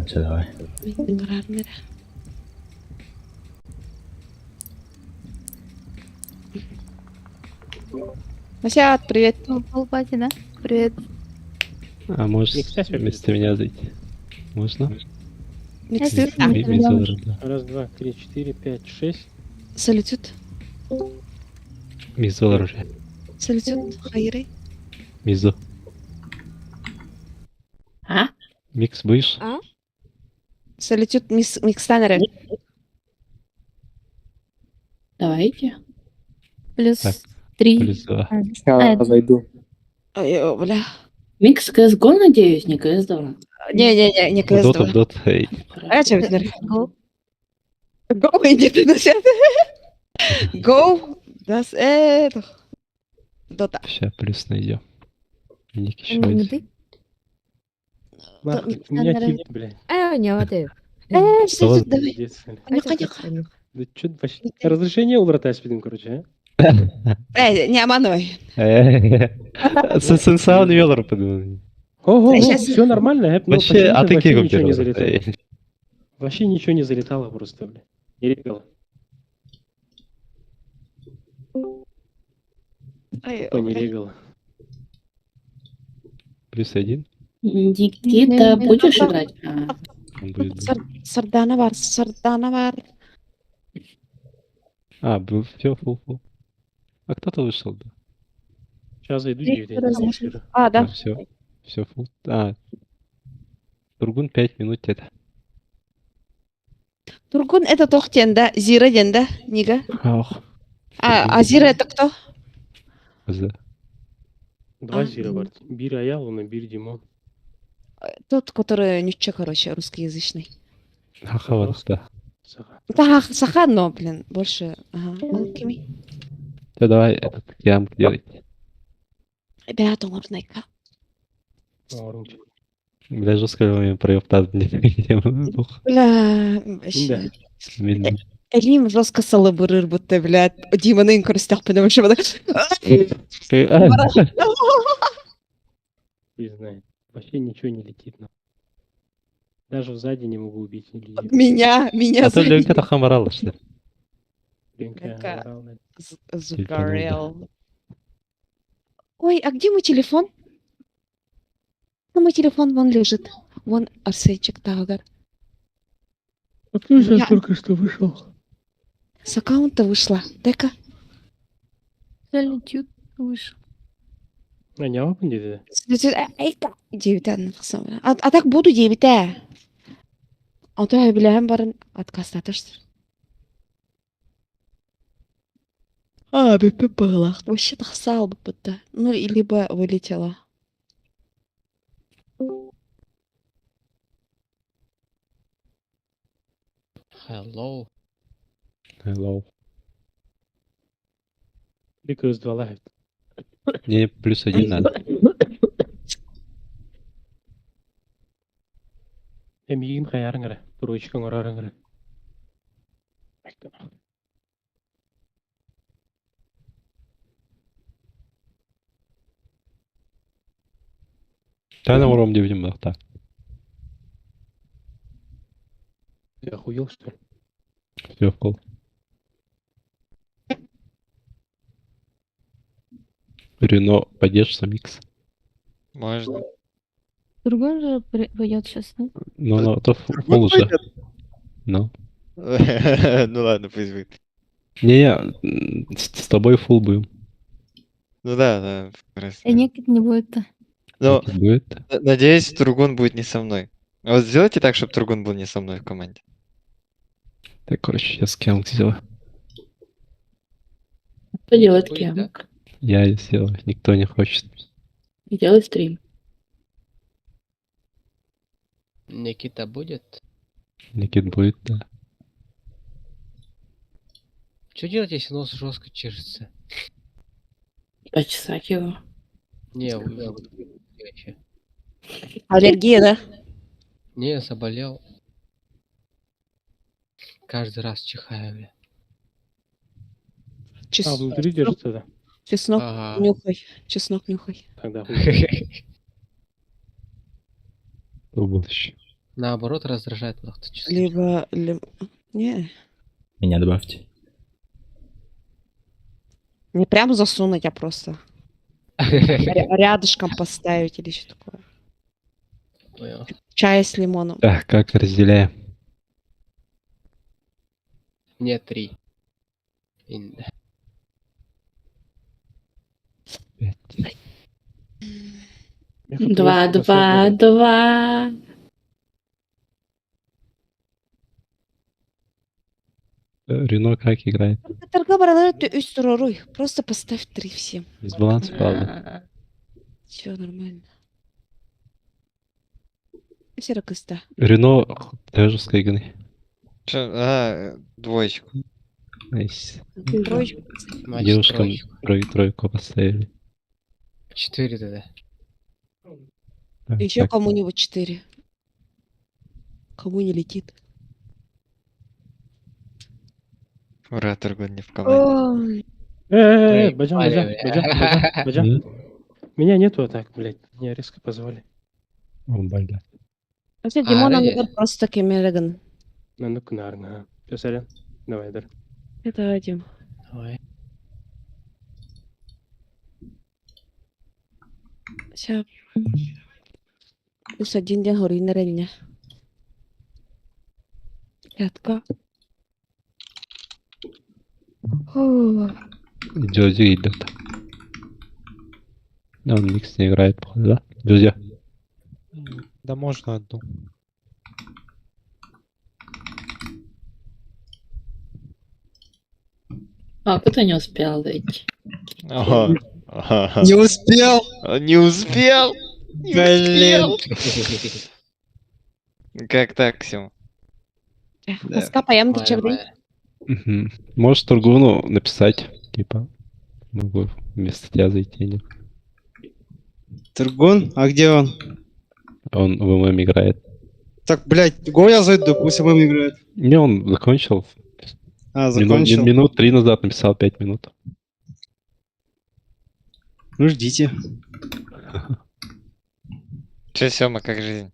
Все, давай. Мен карарым эре. Масят, привет. Полпати, да? Привет. А можешь вместо меня зайти? Можно? Микстер. Мизолар, да. Раз, два, три, четыре, пять, шесть. Салютют. Мизолар уже. Салютют. Хайры. Мизо. А? Микс будешь? А? Салютют мисс Микстанеры. Давайте. Плюс Так, три. Плюс два. А, зайду. Ой, бля. Микс CSGO, надеюсь, не CS2. Не-не-не, не Дота, КС2. дот, эй. А чем это? Go. Go, иди ты на Go. Das это. Дота. Сейчас плюс найдем. Ник еще Не один. ты? Нахуй, у меня тильт, блядь. Э, не вот это. Э, что давай. Пиздец. Нюха, Да чё вообще? Разрешение улратать спидим, короче, а? Э, не обманывай. Сенсаун велор подумал. Ого, Сейчас- все нормально, э, но Вообще, а почему-то ты вообще кем ничего не делал? залетало. Вообще ничего не залетало просто, бля. Не регало. Ай, Тупо не регало. Плюс один. Никита, будешь играть? А, Он будет. Сардана бар, сардана бар. А, был все, фул, фул. А кто-то вышел, да? Сейчас зайду, я не знаю. А, да. Все, все, фул. А, Тургун 5 минут где-то. Тургун это тохтен, да? Зира ден, да? Нига. Ох. А, а Зира это кто? За. Два А. зира бар. Бир Аял, он бир Димон. Тот, который нюча, короче, русскоязычный. Хахаварста. Да, саха, но, блин, больше. Ага. Ол кими? Да давай этот ямк делать. Ребята, лорнайка. Бля, жестко меня проёптат мне. Бля, вообще. Элим жестко салыбырыр будто, блядь. Диманы көрістек потому что Хуй знает. Вообще ничего не летит. нахуй. Даже сзади не могу убить. людей. Меня, меня А то сзади. Ленка тахамарала, что ли? Ленка Ленка орала. Загорел. Ой, а где мой телефон? Ну, мой телефон вон лежит. Вон Арсенчик Тагар. А кто сейчас Я- только что вышел? С аккаунта вышла. Дай-ка. Залетит вышел. А, не опен dedi. Девятан. А, а так буду девятая. А то я билэм барын отказ А, БП была. Вообще тахсал бы будто. Ну, и либо вылетела. Hello. Hello. Because два лайф. Мне плюс один надо. Эмигин хаярыңара. Туручкаң орарыңара. Тайна уром не будем так. Ты охуел, что ли? Все, фул. Рено, поддержится микс. Можно. Другой же пойдет сейчас, да? Ну, ну, то Тургун фул уже. пойдет? Ну. Ну ладно, пусть будет. Не-не, с тобой фул будем. Ну да, да, просто. И Никит не будет-то. Но, Будет. надеюсь, Тургун будет не со мной. А Вот сделайте так, чтобы Тургун был не со мной в команде. Так, короче, сейчас кемк сделаю. Что делает Кемк? Я сделаю, никто не хочет. Делай стрим. Никита будет? Никит будет, да. Что делать, если нос жестко чешется? Почесать его. Не, у меня вот вообще. Аллергия, да? Не, заболел. Каждый раз чихаю, бля. Чес... А, внутри держится, да? Чеснок Ага. нюхай. Чеснок нюхай. Тогда хуй. Кто был еще? Наоборот, раздражает нахуй чеснок. Либо... либо... Не. Меня добавьте. Не прям засунуть, а просто рядышком поставить или что такое. Понял. Чай с лимоном. Так, как разделяем? Мне три. Инда. Два, два, два. Рено как играет? Торга баралары үс туруруй. Просто поставь три всем. Дисбаланс, правда. Все нормально. Все кыста. Рено тоже с Кайганы. Чё, а, двоечку. Найс. Троечку. Значит, Девушкам троечку. тройку поставили. Четыре тогда. Еще Так. кому-нибудь четыре. Кому не летит. Ура, Тургун не в команде. Ой. Э, Баджан, Баджан, Проебали, Баджан, бля. Баджан, Баджан. М? Меня нету а так, блядь. Меня резко позвали. О, бля. Вообще, Димон, А, он да, говорит, просто Кемереган. На ну кнарна. Все, сорян. Давай, Дар. Это Дим. Давай. Сейчас. Плюс один день горин рення. Рядка. Фу. Джози идет. Да, он Никс не играет, походу, да? Джози. Да можно одну. А, кто не успел дойти? Ага. Ага. Не успел! Не успел! Не Блин. успел! Как так, Сим? Да. Москва паям ты черный. Мгм. Можешь Тургуну написать, типа, могу вместо тебя зайти. или- Тургун? А где он? Он в ММ играет. Так, блядь, го я зайду, пусть ММ играет. Не, он закончил. А, Минут, закончил. минут три назад написал, 5 минут. Ну, ждите. Че, Сёма, как жизнь?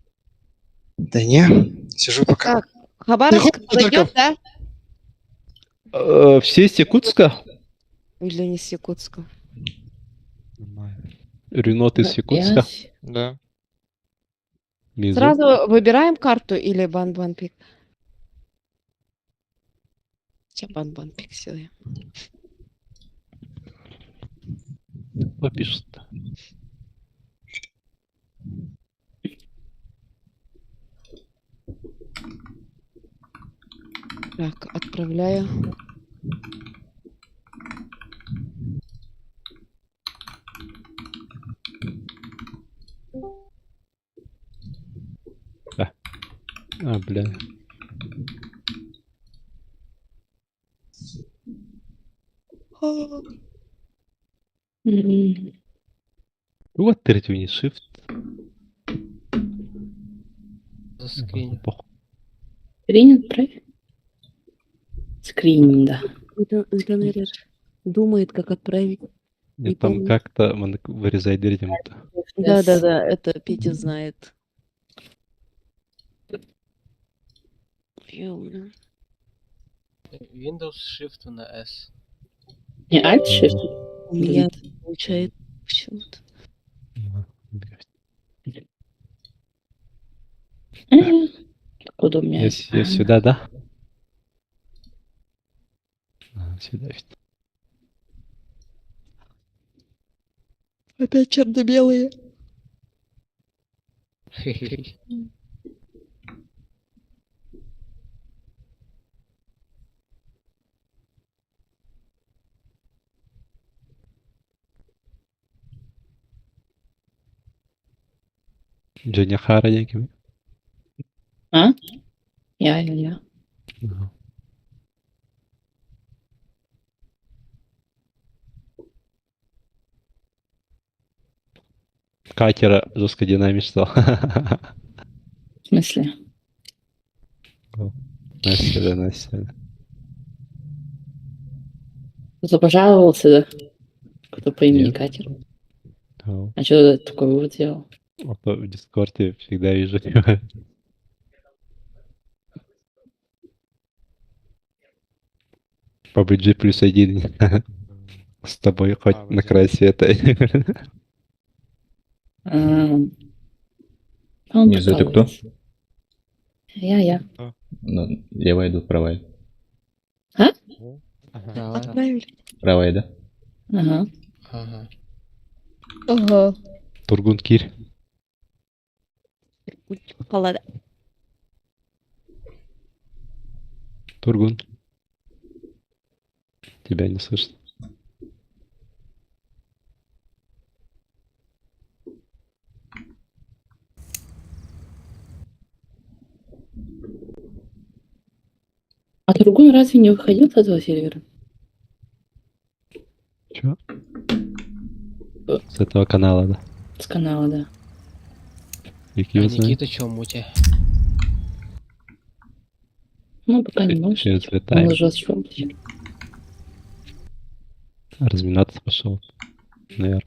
Да не, сижу пока. Так, Хабаровск Не хочется зайдет, да? Все из Якутска? Или не с Якутска? Рюнот из Якутска? Да. Мизу? Сразу выбираем карту или бан-бан-пик? Сейчас бан-бан-пик сделаем. Кто пишет? Так, отправляю. Да. А, бля. Вот третий не shift. Заскриню. Похуй. Скрин отправь. Скрин, да. Это Генерер думает, как отправить. Нет, Не там помню. как-то вырезай дерьмо-то. Да, да, да, это Петя знает. Ё-моё. Windows Shift на S. Не Alt Shift? У меня получает почему-то. Откуда у меня? Я сюда, да? А, сюда ведь. Опять черно-белые. Джонни Хара некими. А? Я, я, я. Ага. Катера жестко динамичного. В смысле? На себя, на себя. Кто-то пожаловался, да? Кто по имени Нет. Катер? Да. А что ты такой вывод сделал? А то в Дискорде всегда вижу тебя. PUBG плюс один. С тобой хоть на край света. А, он Внизу это кто? прикалывается. Я, я. Ну, левая иду, правая. А? Отправили. Правая, да? Ага. Ага. Ага. Тургун Кир. Палада. Тургун. Тебя не слышно. А Тургун разве не выходил с этого сервера? Чё? С этого канала, да. С канала, да. А Никита чё мутя? Ну, пока не может. Через Он тайм. уже ушел. Разминаться пошел. Наверное.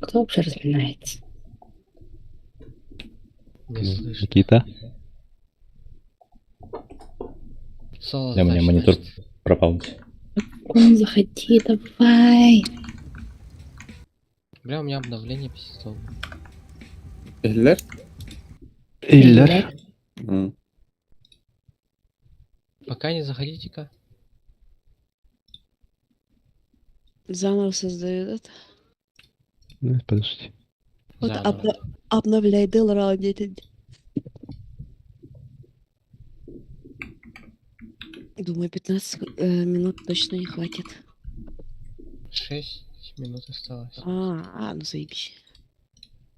Кто вообще разминается? Не слышно. Никита. Соло У меня сдача, монитор значит. пропал. Он заходи, давай. Бля, у меня обновление пиздец. Eller? Иллер. Пока не заходите-ка. Заново создают это. Ну, подожди. Вот Заново. обновляй дел дети. Думаю, 15 минут точно не хватит. 6 минут осталось. А, ну заебись.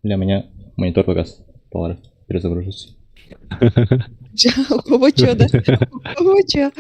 Для меня монитор погас. Пора перезагружусь. У кого чё, да? У кого чё?